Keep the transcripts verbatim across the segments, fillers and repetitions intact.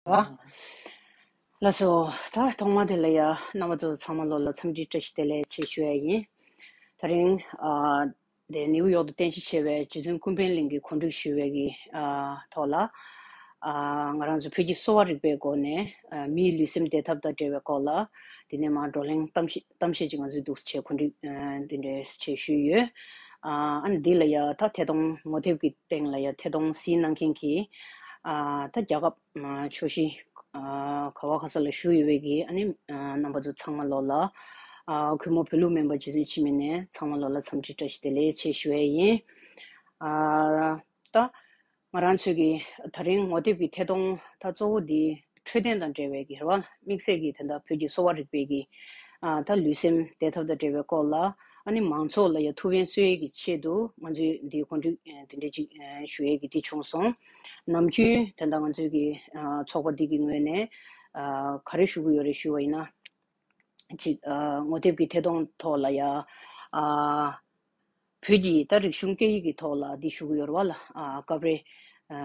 ལགས་སོ། ད་ཐོག་མ་དེ་ལ་ཡ་རྣམ་པ་ཚོ་ཚང་མ་ལོ་ལ་འཚམས་འདྲི་བཀྲ་ཤིས་བདེ་ལེགས་ཆེ་ཞུ་ཡ་ཡིན། ད་རིང་ཨ་དེ་ནིའུ་ཡོག་ཏུ་རྟེན་གཞི་བྱས་པའི་རྗེ་བཙུན་ཀུན་ཕན་གླིང་གི་གོ་སྒྲིག་ཞུ་བའི་གི་ཨ་ཐོག་ལ། ཨ་ང་རང་ཚོ་བོད་ཀྱི་གསོ་བ་རིག་པའི་སྒོ་ནས་ཨ་མིའི་ལུས་སེམས་བདེ་ཐབས་དང་འབྲེལ་བའི་སྐོར་ལ་དེ་ནས་མར་བགྲོ་གླེང་གཏམ་བཤད་གཏམ་བཤད་ཅིག་ང་ཚོས་འདུག་སེ་བྱས་གོ་སྒྲིག་ཨ་དེ་འདྲས་བྱས་ཞུས་ཡོད། ཨ་ཨ་ནི་འདི་ལ་ཡ་ད་ཐད་གཏོང་ངོ་དེབ་ཀྱི་སྟེང་ལ་ཡ་ཐད་གཏོང་གཟིགས་གནང་མཁན་གྱི་ཨ་ད་རྒྱལ་ཁབ་ཨ་ཕྱོགས་བཞི་ཨ་ག་བ་ག་ས་ལ་བཞུགས་ཡོད་པའི་གི་ཨ་ནི་ཨ་རྣམ་པ་ཚོ་ཚང་མ་ལོ་ལ་ཨ་གུས་མོ་བོད་ལུགས་སྨན་པ་རྗེ་བཙུན་འཆི་མེད་ནས་ཚང་མ་ལོ་ལ་འཚམས་འདྲི་བཀྲ་ཤིས་བདེ་ལེགས་ཆེ་ཞུ་ཡས་ཡིན། ཨ་ད་ང་རང་ཚོས་ཀྱི་ད་རིང་ངོ་དེབ་ཀྱི་ཐད་གཏོང་ད་གཙོ་བོ་འདི་འཕྲོད་བསྟེན་དང་འབྲེལ་བའི་གི་རེད་བ། དམིགས་བསལ་གྱི་དེ་འདྲ་བོད་ཀྱི་གསོ་བ་རིག་པའི་གི་ཨ་ད་ལུས་སེམས་བདེ་ཐབས་དང་འབྲེལ་བའི་སྐོར་ལ་ཨ་ནི་མང་ཚོགས་ལ་ཡ་ཐུགས་ཕན་གསོས་ཡས་ཀྱི་ཆེད་དུ་ང་ཚོས་འདི་གོ་སྒྲིག་ཨ་དེ་འདྲས་ཅིག་ཨ་ཞུ་ཡས་ཀྱི་འདི་བྱུང་སོང་། ནམ་རྒྱུན་དེ་འདྲ་ང་ཚོས་ཀྱི་ཨ་ཚོགས་པ་འདི་གི་ངོས་ནས་ཨ་ག་རེ་ཞུ་གི་ཡོད་རེད་ཞུ་བ་ཡིན་ན། ཅིག་ཨ་ངོ་དེབ་ཀྱི་ཐད་གཏོང་ཐོག་ལ་ཡ་ཨ་བོད་ཀྱི་ད་རིག་གཞུང་སྐད་ཡིག་གི་ཐོག་ལ་འདི་ཞུ་གི་ཡོད་རེད་བ་ལ། ཨ་སྐབས་རེ་ཨ་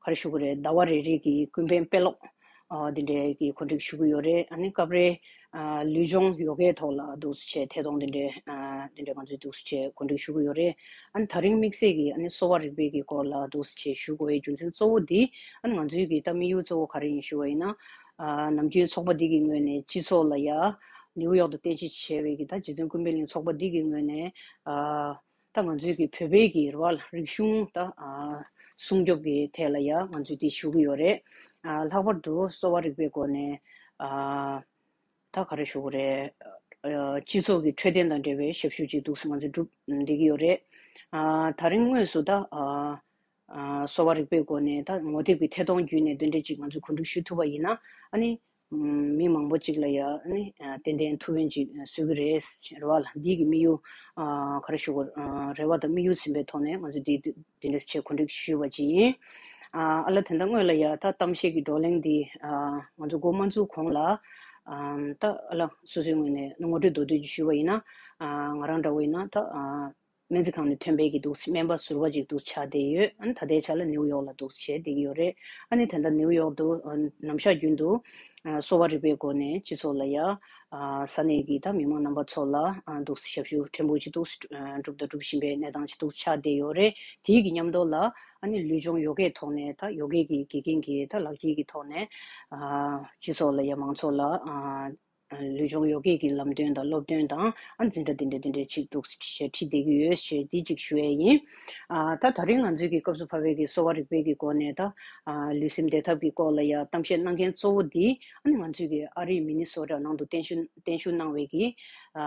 ག་རེ་ཞུ་གི་རེད། ཟླ་བ་རེ་རེ་གི་ཀུན་ཕན་དཔེ་ཀློག་ཨ་འདི་འདྲའི་གི་གོ་སྒྲིག་ཞུ་གི་ཡོད་རེད། ཨ་ནི་སྐབས་རེ་ཨ་ལུས་སྦྱོང་ཡོ་གའི་ཐོག་ལ་འདུག་སེ་བྱས་ཐད་གཏོང་འདི་འདྲའི་ཨ་འདི་འདྲའི་ང་ཚོས་འདུག་སེ་བྱས་གོ་སྒྲིག་ཞུ་གི་ཡོད་རེད། ཨ་ནི་ད་རིང་དམིགས་བསལ་གྱི་ཨ་ནི་གསོ་བ་རིག་པའི་གི་སྐོར་ལ་འདུག་སེ་བྱས་ཞུ་དགོས་པའི་རྒྱུ་མཚན་གཙོ་བོ་འདི་ཨ་ནི་ང་ཚོའི་གི་ད་དམིགས་ཡུལ་གཙོ་བོ་ག་རེ་ཡིན་ཞུ་བ་ཡིན་ན། ཨ་ནམ་རྒྱུན་ཚོགས་པ་འདི་གི་ངོས་ནས་སྤྱི་ཚོགས་ལ་ཡ་ནིའུ་ཡོག་ཏུ་རྟེན་གཞི་བྱས་པའི་གི་ད་རྗེ་བཙུན་ཀུན་ཕན་གླིང་ཚོགས་པ་འདི་གི་ངོས་ནས་ཨ་ད་ང་ཚོའི་གི་བོད་པའི་གི་རེད་བ་ལ་རིག་གཞུང་ད་ཨ་སྲུང་སྐྱོབ་ཀྱི་ཐད་ལ་ཡ་ང་ཚོས་འདི་ཞུ་གི་ཡོད་རེད། ཨ་ལྷག་པར་དུ་གསོ་བ་རིག་པའི་སྒོ་ནས་ཨ་ད་ག་རེ་ཞུ་གི་རེད། ཨ་སྤྱི་ཚོགས་ཀྱི་འཕྲོད་བསྟེན་དང་འབྲེལ་བའི་ཞབས་ཞུ་ཅིག་འདུག་སེ་ང་ཚོས་སྒྲུབ་བསྡད་ཀྱི་ཡོད་རེད། ཨ་ད་རིང་དངོས་སུ་ད་ཨ་ཨ་གསོ་བ་རིག་པའི་སྒོ་ནས་ད་ངོ་དེབ་ཀྱི་ཐད་གཏོང་བརྒྱུད་ནས་འདི་འདྲ་ཅིག་ང་ཚོས་གོ་སྒྲིག་ཞུ་ཐུབ་པ་ཡིན་ན་ཨ་ནི་ཨམ་མི་མང་པོ་ཅིག་ལ་ཡ་ཨ་ནི་ཨ་ཏན་ཏན་ཐུགས་ཕན་ཅིག་གསོས་ཀྱི་རེད་ཟེར་བ་ལ། འདི་གི་དམིགས་ཡུལ་ཨ་ག་རེ་ཞུ་དགོས། ཨ་རེ་བ་དང་དམིགས་ཡུལ་ཟིན་པའི་ཐོག་ནས་ང་ཚོས་འདི་འདི་འདྲ་བྱས་གོ་སྒྲིག་ཞུས་པ་ཅིག་ཡིན། ཨ་ཨ་ལ་དེ་འདྲ་སྔོན་ལ་ཡ་ད་གཏམ་བཤད་ཀྱི་བགྲོ་གླེང་འདི་ཨ་ང་ཚོ་འགོ་མ་འཛུགས་གོང་ལ་ཨམ་ད་ཨ་ལ་སོ་སོའི་ངོས་ནས་ངོ་སྤྲོད་མདོར་བསྡུས་ཅིག་ཞུས་པ་ཡིན་ན། ཨ་ང་རང་འདྲ་བོ་ཡིན་ན་ད་ཨ་སྨན་རྩིས་ཁང་ནས་ཐོན་པའི་གི་འདུག་སྨན་པ་ཟུར་པ་ཅིག་འདུག་ཆགས་བསྡད་ཡོད། ཨ་ནི་ད་ལྟའི་ཆ་ལ་ནིའུ་ཡོག་ལ་འདུག་བྱས་བསྡད་ཀྱི་ཡོད་རེད། ཨ་ནི་ད་ལྟ་ནིའུ་ཡོག་ཏུ་ཨ་ནམ་ཞག་རྒྱུན་དུ་ཨ་གསོ་བ་རིག་པའི་སྒོ་ནས་སྤྱི་ཚོགས་ལ་ཡ་ཨ་ས་གནས་ཀྱི་ད་མི་མང་རྣམ་པ་ཚོ་ལ་ཨ་འདུག་ཞབས་ཞུ་ཕྲན་བུ་ཅིག་འདུག་ཨ་སྒྲུབ་དང་སྒྲུབ་བཞིན་པའི་གནས་སྟངས་ཅིག་འདུག་ཆགས་བསྡད་ཡོད་རེད། དེའི་གི་མཉམ་དུ་ལ་ཨ་ནི་ལུས་སྦྱོང་ཡོ་གའི་ཐོག་ནས་ད་ཡོ་གའི་གི་དགེ་རྒན་གྱི་ད་ལག་ཁྱེར་གྱི་ཐོག་ནས་ཨ་སྤྱི་ཚོགས་ལ་ཡ་མང་ཚོགས་ལ་ཨ་ལུས་སྦྱོང་ཡོ་གའི་གི་ལམ་སྟོན་དང་སློབ་སྟོན་དང་ཨ་འཛིན་གྲྭ་དེ་འདྲ་དེ་འདྲ་ཅིག་འདུག་ཞེས་ཁྲིད་བསྡད་ཀྱི་ཡོད་ཞེས་འདི་ཅིག་ཞུ་ཡས་ཡིན། ཨ་ད་ད་རིང་ང་ཚོའི་གི་སྐབས་སུ་བབས་པའི་གི་གསོ་བ་རིག་པའི་གི་སྒོ་ནས་ད་ཨ་ལུས་སེམས་བདེ་ཐབས་ཀྱི་སྐོར་ལ་ཡ་གཏམ་བཤད་གནང་མཁན་གཙོ་བོ་འདི་ཨ་ནི་ང་ཚོའི་གི་ཨ་རིའི་མི་ནི་སོ་ཊ་ནང་དུ་བརྟན་བཞུགས་བརྟན་བཞུགས་གནང་བའི་གི་ཨ་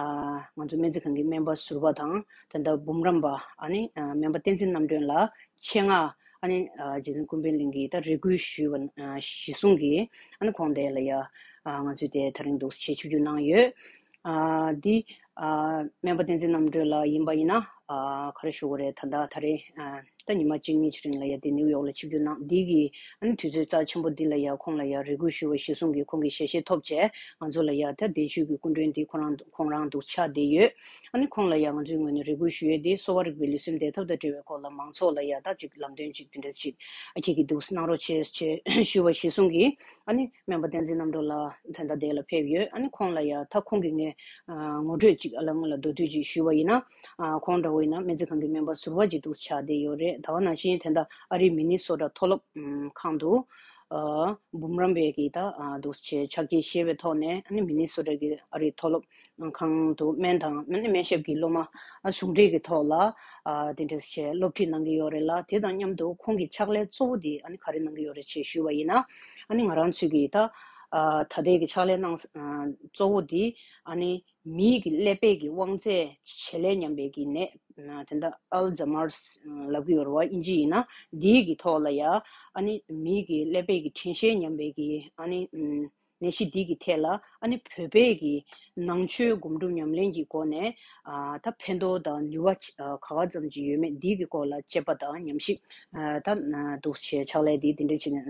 ང་ཚོ་སྨན་རྩིས་ཁང་གི་སྨན་པ་ཟུར་པ་དང་ད་ལྟ་འབུམ་རམས་པ་ཨ་ནི་ཨ་སྨན་པ་བསྟན་འཛིན་རྣམ་གྲོལ་ལགས་ཆེད་མངགས། ཨ་ནི་ཨ་རྗེ་བཙུན་ཀུན་ཕན་གླིང་གིས་ད་རེ་སྐུལ་ཞུས་པ་ཨ་གཞིར་བཟུང་གིས་ཨ་ནི་ཁོང་དེ་ལ་ཡ་ཨ་ང་ཚོས་དེ་ད་རིང་འདུག་སེ་ཆིབས་བསྒྱུར་གནང་ཡོད། ཨ་འདི་ཨ་སྨན་པ་བསྟན་འཛིན་རྣམ་གྲོལ་ལགས་ཡིན་པ་ཡིན་ན་ཨ་ག་རེ་ཞུ་དགོས་རེད། ད་ལྟ་ད་རེས་ཨ་ད་ཉི་མ་གཅིག་གཉིས་ཀྱི་རིང་ལ་ཡ་དེ་ནིའུ་ཡོག་ལ་ཆིབས་བསྒྱུར་གནང་འདི་གི་ཨ་ནི་དུས་ཚོད་རྩ་ཆེན་པོ་འདི་ལ་ཡ་ཁོང་ལ་ཡ་རེ་སྐུལ་ཞུས་པ་གཞིར་བཟུང་གིས་ཁོང་གི་ཞལ་བཞེས་ཐོབ་བྱས་ང་ཚོ་ལ་ཡ་ད་གདན་ཞུས་ཀྱི་སྐུ་མགྲོན་འདི་ཁོ་རང་ཁོང་རང་འདུག་ཆགས་བསྡད་ཡོད། ཨ་ནི་ཁོང་ལ་ཡང་ང་ཚོའི་ངོས་ནས་རེ་སྐུལ་ཞུ་ཡས་དེ་གསོ་བ་རིག་པའི་ལུས་སེམས་བདེ་ཐབས་དང་འབྲེལ་བའི་སྐོར་ལ་མང་ཚོགས་ལ་ཡང་ད་ཅིག་ལམ་སྟོན་ཅིག་དེ་འདྲ་ཅིག་ཨ་ཁྱེད་ཀྱིས་འདུག་གནང་རོགས་བྱེད་ཅེས་ཞུ་བ་གཞིར་བཟུང་གིས་ཨ་ནི་སྨན་པ་བསྟན་འཛིན་རྣམ་གྲོལ་ལགས་ད་ལྟ་དེ་ལ་ཕེབས་ཡོད། ཨ་ནི་ཁོང་ལ་ཡང་ད་ཁོང་གི་ངས་ངོ་སྤྲོད་ཅིག་ཨ་ལ་ངོ་ལ་མདོར་བསྡུས་ཅིག་ཞུས་པ་ཡིན་ན། ཁོང་འདྲ་བོ་ཡིན་ན་སྨན་རྩིས་ཁང་གི་སྨན་པ་ཟུར་པ་ཅིག་འདུག་ཆགས་བསྡད་ཡོད་རེད། ད་ག་ནང་བཞིན་དེ་འདྲ་ཨ་རིའི་མི་ནི་སོ་ཊ་མཐོ་སློབ་ཁང་དུ། ཨ་འབུམ་རམས་པའི་གི་ད་ཨ་འདུག་སེ་ཕྱག་འཁྱེར་བཞེས་པའི་ཐོག་ནས་ཨ་ནི་མི་ནི་སོ་ཊ་གི་ཨ་རིའི་མཐོ་སློབ་ཁང་དུ་སྨན་དང་ཨ་ནི་སྨན་ཞབས་ཀྱི་སློབ་མ་ཨ་ཟུང་འབྲེལ་གྱི་ཐོག་ལ་ཨ་དེ་འདྲ་བྱས་སློབ་ཁྲིད་གནང་གི་ཡོད་རེད་ལ། དེ་དང་མཉམ་དུ་ཁོང་གི་ཕྱག་ལས་གཙོ་བོ་དེ་ཨ་ནི་ག་རེ་གནང་གི་ཡོད་རེད་ཅེས་ཞུས་པ་ཡིན་ན། ཨ་ནི་ང་རང་ཚོས་ཀྱི་ད་ཨ་ད་ལྟའི་གི་ཕྱག་ལས་གནང་ཨ་གཙོ་བོ་དེ་ཨ་ནི་མིའི་གི་ཀླད་པའི་གི་དབང་རྩའི་བྱེད་ལས་ཉམས་པའི་གི་ནད་དེ་འདྲ་ཨལ་ཛ་མར་ལབ་ཀྱི་ཡོད་རེད་བ། ཨིན་ཇི་ཡིན་ན་འདིའི་གི་ཐོག་ལ་ཡ་ཨ་ནི་མིའི་གི་ཀླད་པའི་གི་དྲན་ཤེས་ཉམས་པའི་གི་ཨ་ནི་ནད་གཞི་འདི་གི་ཐད་ལ་ཨ་ནི་བོད་པའི་གི་ནང་ཆོས་སྒོམ་སྒྲུབ་ཉམས་ལེན་གྱི་སྒོ་ནས་ཨ་ད་ཕན་ཐོགས་དང་ནུས་པ་ག་བ་ཙམ་ཅིག་ཡོད་མེད་འདི་གི་སྐོར་ལ་དཔྱད་པ་དང་ཉམས་ཞིབ་ད་འདུག་སེ་ཕྱག་ལས་འདི་འདི་འདྲ་བྱས་ནས་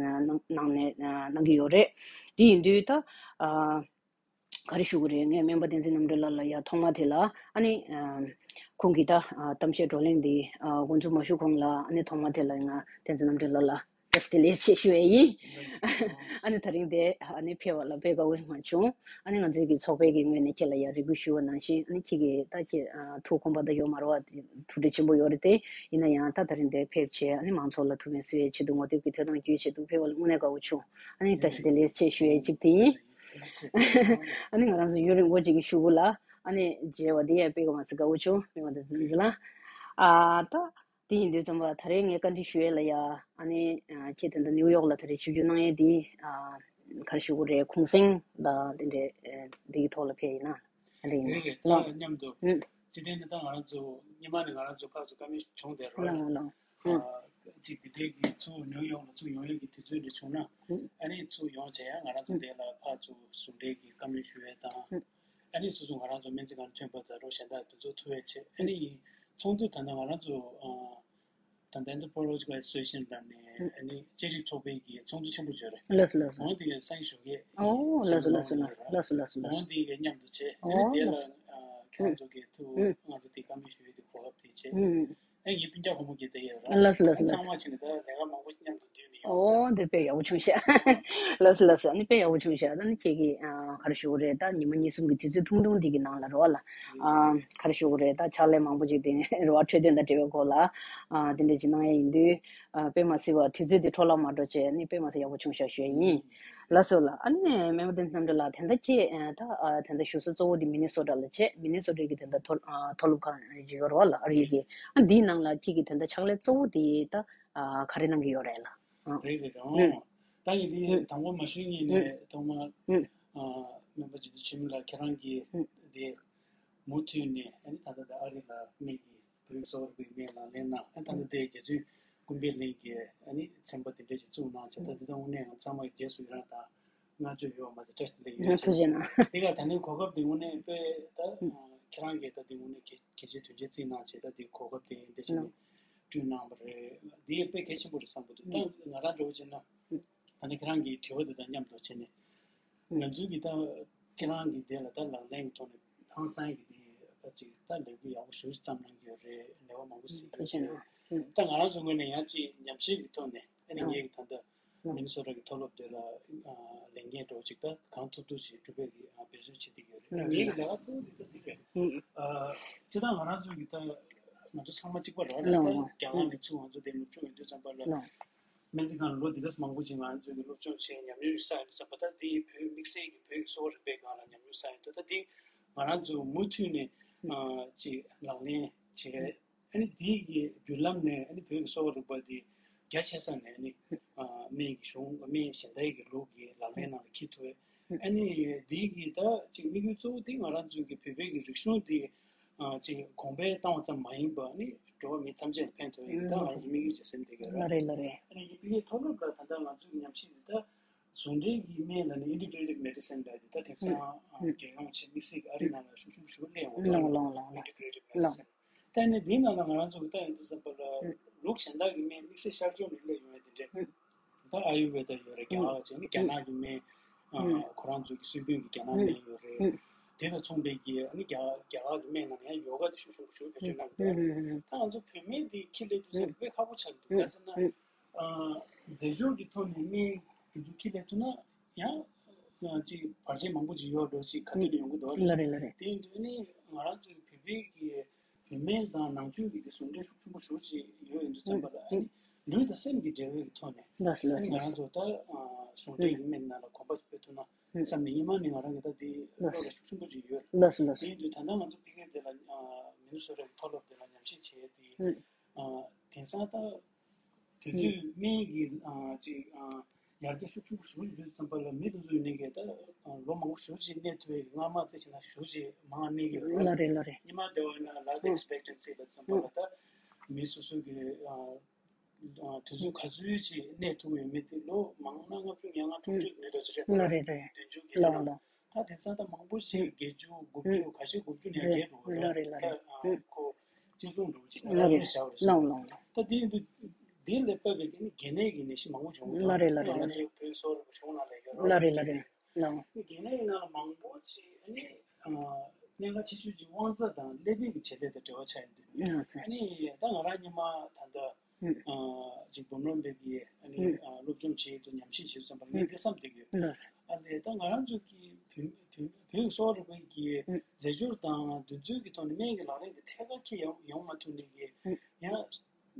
གནང་ནས་གནང་གི་ཡོད་རེད། འདི་ཡིན་དུས་ད། ག་རེ་ཞུ་གི་རེད། ངས་སྨན་པ་བསྟན་འཛིན་རྣམ་གྲོལ་ལགས་ལ་ཡ་ཐོག་མ་དེ་ལ་ཨ་ནི་ཁོང་གིས་ད་གཏམ་བཤད་བགྲོ་གླེང་འདི་འགོ་འཛུགས་མ་ཞུ་གོང་ལ་ཨ་ནི་ཐོག་མ་དེ་ལ་ང་བསྟན་འཛིན་རྣམ་གྲོལ་ལགས་ལ་ བཀྲ་ཤིས་བདེ་ལེགས་ཞེས་ཞུ་ཡས་ཡིན། ཨ་ནི་ད་རིང་དེ་ཨ་ནི་ཕེབས་པ་ལ་དཔེ་དགའ་བོ་མ་བྱུང་། ཨ་ནི་ང་ཚོའི་གི་ཚོགས་པའི་གི་ངོས་ནས་ཁྱེད་ལ་ཡང་རེ་སྐུལ་ཞུ་བ་ནང་བཞིན། ཨ་ནི་ཁྱེད་ཀྱིས་ད་ཁྱེད་ཨ་ཐུགས་ཁོམ་པ་དང་ཡོད་མ་རེད་བ། དེ་ཐུགས་རྗེ་ཆེན་པོ་ཡོད་རེད་དེ། ཡིན་ན་ཡང་ད་ད་རིང་དེ་ཕེབས་བྱས། ཨ་ནི་མང་ཚོགས་ལ་ཐུགས་ཕན་གསོས་ཡས་ཆེད་དུ་ངོ་དེབ་ཀྱི་ཐད་གཏོང་བརྒྱུད་ཆེད་དུ་ཕེབས་པ་ལ་དངོས་གནས་དགའ་བོ་བྱུང་། ཨ་ནི་བཀྲ་ཤིས་བདེ་ལེགས་ཞེས་ཞུ་ཡས་གཅིག་དེ་ཡིན། ཨ་ནི་ང་རང་ཚོ་ཡུན་རིང་པོ་ཅིག་གི་གཞུག་གུ་ལ་ཨ་ནི་མཇལ་བ་དེ་ཡང་དཔེ་ག་མ་ཚད་དགའ་བོ་བྱུང་། མི་མང་དེ་ཚོ་ལ། ཨ་ད། དེ་ཡིན་དུས་ཙམ་པ་ད་རེས་ངས་བཀའ་འདྲི་ཞུ་ཡས་ལ་ཡ། ཨ་ནི་ཨ་ཁྱེད་དེ་འདྲ་ནིའུ་ཡོག་ལ་ད་རེས་ཆིབས་བསྒྱུར་གནང་ཡས་འདི། ཨ་ག་རེ་ཞུ་དགོས་རེད། གུང་སེང་དང་དེ་འདྲའི་ཨ་འདི་གི་ཐོག་ལ་ཕེབས་ཡིན་ན། ཨ་འདྲ་ཡིན་རེད་ན་རེད། ད་ལགས། མཉམ་དུ། ཨུ། སྤྱི་བཏང་ནི་ད་ང་རང་ཚོ་སྔོན་མ་ནས་ང་རང་ཚོ་ཕར་ཚུར་བཀའ་མོལ་བྱུང་བསྡད་རོགས་ལ། ལགས་ལགས། ཨ་ཨུ། གཅིག་དེ་འདྲའི་གི་ཚུར་ནིའུ་ཡོག་ལ་ཚུར་ཡོང་ཡས་ཀྱི་དུས་ཚོད་འདྲ་བྱུང་ན། ཨུ། ཨ་ནི་ཚུར་ཡོང་བྱས་ཡ་ང་རང་ཚོ་ཨུ། དེ་ལ་ཕར་ཚུར་ཟུང་འབྲེལ་གྱི་བཀའ་མོལ་ཞུ་ཡས་དང་། ཨུ། ཨ་ནི་སོ་སོ་ང་རང་ཚོ་སྨན་རྩིས་ཁང་ཐོན་པ་མཛའ་གྲོགས་གཞན་དག་དེ་ཚོ་ཐུག་ཡས་བྱས། ཨ་ནི་ཚོགས་འདུ་ད་ལྟ་ང་རང་ཚོ་ཨ་ད་ལྟ་Anthropological Association ལ་ནས། ཨ་ནི་ཅེ་རིག་ཚོགས་པའི་གི་ཚོགས་འདུ་ཆེན་པོ་ཅིག་ཡོད་རེད། ལགས་སོ་ལགས་སོ། འོ་དེ་གི་སང་ཞོགས་ཀས། ཨོ་ལགས་སོ་ལགས་སོ་ལགས་སོ་ལགས་སོ། འོ་དེ་གི་མཉམ་དུ་བྱས། ཨ་ནི་དེ་ལ་ཨ་ཁྱེད་རང་ཚོ་གི་ཐུགས། ང་ཚོ་དེ་བཀའ་མོལ་ཞུ་ཡས་དེ་གོ་སྐབས་དེ་བྱས། ཨ་ངའི་སྤུན་ཀྱག་བུ་མོ་གི་དེ་ཡོད་ར། ལགས་སོ་ལགས་སོ། ཚང་མ་བྱས་ནས་ད་ལས་ཀ་མང་པོ་མཉམ་དུ་འདུས་ནས་ཡོང་། ཨོ་དེ་དཔེ་ཡག་པོ་བྱུང་ཤག་ལགས་སོ་ལགས་སོ། ཨ་ནི་དཔེ་ཡག་པོ་བྱུང་ཤག་ད་ནི་ཁྱེད་ཀྱིས་ཨ་ག་རེ་ཞུ་དགོས་རེད། ད་ཉི་མ་གཉིས་གསུམ་གྱི་དུས་ཚོད་ཐུང་ཐུང་འདི་གི་ནང་ལ་རེད་བ་ལ། ཨ་ག་རེ་ཞུ་དགོས་རེད། ད་ཕྱག་ལས་མང་པོ་ཅིག་དེ་ནས་རེད་བ། འཕྲོད་བསྟེན་དང་འབྲེལ་བའི་སྐོར་ལ་ཨ་དེ་འདྲ་ཅིག་གནང་ཡས་ཡིན་དུས། ཨ་དཔེ་མ་སྲིད་པ་དུས་ཚོད་འདི་འཕྲོ་བརླག་མ་འགྲོ་བྱས། ཨ་ནི་དཔེ་མ་སྲིད་ཡག་པོ་བྱུང་ཤག་ཞུ་ཡས་ཡིན། ལགས་སོ་ལགས། ཨ་ནི་སྨན་པ་བསྟན་འཛིན་རྣམ་གྲོལ་ལགས། ད་ལྟ་ཁྱེད་ཨ་ད་ཨ་ད་ལྟ་བཞུགས་ས་གཙོ་བོ་འདི་མི་ནི་སོ་ཊ་ལ་བྱས། མི་ནི་སོ་ཊ་གི་ད་ལྟ་མཐོ་ཨ་མཐོ་སློབ་ཁང་ཅིག་ཡོད་རེད་བ་ལ། ཨ་རི་གི། ཨ་འདིའི་ནང་ལ་ཁྱེད་ཀྱི་ད་ལྟ་ཕྱག་ལས་གཙོ་བོ་དེ་ད་ཨ་ག་རེ་གནང་གི་ཡོད་རེད་ལགས། ཨ། རེད་རེད། ཨོ། ཨུ། ད་ངས་འདི་ཨུ། དང་པོ་མ་ཞུས་སྔོན་ནས་ཨུ། ཐོག་མར་ཨུ། ཨ་སྨན་པ་རྗེ་བཙུན་ཆོས་མིན་ལགས་ཁྱེད་རང་གིས་ཨུ། དེ་མུ་མཐུད་ནས། ཨ་ནི་ད་ལྟ་ད་ཨ་རི་ལ་སྨན་གྱི་བོད་ཀྱི་གསོ་བ་རིག་པའི་སྨན་ལག་ལེན་གནང་། ཨ་ནི་ད་ལྟ་དེ་རྗེ་བཙུན་ཀུན་དགའི་གླིང་གི་ཨ་ནི་ཚན་པ་དེ་འདྲ་ཞིག་བཙུགས་གནང་བྱས། ད་འདི་ད་དངོས་གནས་ང་ཚང་མ་གི་རྗེས་སུ་ཡི་རང་དང་བསྔགས་བརྗོད་ཡོད་པ་མ་ཟད། བཀྲ་ཤིས་བདེ་ལེགས་ཡོད། ཐུགས་རྗེ་གནང་། དེ་ག་ད་ནི་གོ་སྐབས་དེ་དངོས་གནས་དཔེ་ད་ཨུ། ཁྱེད་རང་གིས་ད་འདི་དངོས་གནས་གལ་གལ་ཆེའི་དོན་ཆེན་བརྩིས་གནང་བྱས། ད་འདི་གོ་སྐབས་དེ་འདྲ་ཞིག་ནས་བསྐྲུན་གནང་བ་རེད། འདི་དཔེ་གལ་ཆེན་པོ་རེད་བསམ་གྱི་འདུག་ད་ང་རང་འདྲ་བོ་བྱས་ན། ད་ནི་ཁྱེད་རང་གི་དྲི་བ་དེ་དང་མཉམ་དུ་བྱས་ནས། ང་ཚོའི་གི་ད་ཁྱེད་རང་གི་དེ་ལ་ད་ལག་ལེན་གྱི་ཐོག་ནས་ཧང་སང་གི་དེ་ད་ཅིག་ད་ལས་འགུལ་ཡག་པོ་ཞེ་པོ་ཅིག་བརྩམས་གནང་གི་ཡོད་རེད། ལས་ཀ་མང་པོ་ཞིག་ཡོད་རེད། ད་ང་རང་ཚོ་ངོས་ནས་ཡང་ཅིག་ཉམས་ཞིབ་ཀྱི་ཐོག་ནས། ཨ་ནི་ངེད་ཀྱི་ད་ལྟ་མི་ནི་སོ་ཊ་གི་མཐོ་སློབ་དེ་ལ་ཨ་ལས་འགན་འདྲ་བོ་ཅིག་ད་གང་ཐུབ་ཐུབ་ཅིག་སྒྲུབ་པའི་གི་ཨ་འབད་བརྩོན་བྱེད་བསྡད་ཀྱི་ཡོད་རེད། ངེད་ཀྱི་ལས་ཀ་གཙོ་བོ་དེ་ད་འདི་རེད། ཨ་སྤྱིར་བཏང་ང་རང་ཚོ་གི་ད་ང་ཚོ་ཚང་མ་གཅིག་པ་རེད་བ། ད་རྒྱ་གར་ནས་ཚུར་ང་ཚོ་འདིར་སློབ་སྦྱོང་ཡོང་དུས་ཙམ་པ་ལ། སྨན་རྩིས་ཁང་ལ་ལོ་འདི་འདྲ་མང་པོ་ཅིག་ང་ཚོ་གི་སློབ་སྦྱོང་བྱས། ཉམས་མྱོང་ཡོད་ས་ཡོད་དུས་ཙམ་པ། ད་འདི་བོད་དམིགས་བསལ་གྱི་བོད་ཀྱི་གསོ་བ་རིག་པའི་སྒང་ལ་ཉམས་མྱོང་ས་ཡོད་དུས། ད་འདི་ང་རང་ཚོ་མུ་མཐུད་ནས་ཨ་ཅིག་ལག་ལེན་བྱེད། ཨ་ནི་དེའི་གི་བརྒྱུད་ལམ་ནས་ཨ་ནི་བོད་ཀྱི་གསོ་བ་རིག་པ་འདི་རྒྱ་ཆེ་ས་ནས་ཨ་ནི་ཨ་སྨན་གྱི་གཞུང་སྨན་གཞན་དག་གི་ལུགས་ཀྱི་ལག་ལེན་ནང་ལ་འཁྱེར་ཐུབ་པས། ཨ་ནི་དེའི་གི་ད་ཅིག་དམིགས་ཡུལ་གཙོ་བོ་དེ་ང་རང་ཚོའི་གི་བོད་པའི་གི་རིག་གཞུང་འདི་ཨ་ཅིག་གོང་འཕེལ་བཏང་བ་ཙམ་མ་ཡིན་པ། ཨ་ནི་འགྲོ་བ་མི་ཐམས་ཅད་ལ་ཕན་ཐོགས་ཡས་ད་ང་རང་ཚོ་དམིགས་ཡུལ་ཅིག་སེམས་བསྡད་ཀྱི་ཡོད་རེད། ལགས་རེད། ལགས་རེད། ཨ་ནི་ཡིན་པའི་མཐོ་སློབ་ལ་ད་ལྟ་ང་ཚོའི་ཉམས་ཞིབ་འདི་ད་ཟུང་འབྲེལ་གྱི་སྨན་ལབ་ནས་ཨིན་ཊི་གྷི་རེ་ཊིབ་མེ་ཌི་སིན་ལབ་ཡས་འདི་ད་དེང་སང་ཨ་རྒྱལ་ཡོངས་ཆེད་དམིགས་བསལ་གྱི་ཨ་རི་ནང་ལ་ཤུགས་ཆེན་པོ་ཞིག་སླེབས་ཡོང་གི་ཡོད་རེད། ཨིན་ཊི་གྷི་རེ་ཊིབ་མེ་ཌི་སིན། ད་ནི་འདིའི་ནང་ལ་ང་རང་ཚོ་གི་ལྟ་ཡོང་དུས་ཙམ་པ་ལ་ལུགས་གཞན་དག་གི་སྨན་དམིགས་བསལ་ཤར་ཕྱོགས་ནས་སླེབས་ཡོང་ཡས་དེ་འདྲས། ད་ཨ་ཡུར་ཝེ་ད་ཡོད་རེད། རྒྱ་གར་བྱས་ནས་རྒྱ་ནག་གི་སྨན། ཨ་ཁོ་རང་ཚོ་གི་སྲོལ་རྒྱུན་གྱི་རྒྱ་ནག་སྨན་ཡོད་རེད། དེ་དང་མཚུངས་པའི་གི་ཨ་ནི་རྒྱ་རྒྱ་གར་གྱི་སྨན་ནང་ནས་ཡང་ཡོ་ག་དེ་ཤུགས་ཆེན་པོ་ཞེ་པོ་བེད་སྤྱོད་གནང་གི་འདུག་ད་ང་ཚོ་བོད་སྨན་འདི་འཁྱེར་སླེབས་དུས་ཙམ་དཔེ་ཁག་པོ་ཆགས་འདུག་ག་ཟེར་ན། ཨ་རྫས་སྦྱོར་གྱི་ཐོག་ནས་སྨན་དེ་ཚོ་འཁྱེར་སླེབས་ཐུབ་ན་ཡང་ཅིག་བར་ཆད་མང་པོ་ཅིག་ཡོད་འགྲོ་ཅིག་ཁ་ཐུག་ལ་ཡོང་གི་འདུག་བ། ལགས་རེད། ལགས་རེད། དེ་ཡིན་དུས་ནི་ང་རང་ཚོའི་བོད་པའི་གི་བོད་སྨན་དང་ནང་ཆོས་ཀྱི་དེ་ཟུང་འབྲེལ་ཤུགས་ཆེན་པོ་ཞེ་པོ་ཅིག་ཡོད་ཡོང་དུས་ཙམ་པ་ལ། ཨ་ནི་ལུས་དང་སེམས་ཀྱི་འབྲེལ་བའི་གི་ཐོག་ནས། ལགས་སོ། ཨ་ལགས་ནི་ང་རང་ཚོ་ད་ཨ་ཟུང་འབྲེལ་གྱི་སྨན་ནང་ལ་གོམ་པ་སྤོས་ཐུབ་ན་བསམ་ནས་སྔོན་མ་ནས་ང་རང་གི་ད་དེ་བློ་ལ་ཤུགས་ཆེན་པོ་ཅིག་ཡོད། ལགས་སོ། ལགས་སོ། དེ་ཡིན་དུས་ད་ལྟ་ང་ཚོ་ཕ་གིར་དེ་ལ་ཨ་མི་ནི་སོ་ཊ་གི་མཐོ་སློབ་དེ་ལ་ཉམས་ཞིབ་བྱས་ཏེ། ཨ་དེང་སང་ད་དུས་ཚོད་སྨན་གྱི་ཨ་ཅིག་ཨ་ཡར་རྒྱས་ཤུགས་ཆེན་པོ་ཞེ་པོ་ཅིག་འགྲོ་དུས་ཙམ་པ་ལ་མི་དེ་ཚོ་ཡིན་ནའི་གི་ད་ལོ་མང་པོ་ཞེ་པོ་ཅིག་གནས་ཐུབ་པའི་སྔ་མ་བརྩི་བྱས་ན་ཞེ་པོ་ཅིག་མང་གནས་ཀྱི་ཡོད་རེད། ལགས་རེད། ལགས་རེད། སྔོན་མ་དེ་བས་ན་life expectancy ལབ་ཙམ་པ་ལ་ད་མི་སོ་སོ་གི་ཨ་ཨ་དུས་ཚོད་ག་ཚོད་ཅིག་གནས་ཐུབ་ཡོད་མེད་དེ་ལོ་མང་ན་ལྔ་བཅུ་ང་ལྔ་དྲུག་ཅུ་ནས་ལོ་ཅི་རེད། ལགས་རེད། རེད། བདུན་ཅུ་བརྒྱད་ཅུ་ལ། ལགས་ལགས། ད་དེང་སང་ད་མང་པོ་ཞིག་བརྒྱད་ཅུ་དགུ་བཅུ་ཁ་ཤས་དགུ་བཅུ་ནས་རེད། བརྒལ་འགྲོ་གི་རེད། ལགས་རེད། ལགས་ད་རེད། ཨ་ཁོ་སྤྱི་ཚོགས་འགྲོ་གི་ཅིག་ལགས་རེད། ལགས་ལགས་ལགས། ད་དེ་ཡིན་དུས་དེ་ལས་བབས་པའི་གི་ནི་གན་ནས་ཀྱི་ནད་གཞི་མང་པོ་བྱུང་གི་འདུག་ལགས་རེད། ལགས་རེད། ང་ཚོའི་བོད་སོག་གཞུང་ནང་ལ་ཡོད་རོགས། ལགས་རེད། ལགས་རེད། ལགས། གན་ནས་ཀྱི་ནང་ལ་མང་པོ་ཅིག་ཨ་ནི་ཨ་གནད་འགག་ཆེ་ཤོས་ཅིག་དབང་རྩ་དང་ཀླད་པའི་གི་བྱེད་ལས་དང་འབྲེལ་བ་ཆགས་ཡོང་དུས། ལགས་སོ། ཨ་ནི་ད་ང་རང་སྔོན་མ་ད་ལྟ་ ཨ་ཅིག་འབུམ་རམས་པའི་གི་ཨ་ནི་ཨ་སློབ་སྦྱོང་བྱེད་དུ་ཉམས་ཞིབ་བྱེད་དུ་བསམ་པ་ངས་འདི་བསམ་བསྡད་ཀྱི་ཡོད། ཨ་ནི་ད་ང་རང་ཚོ་གི་བོད་བོད་བོད་ཀྱི་གསོ་བ་རིག་པའི་གི་རྫས་སྦྱོར་དང་འདུ་འཛོལ་གྱི་ཐོག་ནས་སྨན་གྱི་ལག་ལེན་དེ་ཐད་ཀར་འཁྱེར་ཡོང་ཡོང་མ་ཐུབ་ནས་གི་ཡང་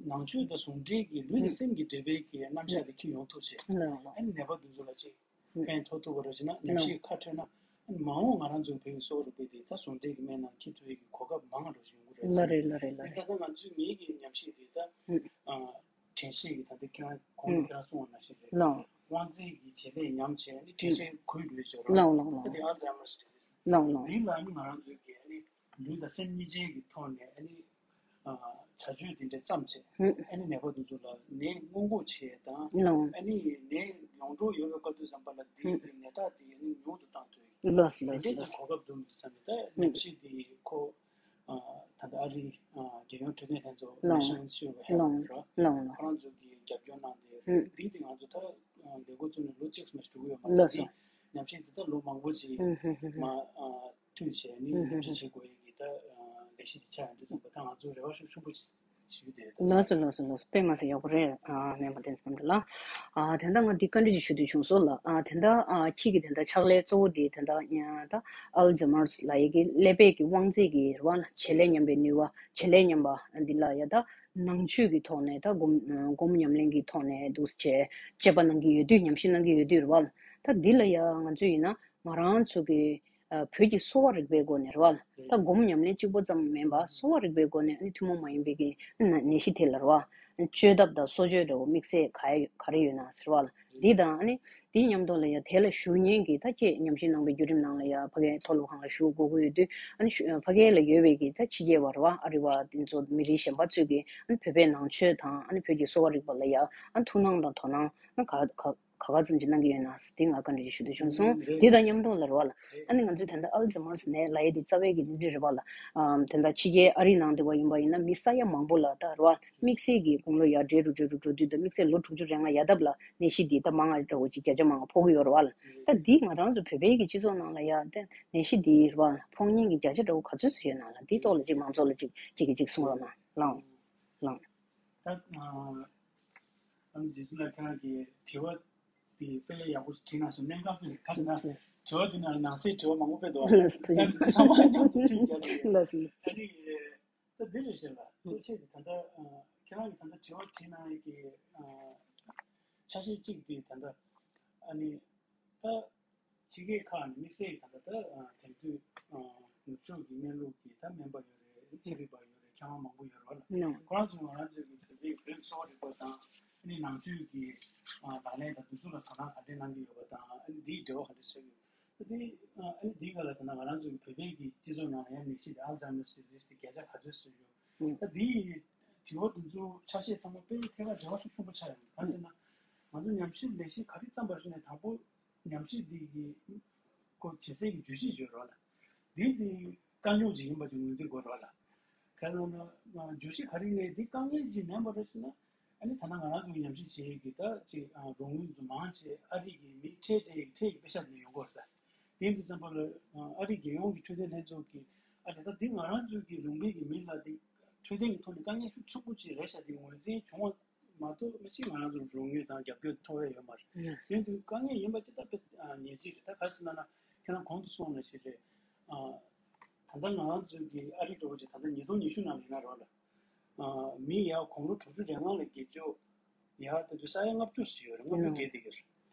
ནང་ཆོས་དང་ཟུང་འབྲེལ་གྱི་ལུས་དང་སེམས་ཀྱི་འབྲེལ་བའི་གི་རྣམ་གཞག་དེ་འཁྱེར་ཡོང་ཐུབ་ཆེད་ཨ་ནི་ནད་པ་འདི་ཚོ་ལ་ཅིག་ཕན་ཐོགས་ཐུབ་པ་རེད་ཅེ་ན་ཉམས་ཞིབ་ཁ་འཕྲོད་ན་མ་འོངས་ང་རང་ཚོའི་བོད་ཀྱི་གསོ་བ་རིག་པའི་དེ་ད་ཟུང་འབྲེལ་གྱི་སྨན་ནང་འཁྱེར་ཐུབ་ཡས་ཀྱི་གོ་སྐབས་མང་རུ་ཡོང་གི་རེད་ཟེར། ལ་རེད་ལ་རེད་ལ་ད་རེད། ལྟ་ང་ཚོའི་ངེད་ཀྱི་ཉམས་ཞིབ་དེ་ད་ཨ་དྲན་ཤེས་ཀྱི་ད་ལྟ་ཁྱེད་རང་གོང་དུ་ཁྱེད་རང་གསུངས་པ་ནང་བཞིན་རེད། ལའོ། དབང་རྫས་ཀྱི་བྱེད་ལས་ཉམས་བྱས་ནས་དྲན་ཤེས་འགུལ་འགྲོ་ཡས་ཅིག་ཡོད་རེད། ལའོ་ལའོ་ད་ལའོ། དེ་ཨལ་ཛའི་མར་ཌི་ཟི་ཟེར། ལའོ་ལའོ། འདི་ལ་ནི་ང་རང་ཚོའི་གི་ཨ་ནི་ལུས་དང་སེམས་གཉིས་ཆའི་གི་ཐོག་ནས་ཨ་ནི་ཨ་བྱ་སྤྱོད་དེ་འདྲ་བརྩམས་བྱས་ཨ་ནི་ནད་པ་དེ་ཚོ་ལ་ནད་སྔོན་འགོག་བྱེད་ཡས་དང་ཨ་ནི་ནད་ཡོང་འགྲོ་ཡོད་པའི་སྐབས་དུས་ཙམ་པ་ལ་འདིའི་གི་ནད་རྟགས་དེ་ཨ་ནི་ཉུང་དུ་བཏང་ཐུབ་ཡས་ལགས་སོ་ལགས་སོ་དེ་འདྲའི་ལགས་གི་གོ་སྐབས་འདུག་བསམ་ནས་ད་ཉམས་ཞིབ་དེ་ཁོ་ཨ་ད་ལྟ་ཨ་རིའི་ཨ་རྒྱལ་ཡོངས་འཕྲོད་བསྟེན་ལྷན་ཚོགས་National Institute of Health་ར་ལའོ་ལའོ། ཁོ་རང་ཚོ་གི་རྒྱབ་སྐྱོར་གནང་སྟེ་འདི་དེ་ང་ཚོ་ད་ལས་འགོ་བཙུགས་ནས་ལོ་གཅིག་ཙམ་ཞིག་འགྲོ་གི་ཡོད་མ་རེད་ལགས་སོ། དེ་ཉམས་ཞིབ་འདི་ད་ལོ་མང་པོ་ཅིག་མ་མཐུད་བྱས་ནས་ཉམས་ཞིབ་བྱེད་དགོས་ཡས་ཀྱི་ད་ལས་གཞི་དེ་ཆགས་ཡོང་དུས་ཙམ་པ་ད་ང་ཚོ་རེ་བ་ཤུགས་ཆེན་པོ་ཞུས་ཏེ། ལགས་སོ་ལགས་སོ་ལགས་སོ། དཔེ་མ་སྲིད་ཡག་པོ་རེད། ཨ་སྨན་པ་བསྟན་འཛིན་རྣམ་གྲོལ་ལགས། ཨ་དེ་འདྲ་ང་འདི་བཀའ་འདྲི་ཞིག་ཞུ་འདོད་བྱུང་སོང་ལགས། ཨ་དེ་འདྲ་ཨ་ཁྱེད་ཀྱི་དེ་འདྲ་ཕྱག་ལས་གཙོ་བོ་དེ་དེ་འདྲ་ཡང་ད་ཨལ་ཛི་མར་ལབ་ཡས་ཀྱི་ཀླད་པའི་གི་དབང་རྫས་ཀྱི་རེད་བ་ལགས། བྱེད་ལས་ཉམས་པའི་ནུས་པ་བྱེད་ལས་ཉམས་པ་འདི་ལ་ཡ་ད་ནང་ཆོས་ཀྱི་ཐོག་ནས་ད་སྒོམ་སྒོམ་ཉམས་ལེན་གྱི་ཐོག་ནས་འདུག་སེ་དཔྱད་པ་གནང་གི་ཡོད་དུས་ཉམས་ཞིབ་གནང་གི་ཡོད་དུས་རེད་བ་ལགས། ད་འདི་ལ་ཡ་ང་ཚོ་ཡིན་ན་ང་རང་ཚོ་གི་ཨ་བོད་ཀྱི་གསོ་བ་རིག་པའི་སྒོ་ནས་རེད་བ་ལགས། ད་སྒོམ་ཉམས་ལེན་གཅིག་པོ་ཙམ་མིན་པ་གསོ་བ་རིག་པའི་སྒོ་ནས་ཨ་ནི་ཐུན་མོང་མ་ཡིན་པའི་གི་ནད་གཞི་དེ་ལ་རེད་བ། བཅོས་ཐབས་དང་གསོ་བཅོས་འདྲ་བོ་དམིགས་བསལ་ག་ག་རེ་ཡོད་ན་ཟེར་བ་ལགས། འདི་དང་ཨ་ནི་དེའི་མཉམ་དུ་ལ་ཡ་དེ་ལ་ཞུགས་མཁན་གྱི་ད་ཁྱེད་ཉམས་ཞིབ་གནང་པའི་བརྒྱུད་རིམ་ནང་ལ་ཡ་ཕ་གིའི་མཐོ་སློབ་ཁང་ལ་ཞུགས་དགོས་ཀྱི་ཡོད་དུས་ཨ་ནི་ཕ་གི་ལ་ཡོད་པའི་གི་ད་ཕྱི་རྒྱལ་བ་རེད་བ་ཨ་རི་བ་དེ་ཚོ་མི་རིགས་གཞན་པ་ཚོས་གི་ཨ་ནི་བོད་པའི་ནང་ཆོས་དང་ཨ་ནི་བོད་ཀྱི་གསོ་བ་རིག་པ་ལ་ཡ་ཨ་ནི་ཐུགས་སྣང་དང་དོ་སྣང་ཨ་ནི་ག་ག་ག་ག་ཙམ་ཅིག་གནང་གི་ཡོད་ན་དེ་ང་བཀའ་འདྲི་ཞུ་འདོད་བྱུང་སོང་། དེ་དང་མཉམ་དུ་ལ་རེད་བ་ལགས། ཨ་ནི་ང་ཚོས་ད་ལྟ་ཨལ་ཛི་མར་ནད་ལབ་ཡས་དེ་རྩ་བའི་གི་ནད་འདི་རེད་བ་ལགས། ཨམ་དེ་འདྲ་ཕྱི་རྒྱལ་ཨ་རིའི་ནང་དེ་བ་ཡིན་པ་ཡིན་ན་མི་ས་ཡ་མང་པོ་ལ་ད་རེད་བ་དམིགས་བསལ་གྱི་དགུང་ལོ་ཡར་བགྲེས་རུ་བགྲེས་རུ་འགྲོ་དུས་ད་དམིགས་བསལ་ལོ་དྲུག་ཅུ་རེ་ལྔ་ཡར་ལྡབ་ལ་ནད་གཞི་འདི་ད་མང་ང་འདྲ་བོ་ཅིག་བརྒྱ་ཆ་མང་ང་ཕོག་གི་ཡོད་རེད་བ་ལགས། ད་འདི་ང་རང་ཚོ་བོད་པའི་གི་སྤྱི་ཚོགས་ནང་ལ་ཡ་ད་ནད་གཞི་འདི་རེད་བ་ཕོག་མཁན་གྱི་བརྒྱ་ཆ་འདྲ་བོ་ག་ཚོད་ཙམ་ཡོད་ན་ལགས། འདིའི་ཐོག་ལ་ཅིག་མང་ཚོགས་ལ་ཅིག་ཅིག་གིས་ཅིག་གསུང་རོགས་གནང་ལགས། ལགས། ད་ཨ་ཨ་ནི་རྗེ་བཙུན་ལགས་ཁྱེད་རང་གི་དྲི་བ་དེ་དཔེ་ཡག་པོ་ཞིག་དྲིས་གནང་སོང་། གནད་འགག་དཔེ་རེད། ག་ཟེར་ན་དྲི་བ་དེ་ནང་ནང་གསེས་དྲི་བ་མང་པོ་དཔེ་འདུག་ལགས་སོ། ད་ཚང་མ་མཉམ་དུ་དྲིས་རྒྱག་གི་ཡོད། ལགས་སོ། ཨ་ནི་ད་འདི་རེད་ཤག་ལགས། གཙོ་ཆེ་དེ་ད་ལྟ་ཨ་ཁྱེད་རང་གི་ད་ལྟ་དྲི་བ་དྲིས་གནང་ཡས་ཀྱི་ཨ་ཆ་ཤས་གཅིག་དེ་ད་ལྟ་ཨ་ནི། ད་ཕྱི་རྒྱལ་ཁག་ནས་དམིགས་བསལ་གྱི་ད་ལྟ་ད་དེང་དུས་ནུབ་ཕྱོགས་ཀྱི་སྨན་ལུགས་ཀྱི་ད་སྨན་པ་ཡོད་རེད། ཚན་རིག་པ་ཡོད་རེད། མཁས་དབང་མང་པོ་ཡོད་རེད་བ་ལ། ཁོ་རང་ཚོས་ང་རང་ཚོའི་གི་བོད་པའི་བོད་གསོ་བ་རིག་པ་དང་ཨ་ནི་ནང་ཆོས་ཀྱི་ལག་ལེན་དང་འདི་ཚོ་ལ་དོ་སྣང་ག་འདྲས་གནང་གི་ཡོད་པ་དང་ཨ་ནི་འདིའི་འབྲེལ་བ་ག་འདྲས་ཆགས་ཀྱི་ཡོད། ད་དེ་ཨ་ནི་འདིའི་སྒང་ལ་ད་ལྟ་ང་རང་ཚོའི་བོད་པའི་གི་སྤྱི་ཚོགས་ནང་ལ་ཡང་ནད་གཞི་དེ་Alzheimer's disease་དེ་བརྒྱ་ཆ་ག་ཚོད་ཟིན་ཡོད། ད་དེའི་དྲི་བ་དེ་ཚོ་ཆ་ཤས་ཚང་མ་དཔེ་ཐད་ཀར་འབྲེལ་བ་ཤུགས་ཆེན་པོ་ཆགས་ཡོད། ག་རེ་ཟེར་ན་ང་ཚོ་ཉམས་ཞིབ་ལས་གཞི་ག་རེ་བརྩམས་པ་ཞིག་ནས་དང་པོ་ཉམས་ཞིབ་འདི་གི་ཁོ་བྱེད་སའི་གི་བརྗོད་གཞི་ཡོད་རེད་བ་ལ། འདི་འདི་དཀའ་རྙོག་ཅིག་ཡིན་པ་ཅིག་ངོས་འཛིན་དགོས་རེད་བ་ལ། ག་རེ་ཟེར་ན་བརྗོད་གཞི་ག་རེ་ནས་འདི་དཀའ་ངལ་ཅིག་མིན་པ་རེད་ཟེར་ན། ཨ་ནི་ད་ལྟ་ང་རང་ཚོ་གི་ཉམས་ཞིབ་བྱེད་ཡས་ཀྱི་ད་ཅིག་རོགས་དངུལ་ཚོ་མང་ཆེ་ཨ་རི་གི་མི་ཁྲལ་སྤྲད་ཡས་ཀྱི་ཁྲལ་གྱི་པེ་ཤག་དེ་ནས་ཡོང་གི་ཡོད་རེད་ད། དེ་འདི་ཙམ་པ་ལ་ཨ་རི་རྒྱལ་ཡོངས་ཀྱི་འཕྲོད་བསྟེན་ལྷན་ཚོགས་ཀྱི་ཨ་ནི་ད་འདི་ང་རང་ཚོ་གི་ལུང་པའི་གི་མི་ལ་འདི་འཕྲོད་བསྟེན་གྱི་ཐོག་ནས་དཀའ་ངལ་ཤུགས་ཆེན་པོ་ཅིག་རེད་ཤག་འདི་ངོས་འཛིན་བྱུང་བ་མ་གཏོགས་མི་ཤེས་ང་རང་ཚོར་རོགས་དངུལ་དང་རྒྱབ་སྐྱོར་ཐོབ་ཡ་ཡོད་མ་རེད། དེ་འདུག་དཀའ་ངལ་ཡིན་པ་ཅི་ལྟ་བུ་ངེས་ཅིག་རེད། ད་ག་ཟེར་ན་ན་ཁྱེད་རང་གོང་དུ་གསུངས་ནང་བཞིན་རེད། ད་ལྟ་ང་རང་ཚོའི་གི་ཨ་རི་འདྲ་བོ་ཅིག་ད་ལྟ་ཉིས་སྟོང་ཉི་ཤུ་ནང་ཡིན་ན་རོགས་ལ། མི་ཡར་དགུང་ལོ་དྲུག་ཅུ་རེ་ལྔ་ལ་བརྒལ་ཆོག་ཡར་ད་དུང་ས་ཡ་ལྔ་བཅུ་ཞིག་ཡོད་རེད། ལྔ་བཅུ་བརྒལ་བསྡད་ཀྱི་རེད།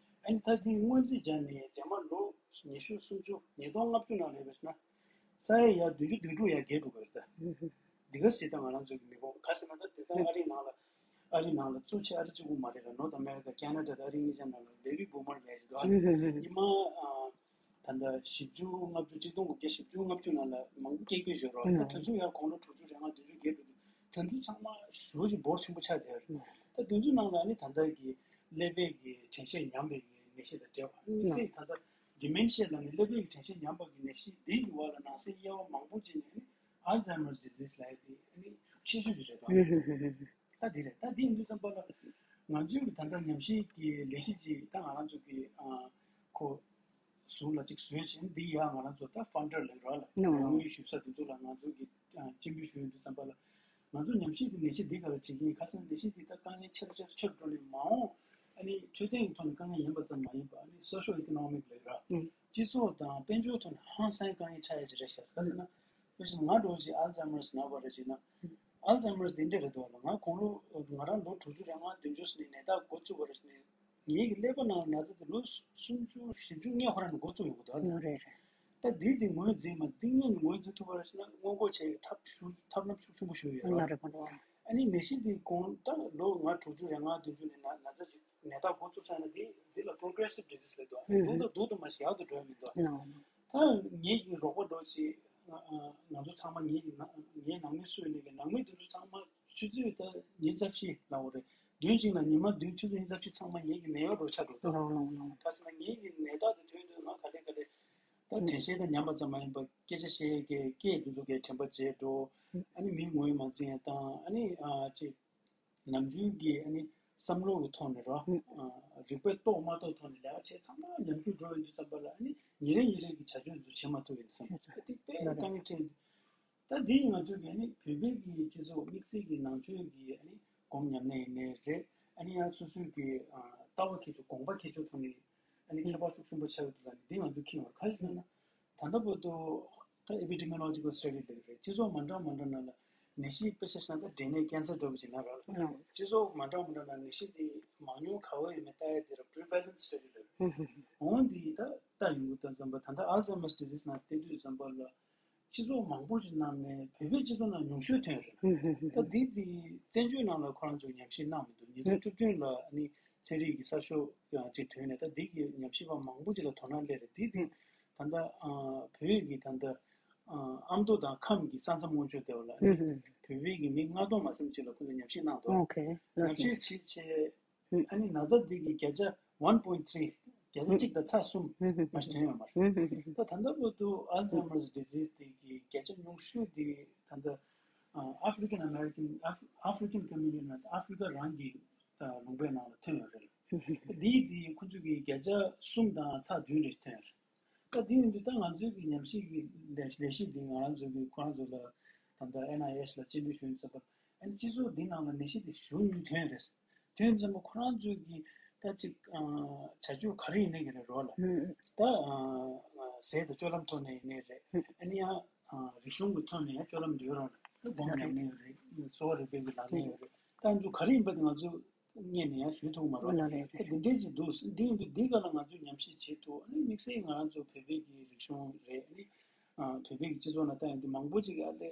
ཨ་ནི་ད་དེ་སྔོན་རྩིས་བྱས་ནས་རྗེས་མ་ལོ་ཉི་ཤུ་སུམ་ཅུ་ཉིས་སྟོང་ལྔ་བཅུ་ནང་སླེབས་པ་ན་ས་ཡ་ཡར་བདུན་ཅུ་དོན་དྲུག་ཡར་བརྒལ་འགྲོ་གི་རེད་ད། འདི་ག་སྲིད་ད་ང་རང་ཚོའི་གི་མི་ཁོངས་ག་ཟེར་ན་ད་དེ་ད་ཨ་རིའི་ནང་ལ་ཨ་རིའི་ནང་ལ་གཙོ་ཆེ་ཨ་རི་གཅིག་པུ་མ་རེད་ལ། North America, Canada དང་ཨ་རི་གཉིས་ཆ་ནང་ལ་baby boomer རེད་ཟེར་འདུག་ཨ། ཉི་མ་ཨ་ད་ལྟ་བཞི་བཅུ་ལྔ་བཅུ་ཆིག་སྟོང་དགུ་བརྒྱ་བཞི་བཅུ་ལྔ་བཅུ་ནང་ལ་མང་པོ་སྐྱེས་དགོས་ཡོད་རེད། ད་དེ་ཚོ་ཡང་དགུང་ལོ་དྲུག་ཅུ་རེ་ལྔ་བདུན་ཅུ་བརྒལ་འགྲོ་དུས་དེ་ཚོ་ཚང་མ་ཞེ་པོ་ཅིག་འབོར་ཆེན་པོ་ཆགས་བསྡད་ཡོད་རེད། ད་དེ་ཚོ་ནང་ལ་ནི་ད་ལྟ་གི་ཀླད་པའི་གི་དྲན་ཤེས་ཉམས་པའི་གི་ནད་གཞི་དང་འབྲེལ་བ་ནི་སེ་ད་ལྟ་dementia ལབ་ནས་ཀླད་པའི་གི་དྲན་ཤེས་ཉམས་པ་གི་ནད་གཞི་འདི་གི་བར་ལ་ནང་གསེས་དབྱེ་བ་མང་པོ་བྱས་ནས་ནི་Alzheimer's disease ལབ་ཡ་དེ་ནི་ཤུགས་ཆེ་ཤོས་ཅིག་རེད་དོ། ད་འདི་རེད། ད་འདི་ཡིན་དུས་ཙམ་པ་ལ་ང་ཚོའི་གི་ད་ལྟ་ཉམས་ཞིབ་ཀྱི་ལས་གཞི་ཅིག་ད་ང་རང་ཚོ་གི་ཨ་ཁོ་ཟུར་ལ་ཅིག་བཟོས་བྱས་འདི་ཡ་ང་རང་ཚོ་ད་funder ལབ་ར་ལ་རོགས་དངུལ་ཞུ་ས་དེ་ཚོ་ལ་ང་ཚོ་གི་ཨ་སྤྱན་འབུལ་ཞུ་ཡོང་དུས་ཙམ་པ་ལ་ ང་ཚོ་ཉམས་ཞིབ་ཀྱི་ནད་གཞི་འདི་ག་ལ་བྱེད་ཀྱི་ཡིན། ཁ་སང་ནད་གཞི་འདི་ད་དཀའ་ངལ་ཆེ་རུ་ཆེ་རུ་ཆེ་རུ་འགྲོ་ནས་མ་འོངས་ཨ་ནི་འཕྲོད་བསྟེན་གྱི་ཐོག་ནས་དཀའ་ངལ་ཡིན་པ་ཙམ་མ་ཡིན་པ་ཨ་ནི་social economic ལབ་ར། ཨུ། སྤྱི་ཚོགས་དང་དཔལ་འབྱོར་ཐོག་ནས་ཧང་སང་དཀའ་ངལ་ཆགས་ཡ་ཅིག་རེད་ཤག་ག་ཟེར་ན། དཔེ་བཞིན་ང་འདྲ་བོ་ཅིག་Alzheimer's་ན་བ་རེད་ཅེ་ན། Alzheimer's འདི་འདྲ་རེད་འདུག་ལ། ང་དགུང་ལོ་ང་རང་ལོ་དྲུག་ཅུ་རེ་ལྔ་བདུན་ཅུ་ནས་ནད་རྟགས་འགོ་བཙུགས་པ་རེད་ཅེ་ན། ངེད་ཀྱི་ཀླད་པ་ནང་ན་ཚ་དེ་ལོ་སུམ་ཅུ་བཞི་བཅུ་སྔོན་ཁོ་རང་ནས་འགོ་བཙུགས་ཡོང་གི་འདུག་ཨ། རེད་རེད། ད་འདི་འདི་ངོས་འཛིན་མ་འདི་སྔོན་ནས་ངོས་འཛིན་ཐུབ་པ་རེད་ཅེ་ན་སྔོན་འགོག་བྱེད་ཀྱི་ཐབས་ཤུགས་ཐབས་ལམ་ཤུགས་ཆེན་པོ་ཞིག་ཡོད་ར། ལ་རེད་པ་འགྲོ། ཨ་ནི་ནད་གཞི་འདི་གོང་ད་ལོ་ང་དྲུག་ཅུ་རེ་ལྔ་བདུན་ཅུ་ནས་ན་ན་ཚ་ཅིག་ནད་རྟགས་འགོ་བཙུགས་ཚར་ན་འདི་འདི་ལ་progressive disease ལབ་འདུག་ཨ། ཨུ། འདུག་ད་འདུག་ད་མ་ཞིག་ཡག་ཏུ་འགྲོ་ཡ་མི་འདུག་ཨ། ལ། ད་ངེད་ཀྱི་རོགས་པ་འགྲོ་ཅིག་ང་ང་ཚོ་ཚང་མ་ངེད་ཀྱི་ནང་ངའི་ནང་མི་སུ་ཡིན་ནའི་གི་ནང་མི་དེ་ཚོ་ཚང་མ་ཆུ་ཚོད་ད་ཉི་ཤུ་རྩ་བཞི་ལ་འོ་རེད། བདུན་གཅིག་ལ་ཉི་མ་བདུན་ཆུ་ཚོད་ཉི་ཤུ་རྩ་བཞི་ཚང་མ་ངེད་ཀྱི་ནད་གཡོག་འགྲོ་ཆགས་འགྲོ་ད། ལོང་ལོང་ལོང་། ད་ཟེར་ན་ངེད་ཀྱི་ནད་རྟགས་དེ་ཐོན་དུས་ང་ག་ལེ་ག་ལེ་ད་དྲན་ཤེས་དང་ཉམས་པ་ཙམ་མ་ཡིན་པར་སྐད་ཆ་བཤད་ཡས་ཀྱི་སྐད་དེ་ཚོ་གའི་དྲན་པ་བརྗེད་འགྲོ། ཨ་ནི་མི་ངོ་ཡི་མ་འཛིན་ཡས་དང་ཨ་ནི་ཨ་ཅིག་ནམ་རྒྱུན་གྱི་ཨ་ནི་བསམ་བློ་གི་ཐོག་ནས་རོ། ཨ། རིག་པའི་རྟོགས་མ་རྟོགས་ཐོག་ནས་ལས་ཀ་བྱས་ཚང་མ་ཉམས་རྒུད་འགྲོ་ཡོང་དུས་ཙམ་པ་ལ་ཨ་ནི་ཉིན་རེ་ཉིན་རེ་གི་བྱ་སྤྱོད་ཚོ་བྱེད་མ་ཐུབ་ཡོང་དུས་ཙམ་པ་ལ་དེ་དཔེ་དཀའ་ངལ་འཕྲད་འདུག་ད་འདི་ང་ཚོས་ཀྱི་ཨ་ནི་བོད་པའི་གི་སྤྱི་ཚོགས་དམིགས་བསལ་གྱི་ནང་ཆོས་ཀྱི་ཨ་ནི་སྒོམ་ཉམས་ལེན་ཡིན་ནའི་རེད། ཨ་ནི་ཡང་སོ་སོའི་གི་ཨ། ལྟ་བ་ཁྱད་ཆོས་དགོངས་པ་ཁྱད་ཆོས་ཐོག་ནས་ཨ་ནི་ཁྱད་པར་ཤུགས་ཆེན་པོ་ཆགས་ཡོད་འདུག་ལ་ནི་འདི་ང་ཚོས་མཁྱེན་ཡོད། ག་རེ་ཟེར་ན། ད་ལྟ་བར་དུ་ད་epidemiological study ལབ་རེད། སྤྱི་ཚོགས་མ་འདྲ་མ་འདྲ་ནང་ལ་ནད་གཞི་དཔེ་ཆ་བཞག་ན་ད་འབྲས་ནད་cancer འདྲ་བོ་ཅིག་ན་རག་ལ། སྤྱི་ཚོགས་མ་འདྲ་མ་འདྲ་ནང་ནད་གཞི་འདི་མང་ཉུང་ག་བ་ཡོད་མེད་ལྟ་ཡ་འདི་ར་prevalence study ལབ་རེད། འོང་འདི་ད་ལྟ་ཡོང་གི་ད་ཙམ་པ་ད་ལྟ་Alzheimer's disease ནང་བལྟས་དུས་ཙམ་པ་ལ་སྤྱི་ཚོགས་མང་པོ་ཅིག་ནང་ནས་བོད་པའི་སྤྱི་ཚོགས་ནང་ཉུང་ཤོས་ཐོན་རེད། ད་འདི་འདི་བཙན་བྱོལ་ནང་ལ་ཁོ་རང་ཚོས་ཉམས་ཞིབ་གནང་མི་འདུག་ཉིས་སྟོང་བཅུ་བདུན་ལ་ཨ་ནི་ཚན་རིག་གི་གསར་ཤོག་ཡང་ཅིག་ཐོན་ནས་ད་འདི་གི་ཉམས་ཞིབ་པ་མང་པོ་ཅིག་ལ་དོ་སྣང་སླེབས་རེད། འདི་འདི་ད་ལྟ་ཨ་བོད་ཀྱི་ད་ལྟ་ཨ་ཨ་མདོ་དང་ཁམས་ཀྱི་ས་མཚམས་སྔོན་ཆད་དེ་བ་ལ་ཨ་ནི་བོད་པའི་གི་མི་ལྔ་སྟོང་མ་ཟིན་ཅིག་ལ་ཁོ་ཚོས་ཉམས་ཞིབ་གནང་འདུག་ཉམས་ཞིབ་བྱེད་ཆེད། ཨ་ནི་ན་ཚ་འདི་གི་བརྒྱ་ཆ་one point three བརྒྱ་ཆ་གཅིག་དང་ཚེག་གསུམ་མ་ཞིག་ཐོན་ཡོད་མ་རེད། ད་ད་ལྟ་བར་དུ་Alzheimer's disease འདི་གི་བརྒྱ་ཆ་ཉུང་ཤོས་འདི་ད་ལྟ་African American African community ནང་ཨ་ཧྥི་རི་ཀ་རང་གི་ལུང་པའི་ནང་ལ་ཐོན་ཡོད་རེད། འདི་འདི་ཁོ་ཚོ་གི་བརྒྱ་ཆ་གསུམ་དང་ཚེག་བདུན་རེ་ཐོན་ཡོད་རེད། ད་དེ་ཡིན་དུས་ད་ང་ཚོའི་གི་ཉམས་ཞིབ་ཀྱི་ལས་ལས་གཞི་འདི་ང་རང་ཚོའི་གི་ཁོ་རང་ཚོ་ལ་ད་ལྟ་ཨེན་ཨའི་ཨེཆ་ལ་སྤྱི་འཐུས་ཞུ་ཡིན་ཙམ་པ་ཨ་ནི་སྤྱི་ཚོགས་འདི་ནང་ལ་ནད་གཞི་འདི་ཞེ་པོ་ཉུང་ཐོན་རེད། དེ་ཡིན་ཙམ་པ་ཁོ་རང་ཚོའི་གི་ད་ཅིག་བྱ་སྤྱོད་ག་རེ་ཡིན་ནའི་གི་རེད་རོགས་ལ་ད་ཟས་དང་སྤྱོད་ལམ་ཐོག་ནས་ཡིན་ནའི་རེད། ཨ་ནི་ཡང་རིག་གཞུང་གི་ཐོག་ནས་ཡང་སྤྱོད་ལམ་འདི་ཡོད་རོགས་ལ་ད་སྒོམ་ཉམས་ལེན་ཡོད་རེད། གསོ་བ་རིག་པའི་གི་ལག་ལེན་ཡོད་རེད། ད་ཨ་ནི་ཚོ་ག་རེ་ཡིན་པ་དེ་ང་ཚོ། སྔོན་ནས་ཡང་ཞུ་ཐུབ་མ་རེད། ལགས་རེད་རེད། ད་འདི་འདྲས་ཅིག་འདུག་འདི་ཡིན་དུས་འདི་ག་ལ་ང་ཚོས་ཉམས་ཞིབ་བྱེད་ཐུབ། ཨ་ནི་དམིགས་བསལ་ང་རང་ཚོ་བོད་པའི་གི་རིག་གཞུང་རེད། ཨ་ནི་ཨ་བོད་པའི་གི་སྤྱི་ཚོགས་ནང་ད་ཡིན་དུས་མང་པོ་ཅིག་ཨ་ལས་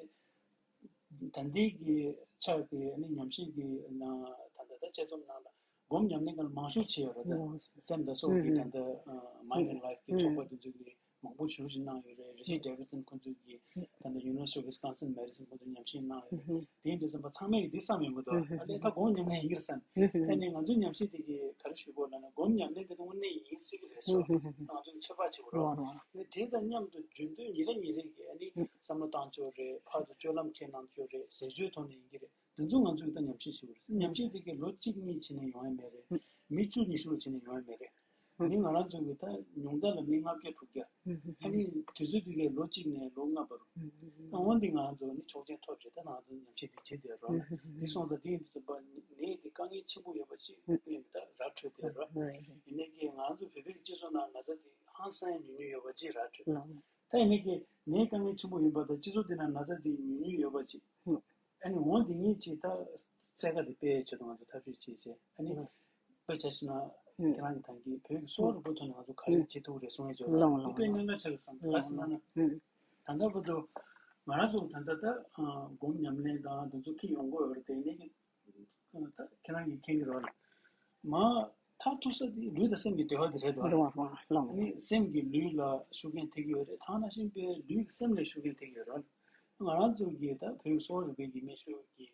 ད་ལྟའི་གི་ཆ་གི་ཨ་ནི་ཉམས་ཞིབ་གི་ནང་ད་ལྟ་ད་དཔྱད་རྩོམ་ནང་ལ་སྒོམ་ཉམས་ལེན་ག་ལ་མང་ཤོས་བྱས་ཡོད་རེད། ད་ལོ་སེམས་དང་སྲོག་གི་ད་ལྟ་Mind and Life གི་ཚོགས་པ་དེ་ཚོ་གི་མང་པོ་ཞེ་པོ་ཞིག་གནང་ཡོད་རེད། Richard Davidson ཁོང་ཚོས་ཀྱིས་ད་ལྟ་University of Wisconsin Madison ཁོང་ཚོས་ཉམས་ཞིབ་གནང་ཡོད་རེད། དེ་ཡིན་དུས་ཙམ་པ་ཚང་མས་འདི་བསམ་ཡོང་གི་འདུག་ཨ་ལས་ད་སྒོམ་ཉམས་ལེན་ཡིན་གྱི་རེད་བསམ། ད་ནི་ང་ཚོའི་ཉམས་ཞིབ་དེ་གིས་ག་རེ་ཞུ་དགོས་ལབ་ན་སྒོམ་ཉམས་ལེན་དེ་དངོས་གནས་ཡིན་སྲིད་ཀྱི་རེད་ཟེར་བ་ང་ཚོས་ཚོད་དཔག་བྱེད་དགོས་རེད། ཨ་ནི་དེ་དང་མཉམ་དུ་རྒྱུན་དུ་ཉིན་རེ་ཉིན་རེ་གི་ཨ་ནི་བསམ་བློ་བཏང་ཕྱོགས་རེད། ཕར་ཚུར་སྤྱོད་ལམ་འཁྱེར་གནང་ཕྱོགས་རེད། ཟས་སྤྱོད་ཐོག་ནས་ཡིན་གྱི་རེད། དེ་ཚོ་ང་ཚོས་ད་ཉམས་ཞིབ་བྱེད་དགོས་རེད། ཉམས་ཞིབ་དེ་གའི་ལོ་གཅིག་གཉིས་བྱས་ནས་ཡོང་ཡ་མེད་རེད། མི་བཅུ་ཉི་ཤུ་ལ་བྱས་ནས་ཡོང་ཡ་མེད་རེད། མི་ང་རང་ཚོ་གི་ད་ཉུང་མཐའ་ལ་མི་ལྔ་བརྒྱ་དྲུག་བརྒྱ། ཨ་ནི་དུས་ཚོད་དེ་གའི་ལོ་གཅིག་ནས་ལོ་ལྔ་བར། ད་འོན་ཏེ་ང་རང་ཚོ་ནི་ཆོག་མཆན་ཐོབ་རྗེས་ད་ང་ཚོ་ཉམས་ཞིབ་དེ་བྱེད་བསྡད་རོགས། དེ་སོང་ཙང་དེ་ཡིན་དུས་ཙམ་པ་ནད་དེ་དཀའ་ངལ་ཆེན་པོ་ཡོད་པ་ཅིག་ངས་ད་ར་འཕྲོད་བསྡད་རོགས། ཡིན་ནའི་ཀྱི་ང་རང་ཚོ་བོད་པའི་སྤྱི་ཚོགས་ནང་ན་ཚ་དེ་ཧང་སང་ཉུང་ཉུང་ཡོད་པ་ཅིག་ར་འཕྲོད། ད་ཡིན་ནའི་ཀྱི་ནད་དཀའ་ངལ་ཆེན་པོ་ཡིན་པ་དང་སྤྱི་ཚོགས་དེ་ན་ན་ཚ་དེ་ཉུང་ཉུང་ཡོད་པ་ཅིག་ཨ་ནི་འོང་དེ་ཉིད་ཀྱིས་ད་རྩལ་ཁ་དེ་སྤེལ་ཆེད་དུ་ང་ཚོ་ཐབས་ཤེས་བྱེད་བྱེད་ཨ་ནི་དཔེ་ཆ་བཞག་ན་ཁྱེད་རང་གི་ད་གིན་བོད་ཀྱི་གསོ་བ་རིག་པའི་ཐོག་ནས་ང་ཚོ་ག་རེ་བྱེད་ཐུབ་རེད་གསུང་ཡས་བྱོས་ལ་དེ་དཔེ་གནད་འགག་ཆེ་རུ་བསམ་ག་ཟེར་ན་ད་ལྟ་བར་དུ་ང་རང་ཚོ་ད་ལྟ་ད་སྒོམ་ཉམས་ལེན་དང་དེ་ཚོ་ཁྱི་ཡོང་གི་ཡོད་རེད། དེ་ནས་ད་ཁྱེད་རང་གིས་མཁྱེན་གྱི་རེད་བ། མ་མཐར་ཐུག་ས་དེ་ལུས་དང་སེམས་ཀྱི་འབྲེལ་བ་དེ་རེད་དོ། རེད་བ་རེད་བ་ལགས། ཨ་ནི་སེམས་ཀྱིས་ལུས་ལ་ཤུགས་རྐྱེན་ཐེབས་ཀྱི་ཡོད་རེད། ཐ་ན་ཤིང་པའི་ལུས་ཀྱིས་སེམས་ལ་ཤུགས་རྐྱེན་ཐེབས་ཀྱི་ཡོད་རེད། ང་རང་ཚོ་གིས་ད་བོད་གསོ་བ་རིག་པའི་གི་སྨན་ཞབས་ཀྱི་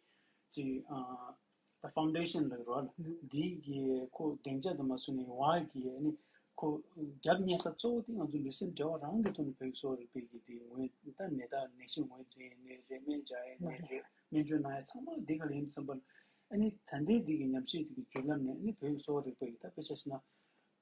ཅིག་ཨ་ད་ཕའུན་ཌེ་ཤན་ལ་རོ་ལ་འདིའི་གི་ཁོ་སྡིངས་ཆ་དུ་མ་སུ་ནས་བ་གི་ཨ་ནི་ཁོ་རྒྱབ་གཉེར་ས་གཙོ་བོ་དེ་ང་ཚོ་ལུས་སེམས་འབྲེལ་བ་རང་གི་ཐོག་ནས་བོད་གསོ་བ་རིག་པའི་གི་དེ་ངོས་ད་ནད་རྟགས་ནད་གཞི་ངོས་འཛིན་ནས་རེད། སྨན་སྦྱར་ཡས་ནས་རེད། སྨན་བཅོས་གནང་ཡས་ཚང་མ་འདི་ག་ལ་ཡིན་ཙམ་པ་ཨ་ནི་ད་ལྟའི་འདི་གི་ཉམས་ཞིབ་འདི་གི་བརྒྱུད་ལམ་ནས་ཨ་ནི་བོད་ཀྱི་གསོ་བ་རིག་པ་ཡི་ད་དཔེ་ཆ་བཞག་ན་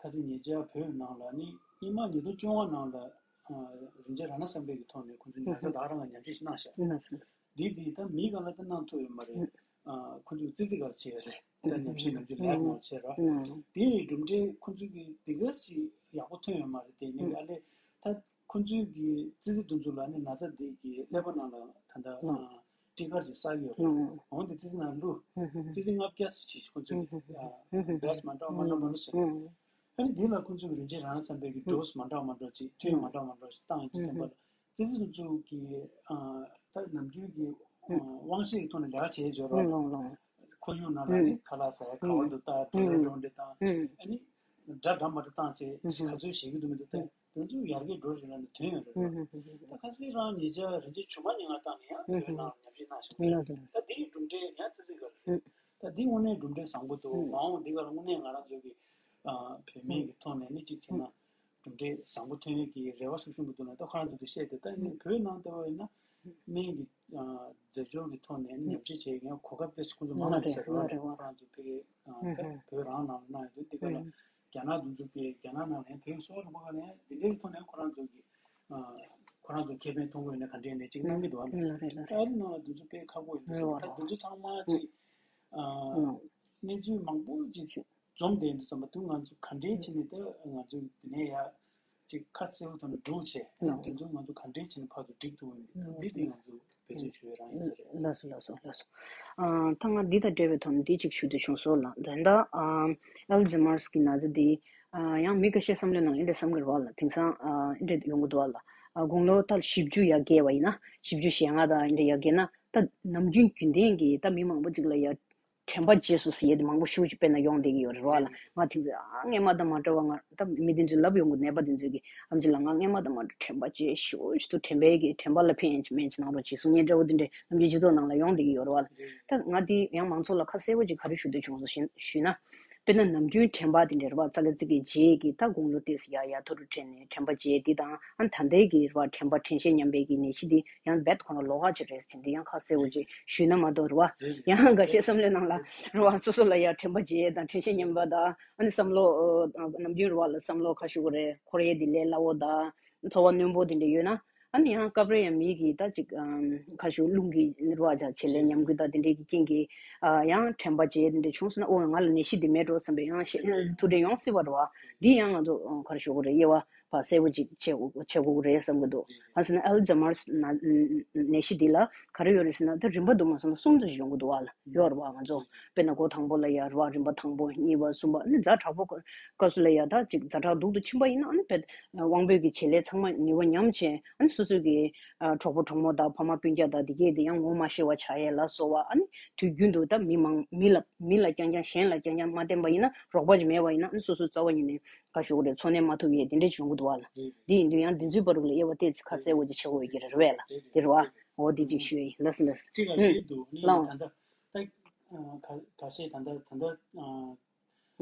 ཁ་སང་ཉེ་ཆར་བོད་ནང་ལ་ཨ་ནི་སྔོན་མ་ཉིས་སྟོང་བཅོ་ལྔ་ནང་ལ་ཨ་རིན་ཆེན་རཏྣ་བསམ་འཕེལ་གྱི་ཐོག་ནས་ཁོང་ཚོས་ཉར་ཚགས་བདག་རང་ལ་ཉམས་ཞིབ་ཞིག་གནང་ཤག་འདི་འདི་ད་མིའི་སྒང་ལ་ད་གནང་ཐུབ་ཡོད་མ་རེད། ཨ་ཁོ་ཚོས་ཙི་ཙི་ག་རེ་བྱས་ཡོད་རེད། ད་ཉམས་ཞིབ་ནམ་རྒྱུན་ལེབ་ནང་བྱས་རོགས། དེ་ཡི་གྲུབ་འབྲས་ཁོ་ཚོས་ཀྱི་འདི་ག་ཞིག་ཡག་པོ་ཐོན་ཡོད་མ་རེད། དེ་ནས་ཨ་ལས་ད་ཁོ་ཚོས་ཀྱི་ཙི་ཙི་དེ་ཚོ་ལ་ནི་ན་ཚ་འདི་གི་ཀླད་པ་ནང་ལ་ད་ལྟ་ཨ་སྤྲི་དཀར་ཅིག་བསགས་ཡོད་རེད། འོན་ཏེ་ཙི་ཙི་ནང་བླུགས། ཙི་ཙི་ལྔ་བརྒྱ་ཞིག་ཁོ་ཚོས་ཀྱི་ཨ་བེ་ཆི་མ་འདྲ་མ་འདྲ་མ་འདྲ་བྱས། ཨ་ནི་འདི་ལ་ཁོ་ཚོས་རིན་ཆེན་རང་བསམ་པའི་གི་ཌོ་སི་མ་འདྲ་མ་འདྲ་ཅིག་ཐོན་མ་འདྲ་མ་འདྲ་ཞིག་བཏང་ཡོད་དུས་ཙམ་པ་ལ་ཙི་ཙི་དེ་ཚོ་གི་ཨ་ད་ནམ་རྒྱུན་གྱི་ཨ་དབང་ཤེད་ཀྱི་ཐོག་ནས་ལས་ཀ་བྱས་ཡོད་རེད། ཁོར་ཡུག་ནང་ལ་ནི་ཁ་ལག་ཟ་ཡ་ཁ་བ་དུ་བཏགས་ཊོ་ལེཊ་འགྲོ་འདྲ་བཏང་། ཨ་ནི་འདྲ་འདྲ་མ་འདྲ་བཏང་བྱས་ག་ཚོད་བྱེད་ཀྱི་འདུག་མི་འདུག་བལྟས། དེ་ཚོ་ཡར་རྒྱས་འགྲོ་རེད་ལབ་ནས་ཐོན་ཡོད་རེད། ད་ཁ་སང་རང་ཉེ་ཆར་རིན་ཆེན་ཇུ་མ་ཉིན་ང་བཏང་ནས་ཡང་བོད་ནང་ཉམས་ཞིབ་གནང་ཞིག་རེད། ད་དེའི་གྲུབ་འབྲས་ཡང་ཙི་ཙི་ག་རེད། ད་དེ་དངོས་གནས་གྲུབ་འབྲས་བཟང་པོ་འདུག་མ་འོངས་འདི་ག་ལ་དངོས་གནས་ང་རང་ཚོ་གི་ཨ་བོད་སྨན་གྱི་ཐོག་ནས་ནི་གཅིག་བྱས་ན་གྲུབ་འབྲས་བཟང་པོ་ཐོན་ཡས་ཀྱི་རེ་བ་ཤུགས་ཆེན་པོ་འདུག་ལ། ད་ཁོ་རང་ཚོ་དེ་བཤད་དེ་ད་ནི་བོད་ནང་ལྟ་བ་ཡིན་ན་སྨན་གྱི་ཨ་རྫས་སྦྱོར་གྱི་ཐོག་ནས་ནི་ཉམས་ཞིབ་བྱེད་ཡས་ཀྱི་གོ་སྐབས་དེ་ཁོང་ཚོ་མང་ང་ཡོད་ཟེར་རོགས། ཁོ་རང་ཚོ་ཕ་གི་ཨ་ད་བོད་རང་ནང་ལ་གནང་ཡོད་དུས་འདི་ག་ལ་རྒྱ་ནག་དེ་ཚོ་ཕ་གི་རྒྱ་ནག་ནང་ལ་ཡང་བོད་སོག་ལ་ཕ་ག་ལ་ཡང་འདི་འདྲའི་ཐོག་ནས་ཁོ་རང་ཚོ་གི་ཨ་ཁོ་རང་ཚོ་ཁེ་ཕན་མཐོང་གི་ཡོད་ན་ག་འདྲས་ནས་ཅིག་གནང་གི་འདུག་ཨ་ལ། ཨ་རི་ནང་ལ་དེ་ཚོ་དཔེ་ཁག་པོ་ཡིན་འདུག་ཟེར། ད་དེ་ཚོ་ཚང་མ་ཅིག་ཨ་གནས་ཚུལ་མང་པོ་ཅིག་འཛོམས་བསྡད་འདུག་བསམ་པ་དུས་ང་ཚོ་ག་འདྲས་བྱས་ནས་ད་ང་ཚོ་འདི་ནས་ཡ་ཅིག་ཁ་གསལ་པོ་ཐོག་ནས་སྒྲུག་བྱས་དེ་ཚོ་ང་ཚོ་ག་འདྲས་བྱས་ནས་ཕར་ཚུར་སྒྲིག་ཐུབ་ཡོད་མེད་འདི་དེ་ང་ཚོ་བེད་སྤྱོད་བྱེད་ཡོད་རང་ཡིན་ས་རེད། ལགས་སོ་ལགས་སོ་ལགས་སོ། ཨ་ད་ང་འདི་དང་འབྲེལ་བའི་ཐོག་ནས་འདི་གཅིག་ཞུ་འདོད་བྱུང་སོང་ལགས། ད་ལྟ་ཨ་ཨལ་ཛི་མར་གྱི་ན་ཚ་འདི་ཨ་ཡང་མི་ཁ་ཤས་བསམ་བློའི་ནང་ཨེ་འདྲ་བསམ་གྱི་རེད་བ་ལགས། དེང་སང་ཨ་ཨེ་འདྲ་ཡོང་གི་འདུག་བ་ལགས། ཨ་དགུང་ལོ་ད་བཞི་བཅུ་ཡར་བརྒལ་བ་ཡིན་ན་བཞི་བཅུ་ཞེ་ལྔ་དང་ཨེ་འདྲ་ཡར་བརྒལ་ན་ད་ནམ་རྒྱུན་རྒྱུན་ལྡན་གྱི་ད་མི་མང་པོ་ཅིག་ལ་ཡ་དྲན་པ་བརྗེད་སོང་ཟེར་ཡས་དེ་མང་པོ་ཞེ་པོ་ཅིག་དཔེར་ན་ཡོང་བསྡད་ཀྱི་ཡོད་རེད་བ་ལགས། ང་དེང་སང་ཨ་སྔན་མ་དང་མ་འདྲ་བ། ང་ད་མི་དེ་ཚོས་ལབ་ཡོང་གི། ནད་པ་དེ་ཚོས་ཀྱི་ཨམ་ཆི་ལགས་ང་སྔན་མ་དང་མ་འདྲ་དྲན་པ་བརྗེད་ཞེ་པོ་ཅིག་འདུག་དྲན་པའི་གི་དྲན་པ་ལ་ཕན་ཡོན་ཅིག་མེད་ཅིག་གནང་རོགས་བྱེད་གསུང་མཁན་འདྲ་བོ་དེ་འདྲས་ནམ་རྒྱུན་སྤྱི་ཚོགས་ནང་ལ་ཡོང་བསྡད་ཀྱི་ཡོད་རེད་བ་ལགས། ད་ང་དེ་ཡང་མང་ཚོགས་ལ་ཁ་གསལ་པོ་ཅིག་ག་རེ་ཞུ་འདོད་བྱུང་སོང་ཞེ་ཞུས་ན། དཔེར་ན་ནམ་རྒྱུན་དྲན་པ་དེ་འདྲ་རེད་བ། རྩ་ལ་ཙི་གེ་བརྗེད་ཀྱི་ད་དགུང་ལོ་ཏོག་ཙམ་ཡར་ཡར་མཐོ་རུ་འཕྲད་ནས་དྲན་པ་བརྗེད་དེ་དང་ཨ་ད་ལྟའི་གི་རེད་བ་དྲན་པ་དྲན་ཤེས་ཉམས་པའི་གི་ནད་གཞི་དེ་ཡང་རྦད་ཁོ་རང་ལོགས་ཀ་ཅིག་རེད་ཟེར་འདི་ཡང་ཁ་གསལ་པོ་ཅིག་ཞུས་ན་མ་གཏོགས་རེད་བ། ཡང་འགའ་ཤས་བསམ་བློའི་ནང་ལ་རེད་བ་སོ་སོ་ལ་ཡང་དྲན་པ་བརྗེད་དང་དྲན་ཤེས་ཉམས་པ་དང་ཨ་ནི་བསམ་བློ་ཨ་ནམ་རྒྱུན་རེད་བ་ལ་བསམ་བློ་ཁ་ཤུ་གི་རེད། འཁོར་ཡས་དེ་ལས་སླ་བོ་དང་ཚོར་བ་རྣོན་པོ་དེ་འདྲ་ཡོད་ན། ཨ་ནི་ཡང་སྐབས་རེ་ཡང་མི་གིས་ད་ཅིག་ཨམ་ཁ་ཤུགས་རླུང་གི་རེད་བ་ཅིག་བྱེད་ལས་ཉམས་རྒུད་དང་དེ་འདྲའི་གི་རྐྱེན་གྱིས་ཨ་ཡང་དྲན་པ་བརྗེད་དེ་འདྲ་བྱུང་སོང་ན། ཨོ་ང་ལ་ནད་གཞི་འདི་མེད་འགྲོ་བསམ་པའི་ཡང་ཤེས་ཐུགས་འདྲེ་ཡོང་སྲིད་པ་རེད་བ། འདི་ཡང་ང་ཚོ་ཨ་ག་རེ་ཞུ་དགོས་རེད། དབྱེ་བ་ཕར་གསལ་པོ་ཅིག་བྱེད་དགོས་བྱེད་དགོས་ཀྱི་རེད་བསམ་གྱི་འདུག་གང་ཟེར་ན་ཨལ་ཛི་མར་ནད་གཞི་འདི་ལ་ག་རེ་ཡོད་རེད་ཟེར་ན། ད་རིམ་པ་དུ་མ་སོང་ན་གསུམ་ཙམ་ཞིག་ཡོང་གི་འདུག་བ་ལགས། ཡོད་རེད་བ། ང་ཚོ་དཔེར་ན་འགོ་དང་པོ་ལ་ཡ་རེད་བ། རིམ་པ་དང་པོ་གཉིས་པ་གསུམ་པ་ནི་ཛ་དྲག་པོ་སྐབས་སུ་ལ་ཡ་ད་ཅིག་ཛ་དྲག་སྡུག་ཏུ་ཕྱིན་པ་ཡིན་ན་ཨ་ནི་དཔེ་དབང་པོའི་གི་བྱེད་ལས་ཚང་མ་ནུས་པ་ཉམས་བྱས། ཨ་ནི་སོ་སོའི་གི་ཨ་གྲོགས་པོ་གྲོགས་མོ་དང་ཕ་མ་སྤུན་ཀྱག་དང་དེ་གས་དེ་ཡང་ངོ་མ་ཤེས་པ་ཆགས་ཡས་ལ་སོགས་པ། ཨ་ནི་དུས་རྒྱུན་དུ་ད་མི་མང་མི་ལ་མི་ལ་རྐྱང་རྐྱང་གཞན་ལ་རྐྱང་རྐྱང་མ་བརྟེན་པ་ཡིན་ན། རོགས་པ་ཅིག་མེད་པ་ཡིན་ན་ཨ་ནི་སོ་སོའི་རྩ་བ་ཉིད་ནས་ག་ཞུ་དགོས་རེད། འཚོ་གནས་མ་ཐུབ་ཡས་དེ་འདྲས་བྱུང་གི་འདུག་བ་ལགས། དེ་ཡིན་དུས་ཡང་འདི་ཚོའི་བར་ལ་དབྱེ་བ་ཏོག་ཙམ་ཁ་གསལ་བོ་ཅིག་བྱེད་དགོས་ཀྱི་རེད་བས་ལགས། དེ་རེད་བ། འོ་འདི་ཅིག་ཞུ་ཡ་ཡིན། ལགས་སོ་ལགས་སོ། གཅིག་ལ་ཨུམ། འདི་འདུག་ནི་ལགས། ད་ལྟ་ད་ཁ་ཁ་ཤས་ད་ལྟ་ད་ལྟ་ཨ། ད་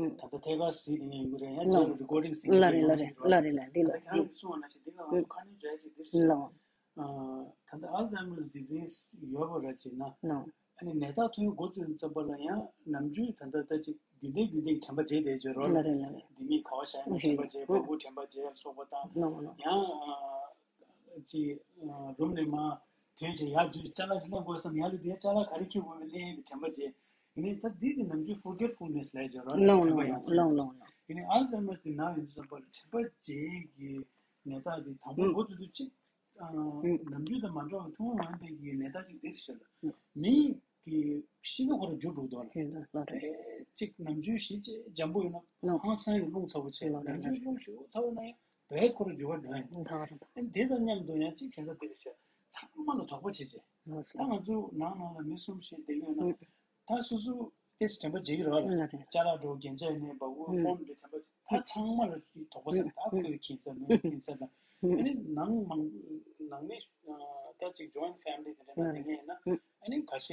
ལྟ་ཐད་ཀར་གཟིགས་དེ་ཡིན་གྱི་རེད། ཡང་རྗེས་ལ་རི་ཀོར་ཌིང་གཟིགས་ཀྱི་རེད། ལགས་རེད་ལགས་རེད། ལགས་རེད་ལགས། འདི་ལ་ད་ལྟ་ཁྱེད་རང་གིས་གསུངས་པ་ནང་བཞིན་འདི་ལ་ང་ཚོ་ཁ་སྣོན་བྱ་ཡ་ཅིག་འདིར་ཞུ། ལགས། ད་ལྟ་ཨལ་ཛའི་མར་ཌི་ཛིས་ཡོད་པ་ར་བྱས་ན། ལགས། ཨ་ནི་ནད་རྟགས་ཐོན་འགོ་བཙུགས་ཙམ་པ་ལ་ཡང་ནམ་རྒྱུན་ད་ལྟ་ད་ཅིག་རྒྱུན་ལྡན་རྒྱུན་ལྡན་གྱི་དྲན་པ་བརྗེད་བསྡད་ཡོད་རེད། ལགས་རེད་ལགས་རེད། ལྡེ་མིག་ག་པར་བཞག་ཡིན་ན་དྲན་པ་བརྗེད། ལགས། སྤོ་བོ་དྲན་པ་བརྗེད་ལ་སོགས་པ་དང་། ལགས་ལགས། ཡང་ཅིག་རུམ་ནས་མར་ཐོན་བྱས་ཡར་འཛུལ་ཅ་ལག་ཅིག་ལེན་དགོས་བསམ། ཡར་ལ་དེ་ཅ་ལག་ག་རེ་འཁྱེར་དགོས་མིན་ལེན་ཡས་དེ་དྲན་པ་བརྗེད། ཡིན་ནའི་ད་འདི་དེ་ནམ་རྒྱུན་ཕོར་གེཊ་ཕུལ་ནེས་ལབ་ཡོད་རེད། ལགས་དྲན་པ་ཡང་ལགས་ལགས། ཡིན་ནའི་ཨལ་ཛའི་མར་དེ་ན་ཡོང་དུས་ཙམ་པ་ལ་དྲན་པ་བརྗེད་ཀྱི་ནད་རྟགས་དེ་དང་པོ་འགོ་བཙུགས་དུས་གཅིག་ཨ། ཨུ། ནམ་རྒྱུན་དང་མ་འདྲ་བའི་ཐུན་མོང་མ་ཡིན་པའི་གི་ནད་རྟགས་ཅིག་འདིར་བཤད་ལ། ཨུ། མི་གི་གཤིས་ཀ་ཁོ་རང་འགྱུར་འགྲོ་གི་འདུག་ལ། ཨེ་ལགས་རེད། གཅིག་ནམ་རྒྱུན་གཤིས་ཅིག་འཇམ་པོ་ཡོད་ན། ལགས། ཧང་སང་གི་རླུང་ཚ་པོ་བྱས། ལགས་རེད་ནམ་རྒྱུན་ལགས་རེད། རླུང་ཞེ་པོ་ཚ་པོ་ན་ཡང་བས་ཁོ་རང་འགྱུར་བ་འགྲོ་ཡིན། ལགས་རེད། ཨེ་འདི་དང་མཉམ་དུ་ཡང་གཅིག་གཞན་དག་འདིར་བཤད་ཚང་མ་ལ་དོགས་པ་བྱེད་བྱས། ལགས་སོ། ད་ང་ཚོ་ནང་ནང་ལ་མི་གསུམ་བཞི་བསྡད་ཡོད་ན། ཨུ། ད་སོ་སོ་ཏེས་དྲན་པ་བརྗེད་ཀྱི་རེད་བ་ལ། ལགས་རེད། ཅ་ལག་འགྲོ་རྒྱན་ཆ་ནས་འབག་གོ་ཨུ། ཕོན་འདྲ་དྲན་པ་ད་ཚང་མ་ལ་དོགས་པ་ཟེར། ད་ཨུ། ཁོས་ཁྱེད་ཚར་མོས་ཁྱེད་ཚར་ལ། ཨུ། ཨ་ནི་ནང་མང་ནང་མི་ད་ཅིག་ཇོ་ཡིན་ཕེ་མི་ལི་དེ་འདྲ་ན་ལགས་རེད། དེ་ངས་ན་ཨུ། ཨ་ནི་ཁ་ཤས་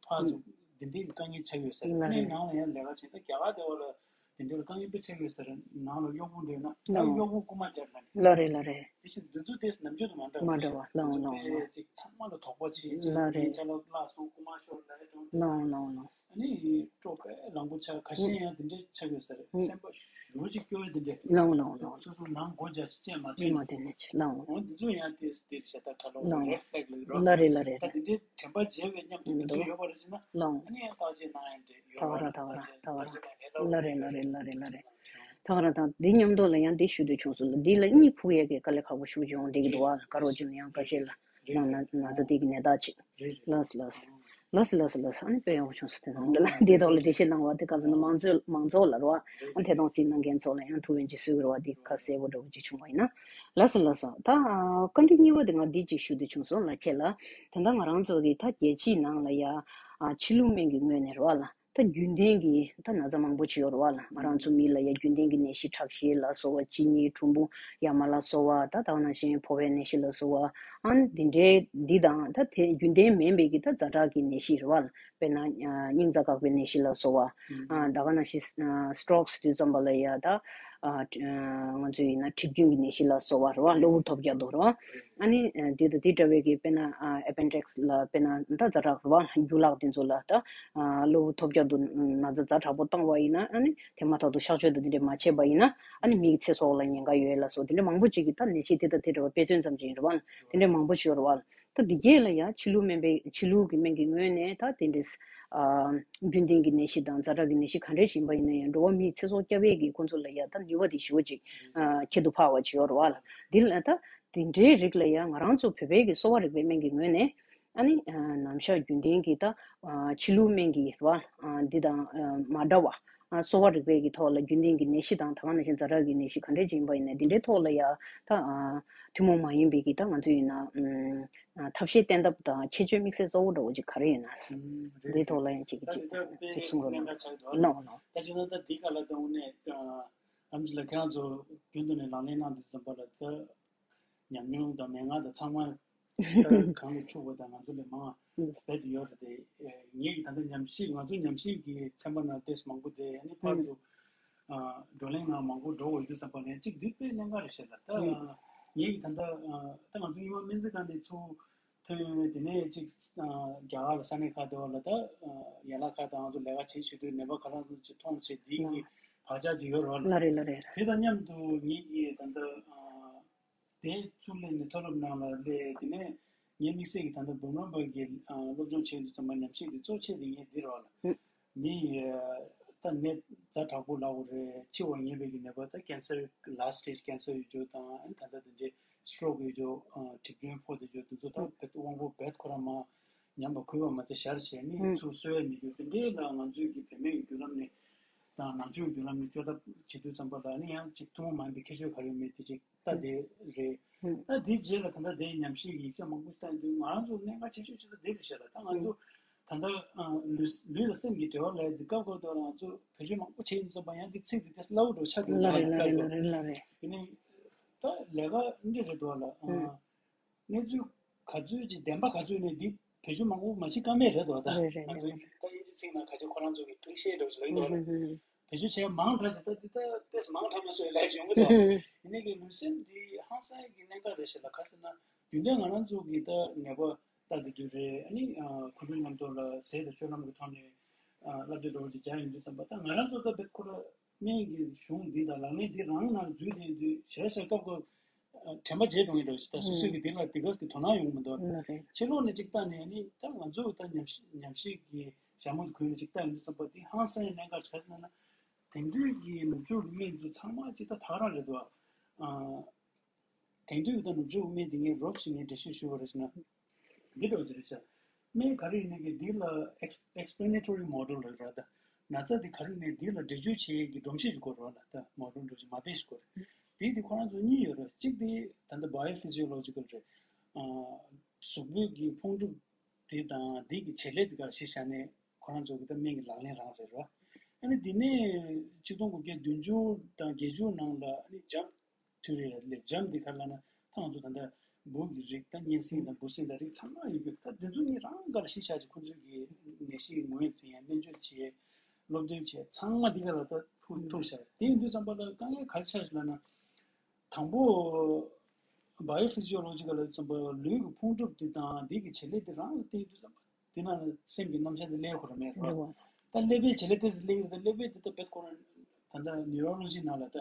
ཕར་ཚུར་འདི་འདྲའི་དཀའ་ངལ་ཆགས་ཡོད་ཟེར། ཨ་ནི་ནང་ལ་ཡང་ལས་ཀ་བྱེད། ད་རྒྱ་གར་དེ་བ་ལ་དེ་འདྲའི་དཀའ་ངལ་དཔེ་ཆགས་ཡོད་ཟེར། ནང་ལ་གཡོག་པོ་འདྲ་ཡོད་ན་ད་ཨུ། གཡོག་པོ་རྐུ་མ་རྒྱག་ལ་ནི། ལགས་རེད་ལགས་རེད། དེ་བཞིན་འདི་ཚོ་ཏེས་ནམ་རྒྱུན་དུ་མ་འདྲ་བ་མ་འདྲ་བ། ལགས་འདི་ཚོ་ལགས་ལགས། དཔེ་ཅིག་ཚང་མ་ལ་དོགས་པ་བྱེད་ཅིག་ལགས་རེད། ཅ་ལག་བརླག་སོང་རྐུ་མ་ཤོར་ལ་ཡ་དང་། ལགས་ལགས་ལགས། ཨ་ནི་སྤྲོ་དཔེ་རང་པོ་ཆགས། ཁ་ཤས་ཡང་དེ་འདྲའི་ཆགས་ཡོད་ས་རེད། སེམས་པ་ཞེ་པོ་ཅིག་སྐྱོ་བའི་དེ་འདྲའི། ལའོ་ལའོ་ལའོ། སོ་སོ་ནང་སྒོ་རྒྱག་ཅིག་ཅན་མ་ཐོན། མ་ཐོན་ནས་ལའོ། འོ་འདི་ཚོ་ཡང་དེ་དེར་ཞེ་དྲག་ཁ་ལོ་ལའོ། རེཌ་ཕ་ལེག་ལབ་རོགས། ལ་རེད་ལ་རེད། ད་དེ་འདྲའི་དྲན་པ་བརྗེད་པའི་མཉམ་དུ་དེ་ཚོ་ཡོད་པ་རེད་ཟེར་ན། ལའོ། ཨ་ནི་ཡང་བརྟག་དཔྱད་གནང་ཡ་འདྲ་ཡོད་ད་ག་ར་ར་ད་ག་ར་ད་ག་ར། ལ་རེད་ལ་རེད་ལ་རེད་ལ་རེད། ད་ག་ར་ད་འདི་མཉམ་དུ་ལ་ཡང་འདི་ཞུ་འདོད་བྱུང་སོང་ལ། འདི་ལ་གཉིད་ཁུག་ཡས་ཀྱི་དཀའ་ལས་ཁག་པོ་ཞུ་བྱུང་འདི་གི་འདུག་ཨ། དཀར་རོ་ཅིག་ལ་ཡང་ཁ་ཤས་ལ་ཡང་ན་ན་ཚ་འདི་གི་ནད་རྟགས་ཅིག་ལགས་སོ་ལགས་སོ། ལགས་སོ་ལགས་སོ་ལགས་སོ། ཨ་ནི་དཔེ་ཡག་པོ་བྱུང་སོང་། དེ་ནང་འདི་ལ་འདི་ཐོག་ལ་འགྲེལ་བཤད་གནང་བ་དེ་ག་ཟེར་ན་མང་ཚོགས་མང་ཚོགས་ལ་རོ། ཨ་ཐད་གཏོང་གཟིགས་གནང་མཁན་ཚོ་ལ་ཡང་ཐུགས་ཕན་ཅིག་གསོས་ཀྱི་རོ། འདི་ཁ་གསལ་པོ་འདྲ་བོ་ཅིག་བྱུང་བ་ཡིན་ན། ལགས་སོ་ལགས་སོ། ད་བཀའ་འདྲི་གཉིས་པ་དེ་ང་འདི་ཅིག་ཞུ་འདོད་བྱུང་སོང་ལ། ཁྱེད་ལ་ད་ལྟ་ང་རང་ཚོ་གི་ད་རྒྱལ་སྤྱིའི་ནང་ལ་ཡ་ཕྱི་ལུགས་སྨན་གྱི་ངོས་ནས་རོ་ལ། ད་རྒྱུན་ལྡན་གྱི་ད་ན་ཚ་མང་པོ་ཅིག་ཡོད་རེད་བ་ལ། ང་རང་ཚོ་མི་ལ་ཡ་རྒྱུན་ལྡན་གྱི་ནད་གཞི་ཁྲག་ཤེད་ལ་སོགས་པ། གཅིན་སྙི་གྲུམ་བུ་ཡ་མ་ལ་སོགས་པ། ད་ད་ག་ནང་བཞིན་ཕོ་བའི་ནད་གཞི་ལ་སོགས་པ། ཨ་འདི་འདྲའི་འདི་དང་ད་དེ་རྒྱུན་ལྡན་མིན་པའི་གི་ད་ཛ་དྲག་གི་ནད་གཞི་རེད་བ་ལ། དཔེར་ན་སྙིང་རྩ་འགག་པའི་ནད་གཞི་ལ་སོགས་པ། ཨ་ད་ག་ནང་བཞིན་སི་ཊོག་དུས་ཙམ་པ་ལ་ཡ་ད་ང་ཚོ་ཡིན་ན་མཁྲིས་སྐྱོན་གྱི་ནད་གཞི་ལ་སོགས་པ་རེད་བ། གློ་བུར་ཐོལ་རྒྱག་ཏུ་རེད་བ། ཨ་ནི་དེ་དང་དེ་འདྲ་བའི་གི་དཔེར་ན་ཨེ་པེན་ཌིག་སི་ལ་དཔེར་ན་ད་ཛ་དྲག་རེད་བ། རྒྱུ་ལག་དེ་ཚོ་ལ་ད་གློ་བུར་ཐོལ་རྒྱག་ཏུ་ན་ཚ་ཛ་དྲག་པོ་བཏང་བ་ཡིན་ན། ཨ་ནི་དེ་མ་ཐག་ཏུ་གཤག་བཅོས་དང་དེ་འདྲ་མ་བྱས་པ་ཡིན་ན། ཨ་ནི་མི་གི་ཚེ་སྲོག་ལ་ཉེན་ཁ་ཡོད་ལ་སོགས་དེ་འདྲ་མང་པོ་ཅིག་གི་ད་ནད་གཞི་དེ་དང་དེ་འདྲ་བ་དཔེ་མཚོན་ཙམ་ཅིག་ཡིན་རེད་བ། དེ་འདྲ་མང་པོ་ཞིག་ཡོད་རེད་བ། ད་འདི་གས་ལ་ཡ་ཕྱི་ལུགས་སྨན་པའི་ཕྱི་ལུགས་ཀྱི་སྨན་གྱི་ངོས་ནས་ད་དེ་འདྲ་རྒྱུན་ལྡན་གྱི་ནད་གཞི་དང་ཛ་དྲག་གི་ནད་གཞི་ག་འདྲ་ཞིག་ཡིན་པ་ཡིན་ན་ཡང་འགྲོ་བ་མིའི་ཚེ་སྲོག་སྐྱོབ་ཡས་ཀྱི་ཁོང་ཚོ་ལ་ཡ་ད་ནུས་པ་དེ་ཞེ་པོ་ཅིག་ཁྱད་དུ་འཕགས་པ་ཅིག་ཡོད་རེད་བ་ལ། འདི་ལ་ད་དེ་འདྲའི་རིགས་ལ་ཡང་ང་རང་ཚོ་བོད་པའི་གི་གསོ་བ་རིག་པའི་སྨན་གྱི་ངོས་ནས། ཨ་ནི་ནམ་ཞག་རྒྱུན་ལྡན་གྱི་ད་ཕྱི་ལུགས་སྨན་གྱི་རེད་བ། འདི་དང་མ་འདྲ་བ། གསོ་བ་རིག་པའི་གི་ཐོག་ལ་རྒྱུན་ལྡན་གྱི་ནད་གཞི་དང་ད་ག་ནང་བཞིན་ཛ་དྲག་གི་ནད་གཞི་ག་འདྲ་ཅིག་ཡིན་པ་ཡིན་ན་འདི་འདྲའི་ཐོག་ལ་ཡང་ད་ཐུན་མོང་མ་ཡིན་པའི་གི་ད་ང་ཚོ་ཡིན་ན་ཐབས་ཤེས་བསྟེན་ཐབས་དང་ཁྱད་ཆོས་དམིགས་བསལ་གཙོ་བོ་འདྲ་བོ་ཅིག་ག་རེ་ཡོད་ན། འདིའི་ཐོག་ལ་ཡང་ཅིག་ཅིག་ཅིག་གསུང་རོགས་གནང་། ལགས་ལགས། ད་ཅི་ན་ད་འདི་ག་ལ་ད་དངོས་གནས་ཨམ་ཅི་ལ་ཁྱེད་རང་ཚོ་རྒྱུན་དུ་ནས་ལག་ལེན་གནང་དུས་ཙམ་པ་ལ་ད། ཉམས་མྱོང་དང་མན་ངག་དང་ཚང་མ་ད་གང་ལ་ཕྱུག་པ་དང་ང་ཚོ་ལས་མང་རྦད་དེ་ཡོད་རེད་དེ། ངེད་ཀྱི་ད་ལྟ་ཉམས་ཞིབ་ང་ཚོ་ཉམས་ཞིབ་ཀྱི་ཚན་པ་ནང་ཏེས་མང་པོ་དེ་ཨ་ནི་ཕར་ཚུར་བགྲོ་གླེང་ནང་མང་པོ་འགྲོ་དགོས་ཡོད་དུས་ཙམ་པ་ནས་གཅིག་འདི་དཔེ་གནད་འགག་རེད་ཤག་ལ། ད་ངེད་ཀྱི་ད་ལྟ་ད་ང་ཚོ་ཉི་མ་སྨན་རྩིས་ཁང་ནས་ཚུར་ཐོན་ཡོང་དེ་ནས་གཅིག་རྒྱ་གར་ལ་ས་གནས་ཁག་དེ་བ་ལ་ད་ཡན་ལག་ཁག་དང་ང་ཚོ་ལས་ཀ་བྱེད་བྱེད་དུས་ནད་པ་ག་རང་ཚོ་ཅིག་མཐོང་བྱེད་འདི་གི་བག་ཆགས་ཅིག་ཡོད་རེད་བ་ལ། ལ་རེད་ལ་རེད། དེ་དང་མཉམ་དུ་ངེད་ཀྱི་ད་ལྟ། དེ་ཚུར་སླེབས་ནས་མཐོ་སློབ་ནང་ལ་སླེབས། དེ་ནས་ངའི་དམིགས་བསལ་གྱི་ད་ལྟ་འབུམ་རམས་པ་གི་སློབ་སྦྱོང་བྱེད་དུས་ཙམ་པ་ཉམས་ཞིབ་འདི་གཙོ་ཆེ་དེ་ངས་འདི་རེད་བ་ལ། མི་ད་ནད་ཛ་དྲག་པོ་ལབ་དགོས་རེད། འཆི་བར་ངེས་པའི་གི་ནད་པ་ད་ཀན་སར་ལ་སི་ཊི་སི་ཊེ་ཇི་ཀན་སར་ཡོད་རྒྱུ་དང་ཨ་ནི་ད་ལྟ་དེ་འདྲའི་སི་ཊོག་ཡོད་རྒྱུ་མཁྲིས་སྐྱོན་ཕོག་བསྡད་རྒྱུ་དེ་ཚོ་ད་དབང་པོ་རྦད་ཁོ་རང་མ་ཉམས་པ་ཁུལ་བ་མ་ཚད་ཞར་བྱས་ནས་ཚུར་གསོ་ཡ་མེད་རྒྱུ་དེ་འདྲའི་ལ་ང་ཚོའི་གི་བེད་མེད་ཀྱི་བརྒྱུད་ལམ་ནས་དང་ནང་ཆོས་ཀྱི་བརྒྱུད་ལམ་ནས་བཅོས་ཐབས་བྱེད་དུས་ཙམ་པ་ལ་ནི་ཡང་ཅིག་ཐུན་མོང་མ་ཡིན་པའི་ཁྱད་ཆོས་ག་རེ་ཡོད་མེད་དེ་ཅིག་ལྟ་བསྡད་རེད། ད་དེའི་རྗེས་ལ་ད་ལྟ་དེའི་ཉམས་ཞིབ་ཀྱི་ཡིག་ཆ་མང་པོ་ཞིག་བལྟ་ཡོང་དུས་ང་རང་ཚོ་གནད་འགག་ཆེ་ཤོས་ཅིག་ད་དེ་རེད་ཤག་ལ། ད་ང་ཚོ་ད་ལྟ་ལུས་ལུས་དང་སེམས་ཀྱི་འབྲེལ་བ་ལ་དེ་སྐབས་སྐབས་དུ་ང་ཚོ་བེད་སྤྱོད་མང་པོ་བྱས་ཡིན་ཙམ་པ་ཡང་དེ་ཚིག་དེ་ཏོག་ཙམ་སླ་བོ་འདྲ་ཆགས་འདུག་ལ་རེད་ལ་རེད་ལ་རེད་ལ་རེད། དེ་ནས་ད་ལས་ཀ་འདི་རེད་འདུག་ལ། གནས་ཚུལ་ག་ཚོད་ཅིག་བདེན་པ་ག་ཚོད་ནས་འདི་བེད་སྤྱོད་མང་པོ་མ་བྱེད་ཀ་མེད་རེད་དོ། ད་རེད་རེད་ང་ཚོ་རེད་རེད། ད་དབྱིན་ཇི་ཚིག་ནང་ག་ཚོད་ཁོ་རང་ཚོ་གི་ཀླི་ཤེ་འདྲ་བོ་ཞིག་ལབ་ཀྱི་འདུག་རེད། ཨུ་ཧུ་ཧུ། བེད་སྤྱོད་བྱས་མང་དྲགས་ཤིག་ད་འདི་ད་ཏེས་མང་དྲགས་མ་སོང་ལས་བྱུང་གི་འདུག་ཨུ་ཧུ་ཧུ། ཡིན་ནའི་གི་ལུས་སེམས་འདི་ཧང་སང་གི་གནད་འགག་རེད་ཤག་ལ། ག་ཟེར་ན་རྒྱུན་ལྡན་ང་རང་ཚོ་གི་ད་ནད་པ་ལྟ་དེ་དུས་རེད། ཨ་ནི་ཁོ་ཚོའི་མཉམ་དུ་ལ་ཟས་དང་སྤྱོད་ལམ་གྱི་ཐོག་ནས་བསླབ་བྱ་འདྲ་བོ་ཅིག་སྦྱར་ཡོང་དུས་ཙམ་པ་ད་ང་རང་ཚོ་ད་རྦད་ཁོ་ར་སྨན་གྱི་གཞུང་འདི་དང་ལག་ལེན་འདི་རང་ནང་འཛུལ་བསྡད་དུས་ཞེ་དྲག་སྐབས་སྐབས་དྲན་པ་བརྗེད་འགྲོ་གི་འདྲ་བ་ཞིག་ད་སོ་སོས་ཀྱི་འདི་ལ་འདི་ག་གི་དོ་སྣང་ཡོང་གི་མི་འདུག་ཕྱི་ལོགས་ནས་ཅིག་བལྟས་ནས་ནི་ད་ང་ཚོ་ད་ཉམས་ཞིབ་ཉམས་ཞིབ་ཀྱི་ཞྭ་མོ་དེ་གོན་ནས་ཅིག་བལྟས་ཡོང་དུས་ཙམ་པ་འདི་ཧང་སང་ཡང་གནད་འགག་ཆགས་ཟིན་ན་དེང་དུས་ཀྱི་ནུབ་ཕྱོགས་ཀྱི་སྨན་ཚོ་ཚང་མ་ཅིག་ད་ད་ག་རང་རེད་འདུག་དེང་དུས་ཀྱི་ད་ནུབ་ཕྱོགས་སྨན་འདི་ངས་རོབ་ཞིག་ངས་འགྲེལ་བཤད་ཞུ་བ་རེད་ཟེར་ན། འདི་འདྲ་བ་ཅིག་རེད་ཤག་སྨན་ག་རེ་ཡིན་ནའི་གི་འདི་ལ་ཨེགས་ཨེགས་པི་ལེ་ནེ་ཊོ་རི་མོ་ཌེལ་རེད་ར། ད་ན་ཚ་འདི་ག་རེ་ཡིན་ནའི་འདི་ལ་འགྲེལ་བརྗོད་བྱེད་ཡས་ཀྱི་སྒྲོམ་གཞི་ཞིག་དགོས་རེད་བ་ལ། ད་མོ་ཌེལ་སྒྲོམ་གཞི་མ་དཔེ་ཞིག་དགོས་རེད། དེ་འདི་ཁོ་རང་ཚོ་གཉིས་ཡོད་རེད། གཅིག་དེ་ད་ལྟ་བྷ་ཡོ་ཕི་ཛི་ཡོ་ལོ་ཇི་ཀལ་རེད། གཟུགས་པོའི་གི་ཕུང་གྲུབ་དེ་དང་དེ་གི་བྱེད་ལས་དེ་ག་གཞི་བཞག་ནས་ཁོ་རང་ཚོ་གི་ད་སྨན་གྱི་ལག་ལེན་རང་རེད་ར། ཨ་ནི་དེ་ནས་ཆིག་སྟོང་དགུ་བརྒྱ་བདུན་ཅུ་དང་བརྒྱད་ཅུ་ནང་ལ་ཨ་ནི་འཇམ་དུས་རེད་ལ་འཇམ་འདི་ག་ལ་ན་ཐང་དུ་ད་ལྟ་འབུ་གི་རིགས་ད་གཉན་སྲིན་དང་འབུ་སྲིན་དང་རིགས་ཚང་མ་ཡོད་རྒྱུ་ད་འདི་ཚོ་གཉིས་རང་ག་ལ་གཞི་བཞག་ཅིག་ཁོང་ཚོའི་གི་ནད་གཞི་ངོས་འཛིན་ཡ་སྨན་བཅོས་བྱེད་སློབ་སྟོན་བྱེད་ཚང་མ་འདི་ག་ལ་ད་ཐུག་ཐུག་བཞག་དེ་ཡིན་དུས་ཙམ་པ་ལ་དཀའ་ངལ་ག་རེ་ཆགས་ཤིག་ལབ་ན། དང་པོ་བྷ་ཡོ་ཕི་ཛི་ཡོ་ལོ་ཇི་ཀལ་ལ་ཙམ་པ་ལུས་ཀྱི་ཕུང་གྲུབ་དེ་དང་འདི་གི་བྱེད་ལས་དེ་རང་ལ་བརྟེན་དུས་ཙམ་པ། དེ་ནང་ལ་སེམས་ཀྱི་རྣམ་གཞག་དེ་སླེབས་ཁོ་ར་མེད་རོ། རེད་བ། ད་ཀླད་པའི་བྱེད་ལས་ཏོག་ཙམ་སླེབས་ཡོད་རེད། ད་ཀླད་པའི་དེ་ད་བེད་ཁོ་རང་ད་ལྟ་ནིའུ་རོ་ལོ་ཇི་ནང་ལ་ད་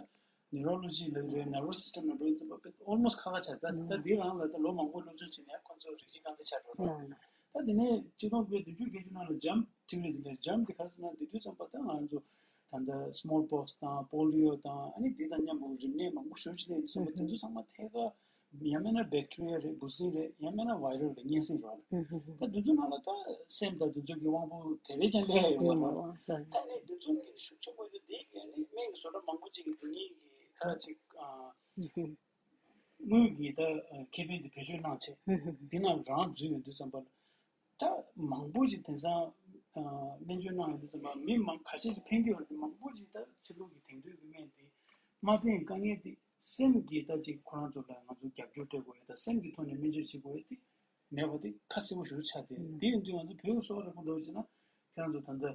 ནིའུ་རོ་ལོ་ཇི་ལབ་རེད། ནར་བ་སི་སི་སི་ཊམ་ནང་འགྲོ་ཡོད་ཙམ་པ་བེད་ཨོལ་མོ་སི་ཊི་ཁག་ཁག་ཆགས། ད་ད་འདི་རང་ལ་ད་ལོ་མང་པོ་སློབ་སྦྱོང་བྱས་ནས་ཁོ་ཚོ་རིགས་གཅིག་རྐང་རྩེད་ཆགས་འགྲོ་རོགས། ད་དེ་ནས་ཆིག་སྟོང་དགུ་བརྒྱ་བདུན་ཅུ་བརྒྱད་ཅུ་ནང་ལ་ཇམ་ཐི་ཡོ་རི་དེ་འདྲ། ཇམ་དེ་ག་རེ་ཟེར་ན་དེ་དུས་ཙམ་པ་ད་ང་ཚོ་ད་ལྟ་སི་མོལ་པོག་སི་དང་པོ་ལི་ཡོ་དང་ཨ་ནི་དེ་དང་མཉམ་པོ་རིམས་ནད་མང་པོ་ཞེ་པོ་ཅིག་སླེབས་ཡོད་ཙང་དེ་ཚོ་ཚང་མ་ཐད་ཀར་ཡང་མིན་ན་བེག་ཊི་རི་ཡ་རེད། འབུ་སྲིན་རེད། ཡང་མིན་ན་བྷའི་རལ་རེད། གཉན་སྲིན་རེད། ད་དེ་ཚོ་ནང་ལ་ད་སེམས་དང་དེ་ཚོ་གི་དབང་པོ་དེ་བས་ཀྱང་སླེབས་ཡོང་བ་རེད། ད་ནི་དེ་ཚོ་གི་ཤུགས་ཆེན་པོ་ཡོད་དེ་གི་ནི་སྨན་གྱི་བཟོ་གྲྭ་མང་པོ་ཅིག་གི་དེ་གཉིས་ཀྱི་ད་ཅིག་དངུལ་གྱི་ད་ཁེ་ཕན་དེ་བེད་སྤྱོད་གནང་བྱས། དེ་ནང་རང་འཛུལ་ཡོང་དུས་ཙམ་པ་ལ། ད་མང་པོ་ཞིག་དེང་སང་ཨ་སྨན་བཅོས་གནང་ཡོང་དུས་ཙམ་པ་མི་མང་ཁ་ཤས་ཀྱིས་ཕན་གྱི་ཡོད་རེད། མང་པོ་ཞིག་ད་ཕྱི་ལུགས་ཀྱི་དེང་དུས་ཀྱི་སྨན་དེ་མ་ཕན་དཀའ་ངལ་དེ་སེམས་ཀྱི་ད་ཅིག་ཁོ་རང་ཚོ་ལ་ང་ཚོ་རྒྱབ་སྐྱོར་སྤྲད་དགོས་ཡོད། ད་སེམས་ཀྱི་ཐོག་ནས་སྨན་བཅོས་བྱེད་དགོས་ཡོད་དེ་མེད་པ་དེ་ཁ་གསལ་པོ་ཞིག་ཆགས་བསྡད་ཡོད། དེ་ཡིན་དུས་ང་ཚོ་བོད་ཀྱི་གསོ་བ་རིག་པ་འདྲ་བོ་བྱས་ན་ཁྱེད་རང་ཚོ་ད་ལྟ་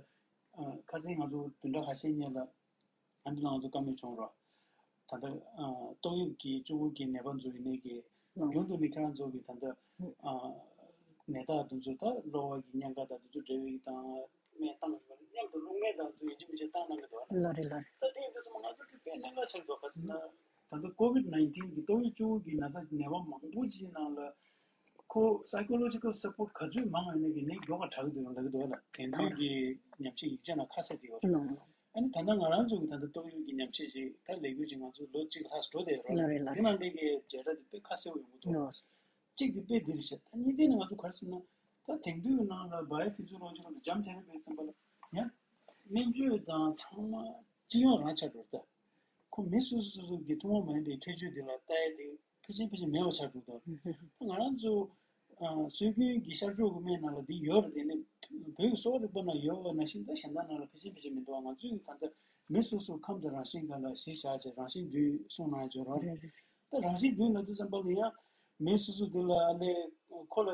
ཨ་ཁ་སང་ང་ཚོ་བདུན་ཕྲག་ཁ་ཤས་སྔོན་ལ། ཨ་འདི་ལ་ང་ཚོ་བཀའ་མོལ་བྱུང་རོགས། ད་ལྟ་ཨ་ཏོག་དབྱིབས་ཀྱི་བཅུ་དགུ་གི་ནད་པ་ཚོ་ཡིན་ནའི་གི་ཨང་རྒྱུན་དུ་ནི་ཁྱེད་རང་ཚོ་གི་ད་ལྟ་ཨ་ནད་རྟགས་དེ་ཚོ་ད་གློ་བ་གི་གཉན་ཁ་དང་དེ་ཚོ་འབྲེལ་བའི་དང་སྨན་བཏང་ཡོད་པ་མཉམ་དུ་རླུང་སྨན་དང་ཚོ་ཡིན་གཅིག་མིན་གཅིག་བཏང་གནང་གི་འདུག་ཨ། ལགས་རེད་ལགས་རེད། ད་དེ་ཡིན་དུས་ཙམ་ང་ཚོ་གི་དཔེ་གནད་འགག་ཆགས་འདུག་ག་ཟེར་ན་ད་ལྟ་ཀོ་བིད་ནའིན་ཊིན་གི་ཏོག་དབྱིབས་བཅུ་དགུ་གི་ན་ཚ་ནད་པ་མང་པོ་ཅིག་ནང་ལ་ཁོ་psychological support ག་ཚོད་མང་བ་ཡིན་ནའི་གི་ནད་མགྱོགས་པ་དྲག་གི་འདུག་ཡང་ལབ་གི་འདུག་ཨ། ལ་དེང་དུས་ཀྱི་ཉམས་ཞིབ་ཡིག་ཆ་ནང་ཁ་གསལ་དེ་ཡོད་རེད། ལགས། ཨ་ནི་ད་ལྟ་ང་རང་ཚོ་གི་ད་ལྟ་ཏོག་དབྱིབས་ཀྱི་ཉམས་ཞིབ་ཅིག་ད་ལས་འགུལ་ཅིག་ང་ཚོ་ལོ་གཅིག་ལྷག་འགྲོ་བསྡད་ཡོད་རེད། ལགས་རེད་ལགས་དེ་རེད། ནང་ལས་ཀྱི་འབྲེལ་སྒྲ་དེ་དཔེ་ཁ་གསལ་པོ་ཡོང་གི་འདུག་ལགས། གཅིག་དེ་དཔེ་འདི་རེད་ཤག་ད་གཉིས་དེ་ནི་ང་ཚོ་ག་རེ་ཟེར་ན་ད་དེང་དུས་ནང་ལ་bio physiological དང་ཇམ་ཐེ་ར་པི་ཙམ་པ་ལ་ཡང་སྨན་བཅོས་དང་ཚང་མ་སྤྱི་ཡོངས་རང་ཆགས་འགྲོ་རེད། ད་ཁོ་མི་སོ་སོ་སོ་སོ་གི་ཐུན་མོང་མ་ཡིན་པའི་ཁྱད་ཆོས་དེ་ལ་ལྟ་ཡ་དེ་ཕལ་ཆེར་ཕལ་ཆེར་མེད་པ་ཆགས་འགྲོ་འདུག་ད་ང་རང་ཚོ་ཨ་སྲོལ་རྒྱུན་གྱི་ཤར་ཕྱོགས་ཀྱི་སྨན་ནང་ལ་འདི་ཡོད་རེད། དེ་ནི་བོད་ཀྱི་གསོ་བ་རིག་པ་ནང་ཡོད་པ་ནང་བཞིན་ད་གཞན་དག་ནང་ལ་ཕལ་ཆེར་ཕལ་ཆེར་མི་འདུག་ང་ཚོས་ད་ལྟ་མི་སོ་སོ་ཁམས་དང་རང་བཞིན་སྒང་ལ་གཞི་བཞག་བྱས་རང་བཞིན་བསྡུས་གསུངས་གནང་ཡ་ཅིག་ཡོད་རེད། ད་རང་བཞིན་བསྡུས་ལབ་དུས་ཙམ་པ་ལ་ཡང་མི་སོ་སོ་དེ་ལ་ཨ་ལས་ཁོ་ལ་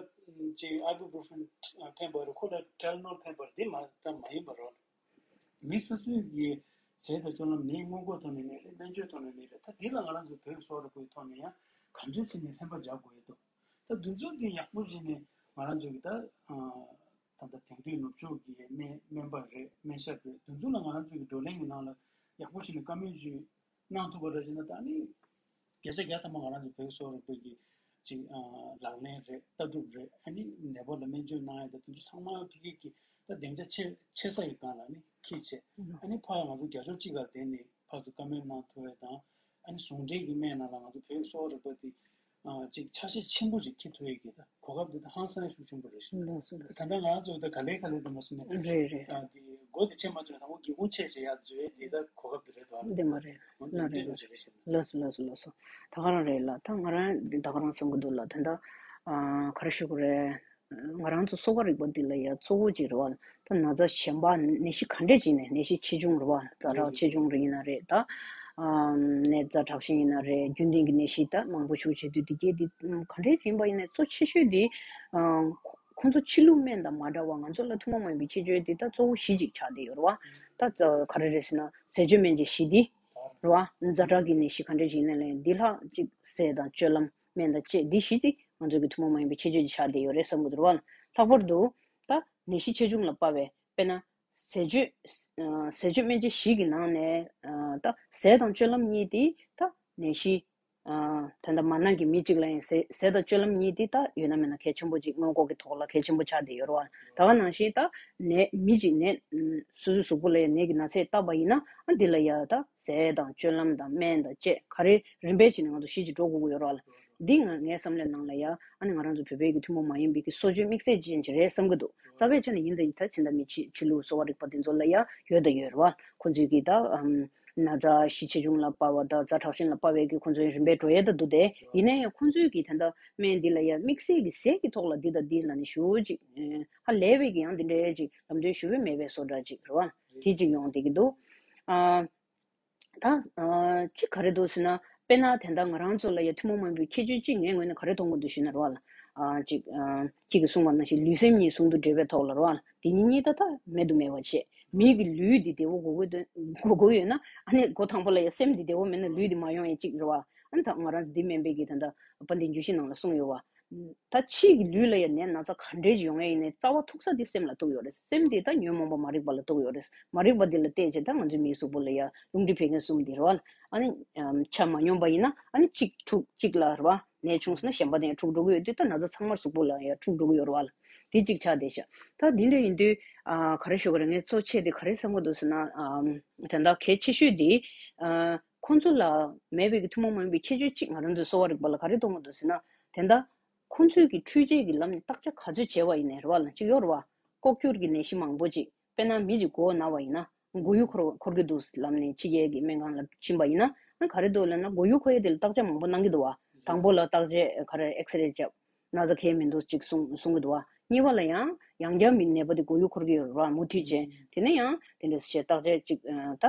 ཅིག་ibuprofen ཕན་པ་རེད། ཁོ་ལ་Tylenol ཕན་པ་རེད། འདི་མ་ད་མ་ཡིན་པ་རེད། མི་སོ་སོའི་གི་ཟས་དང་སྤྱོད་ལམ་ནི་སྔོན་འགོག་ཐོག་ནས་ནི་རེད། སྨན་བཅོས་ཐོག་ནས་ནི་རེད། ད་འདི་ལ་ང་རང་ཚོ་བོད་གསོ་བ་རིག་པའི་ཐོག་ནས་ཡང་ག་འདྲ་བྱས་ནས་ཕན་པ་རྒྱག་དགོས་ཡོད་འདུག་ད་འདི་ཚོ་འདི་ཡག་པོ་བྱས་ནས་ང་རང་ཚོ་གི་ད་ད་ལྟ་དེང་དུས་ནུབ་ཕྱོགས་ཀྱི་སྨན་སྨན་པ་རེད། སྨན་ཞབས་རེད། འདི་ཚོ་ལ་ང་རང་ཚོ་གི་བགྲོ་གླེང་གི་ནང་ལ་ཡག་པོ་བྱས་ནས་བཀའ་མོལ་ཅིག་གནང་ཐུབ་པ་འདྲ་བྱས་ན་ད་ནི་བརྒྱ་ཆ་བརྒྱ་ཐམ་པ་ང་རང་ཚོ་བོད་གསོ་བ་རིག་པའི་གི་ཅིག་ཨ་ལག་ལེན་རེད། ལྟ་གྲུབ་རེད། ཨ་ནི་ནད་པ་ལ་སྨན་བཅོས་གནང་ཡ་དང་དེ་ཚོ་ཚང་མ་ཕ་གི་གི་ད་སྡིངས་ཆ་ཆེ་ཆེ་ས་ཡི་སྒང་ལ་ནི་འཁྱེར་བྱས། ཨ་ནི་ཕར་ང་ཚོ་རྒྱ་ཕྱོགས་གཅིག་ལ་བསྡད་ནས་ཕར་ཚུར་བཀའ་མོལ་གནང་ཐུབ་ཡ་དང་། ཨ་ནི་ཟུང་འབྲེལ་གྱི་སྨན་ནང་ལ་ང་ཚོ་བོད་གསོ་བ་རིག་པ་དེ་ཨ་ཅིག་ཆ་ཤས་ཆེན་པོ་ཅིག་འཁྱེར་ཐུབ་ཡ་གི་ད་གོ་སྐབས་དེ་ད་ཧང་སང་ཤུགས་ཆེན་པོ་རེད་ཤག་ལགས་སོ། ལགས་སོ། ད་ལྟ་ང་རང་ཚོ་ད་ག་ལེ་ག་ལེ་དུ་མ་སོང་ནས་རེད་རེད། ཨ་དེ་སྒོ་དེ་ཕྱེ་མ་ཐུབ་ན་དང་པོ་སྒེའུ་ཁུང་ཕྱེ་བྱས་ཡར་འཛུལ་ཡ་དེ་ད་གོ་སྐབས་དེ་རེད་དོ། འདི་མ་རེད། ལགས་རེད། ལགས་སོ་ལགས་སོ་ལགས་སོ། ད་ག་རང་རེད་ལ་ད་ང་རང་འདི་ད་ག་རང་གསུང་གི་འདུག་ལ། ད་ད་ཨ་ག་རེ་ཞུ་དགོས་རེད། ང་རང་ཚོ་གསོ་བ་རིག་པ་འདི་ལ་ཡ་གཙོ་བོ་ཅིག་རེད་བ། ད་ན་ཚ་གཞན་པ་ནད་གཞི་ག་འདྲས་ཅིག་ནས་ནད་གཞི་ཆེ་ཆུང་རེད་བ། ཛ་དྲག་ཆེ་ཆུང་རེ་ཡིན་ན་རེད། ད་ཨ་ནད་ཛ་དྲག་ཞིག་ཡིན་ན་རེད། རྒྱུན་ལྡན་གྱི་ནད་གཞི་ད་མང་པོ་ཞིག་བྱེད་དུས་འདི་གས་འདི་ག་འདྲས་ཡིན་པ་ཡིན་ན་གཙོ་ཆེ་ཤོས་འདི་ཨ་ཁོ་ཁོང་ཚོ་ཕྱི་ལུགས་སྨན་དང་མ་འདྲ་བ་ང་ཚོ་ལ་ཐུན་མོང་མ་ཡིན་པའི་ཁྱད་ཆོས་འདི་ད་གཙོ་བོ་བཞི་ཅིག་ཆགས་བསྡད་ཡོད་རེད་བ། ད་ག་རེ་རེད་ཟེར་ན་ཟས་སྤྱོད་སྨན་དཔྱད་བཞི་འདི་རེད་བ། ཛ་དྲག་གི་ནད་གཞི་ག་འདྲས་ཅིག་ཡིན་ན་ལས་འདི་ལྷག་ཅིག་ཟས་དང་སྤྱོད་ལམ་སྨན་དང་བཅས་འདི་བཞི་འདི་ང་ཚོ་གི་ཐུན་མོང་མ་ཡིན་པའི་ཁྱད་ཆོས་ཅིག་ཆགས་བསྡད་ཡོད་རེད་བསམ་གྱི་འདུག་རེད་བ། ལྷག་པར་དུ་ད་ནད་གཞི་ཆེ་ཆུང་ལ་དཔག་པའི་དཔེར་ན་ཟས་སྤྱོད་ཨ་ཟས་སྤྱོད་སྨན་དཔྱད་བཞི་གི་ནང་ནས་ཨ་ད་ཟས་དང་སྤྱོད་ལམ་གཉིས་དེ་ད་ནད་གཞི་ཨ་ད་ལྟ་མ་ན་གི་མི་གཅིག་ལ་ཡང་ཟས་ཟས་དང་སྤྱོད་ལམ་གཉིས་དེ་ད་ཡོད་ན་མེད་ན་གལ་ཆེན་པོ་ཅིག་སྔོན་འགོག་གི་ཐོག་ལ་གལ་ཆེན་པོ་ཆགས་བསྡད་ཡོད་རེད་བ། ད་ག་ནང་བཞིན་ད་ནད་མི་གཅིག་ནད་ཨ་སོ་སོའི་གཟུགས་པོ་ལ་ཡང་ནད་ཀྱི་ན་ཚས་བཏབ་པ་ཡིན་ན་ཨ་འདི་ལ་ཡ་ད་ཟས་དང་སྤྱོད་ལམ་དང་སྨན་དང་བཅས་ག་རེ་རིམ་པས་བྱས་ནས་ང་ཚོ་གཞི་ཅིག་འགྲོ་དགོས་ཀྱི་ཡོད་རེད་བ། འདི་ང་ངའི་བསམ་བློའི་ནང་ལ་ཡ་ཨ་ནི་ང་རང་ཚོ་བོད་པའི་གི་ཐུན་མོང་མ་ཡིན་པའི་གི་གསོ་བཅོས་དམིགས་བསལ་ཅན་ཅིག་རེད་བསམ་གི་འདུག་རྩ་བའི་ཆ་ནས་ཡིན་དང་ཡིན་ད་ཕྱི་ཟླ་མི་ཕྱི་ཕྱི་ལུགས་གསོ་བ་རིག་པ་འདི་ཚོ་ལ་ཡ་ཡོད་དང་ཡོད་རེད་བ། ཁོང་ཚོས་གི་ད་ཨམ་ན་ཚ་གཞི་ཆེ་ཆུང་ལ་དཔག་པ་དང་ཛ་དྲག་ཞན་ལ་དཔག་པའི་གི་ཁོང་ཚོའི་རིམ་པས་འགྲོ་ཡས་ད་འདུག་སྟེ། ཡིན་ན་ཡང་ཁོང་ཚོས་གི་ད་ལྟ་སྨན་འདི་ལ་ཡ་དམིགས་བསལ་གི་ཟས་ཀྱི་ཐོག་ལ་འདི་དང་འདི་ལ་ནི་ཞུ་ཅིག་ཧ་ལས་པའི་གི་ཡང་འདི་འདྲའི་ཅིག་ལམ་སྟོན་ཞུ་བའི་མེད་པའི་བཟོ་འདྲ་ཅིག་རེད་བ། དེ་ཅིག་ཡོང་བསྡད་ཀྱི་འདུག་ཨ། ད་ཨ་ཅིག་ག་རེ་འདུག་ཟེར་ན་དཔེར་ན་དེ་འདྲ་ང་རང་ཚོ་ལ་ཡ་ཐུན་མོང་མ་ཡིན་པའི་ཁྱད་ཆོས་གཅིག་ངའི་ངོས་ནས་ག་རེ་མཐོང་གི་འདུག་ཞུས་ན་རེད་བ་ལ། ཨ་ཅིག་ཨ་ཁྱེད་ཀྱིས་གསུངས་པ་ནང་བཞིན་ལུས་སེམས་གཉིས་ཟུང་དུ་འབྲེལ་བའི་ཐོག་ལ་རེད་བ་ལ། དེ་གཉིས་གཉིས་ད་ད་མེད་དུ་མེད་པ་བྱས། མིའི་གི་ལུས་འདི་བདེ་བོ་དགོས་དགོས་དོན་དགོས་དགོས་ཡོད་ན་ཨ་ནི་འགོ་དང་པོ་ལ་ཡ་སེམས་འདི་བདེ་བོ་མེད་ན་ལུས་འདི་མ་ཡོང་ཡ་གཅིག་རེད་བ། ཨ་ནི་ད་ང་རང་ཚོ་འདི་སྨན་པའི་གི་ད་ད་དཔལ་ལྡན་རྒྱུད་བཞི་ནང་ལ་གསུངས་ཡོད་བ། ད་ཕྱིའི་གི་ལུས་ལ་ཡང་ནད་ན་ཚ་ག་འདྲས་ཡོང་ཡ་ཡིན་ནའི་རྩ་བ་ཐུག་ས་དེ་སེམས་ལ་ཐུག་ཡོད་རེད། སེམས་དེ་ད་ཉོན་མོངས་པ་མ་རིག་པ་ལ་ཐུག་ཡོད་རེད། མ་རིག་པ་དེ་ལ་བལྟས་བྱས་ད་ང་ཚོའི་མིའི་གཟུགས་པོ་ལ་ཡང་རླུང་མཁྲིས་བད་ཀན་གསུམ་དེ་རེད་བ། ཨ་ནི་ཆ་མ་སྙོམས་པ་ཡིན་ན་ཨ་ནི་གཅིག་འཁྲུག་གཅིག་ལ་རེད་བ། ནད་བྱུང་སོང་ན་གཞན་པ་དེ་ཡང་འཁྲུག་འགྲོ་གི་ཡོད་དུས་ད་ན་ཚ་ཚང་མར་གཟུགས་པོ་ལ་ཡང་འཁྲུག་འགྲོ་གི་ཡོད་རེད་བ། དེ་གཅིག་ཆགས་བསྡད་ཤག་ད་དེ་འདྲ་ཡིན་དུས་ག་རེ་ཞུ་གི་རེད། ངས་གཙོ་ཆེ་དེ་ག་རེ་བསམ་གི་འདུག་ཟེར་ན། དེ་འདྲ་གལ་ཆེ་ཤོས་དེ་ཁོང་ཚོ་ལ་མེད་པའི་གི་ཐུན་མོང་མ་ཡིན་པའི་ཁྱད་ཆོས་གཅིག་ང་རང་ཚོའི་གསོ་བ་རིག་པ་ལ་ག་རེ་མཐོང་གི་འདུག་ཟེར་ན། དེ་འདྲ་ཁོང་ཚོའི་གི་འཕྲུལ་ཆས་ཀྱི་ལམ་ནས་བརྟག་དཔྱད་ག་ཚོད་བྱས་པ་ཡིན་ནའི་རེད་བ་ལ་གཅིག་ཡོད་རེད་བ། ལྐོག་གྱུར་གྱི་ནད་གཞི་མང་པོ་ཅིག་དཔེར་ན་མི་གཅིག་མགོ་ན་བ་ཡིན་ན་མགོ་ཡུ་འཁོར་འཁོར་གྱི་འདུག་ལབ་ནས་ཕྱི་རྒྱལ་གྱི་སྨན་ཁང་ལ་ཕྱིན་པ་ཡིན་ན་ཨ་ག་རེ་འདུག་ལབ་ན་མགོ་ཡུ་འཁོར་ཡས་དེ་ལ་བརྟག་དཔྱད་མང་པོ་གནང་གི་འདུག་བ། དང་པོ་ལ་བརྟག་དཔྱད་ག་རེ་ཨེགས་རེ་བརྒྱབ། ན་ཚ་གང་ཡང་མི་འདུག་ཅིག་གསུང་གསུང་གི་འདུག་བ། གཉིས་པ་ལ་ཡང་ཡང་བསྐྱར་མི་ནད་པ་དེ་མགོ་ཡུ་འཁོར་གྱི་ཡོད་རེད་བ། མུ་མཐུད་བྱས་དེ་ནས་ཡང་དེ་འདྲ་བྱས་བརྟག་དཔྱད་ཅིག་ད་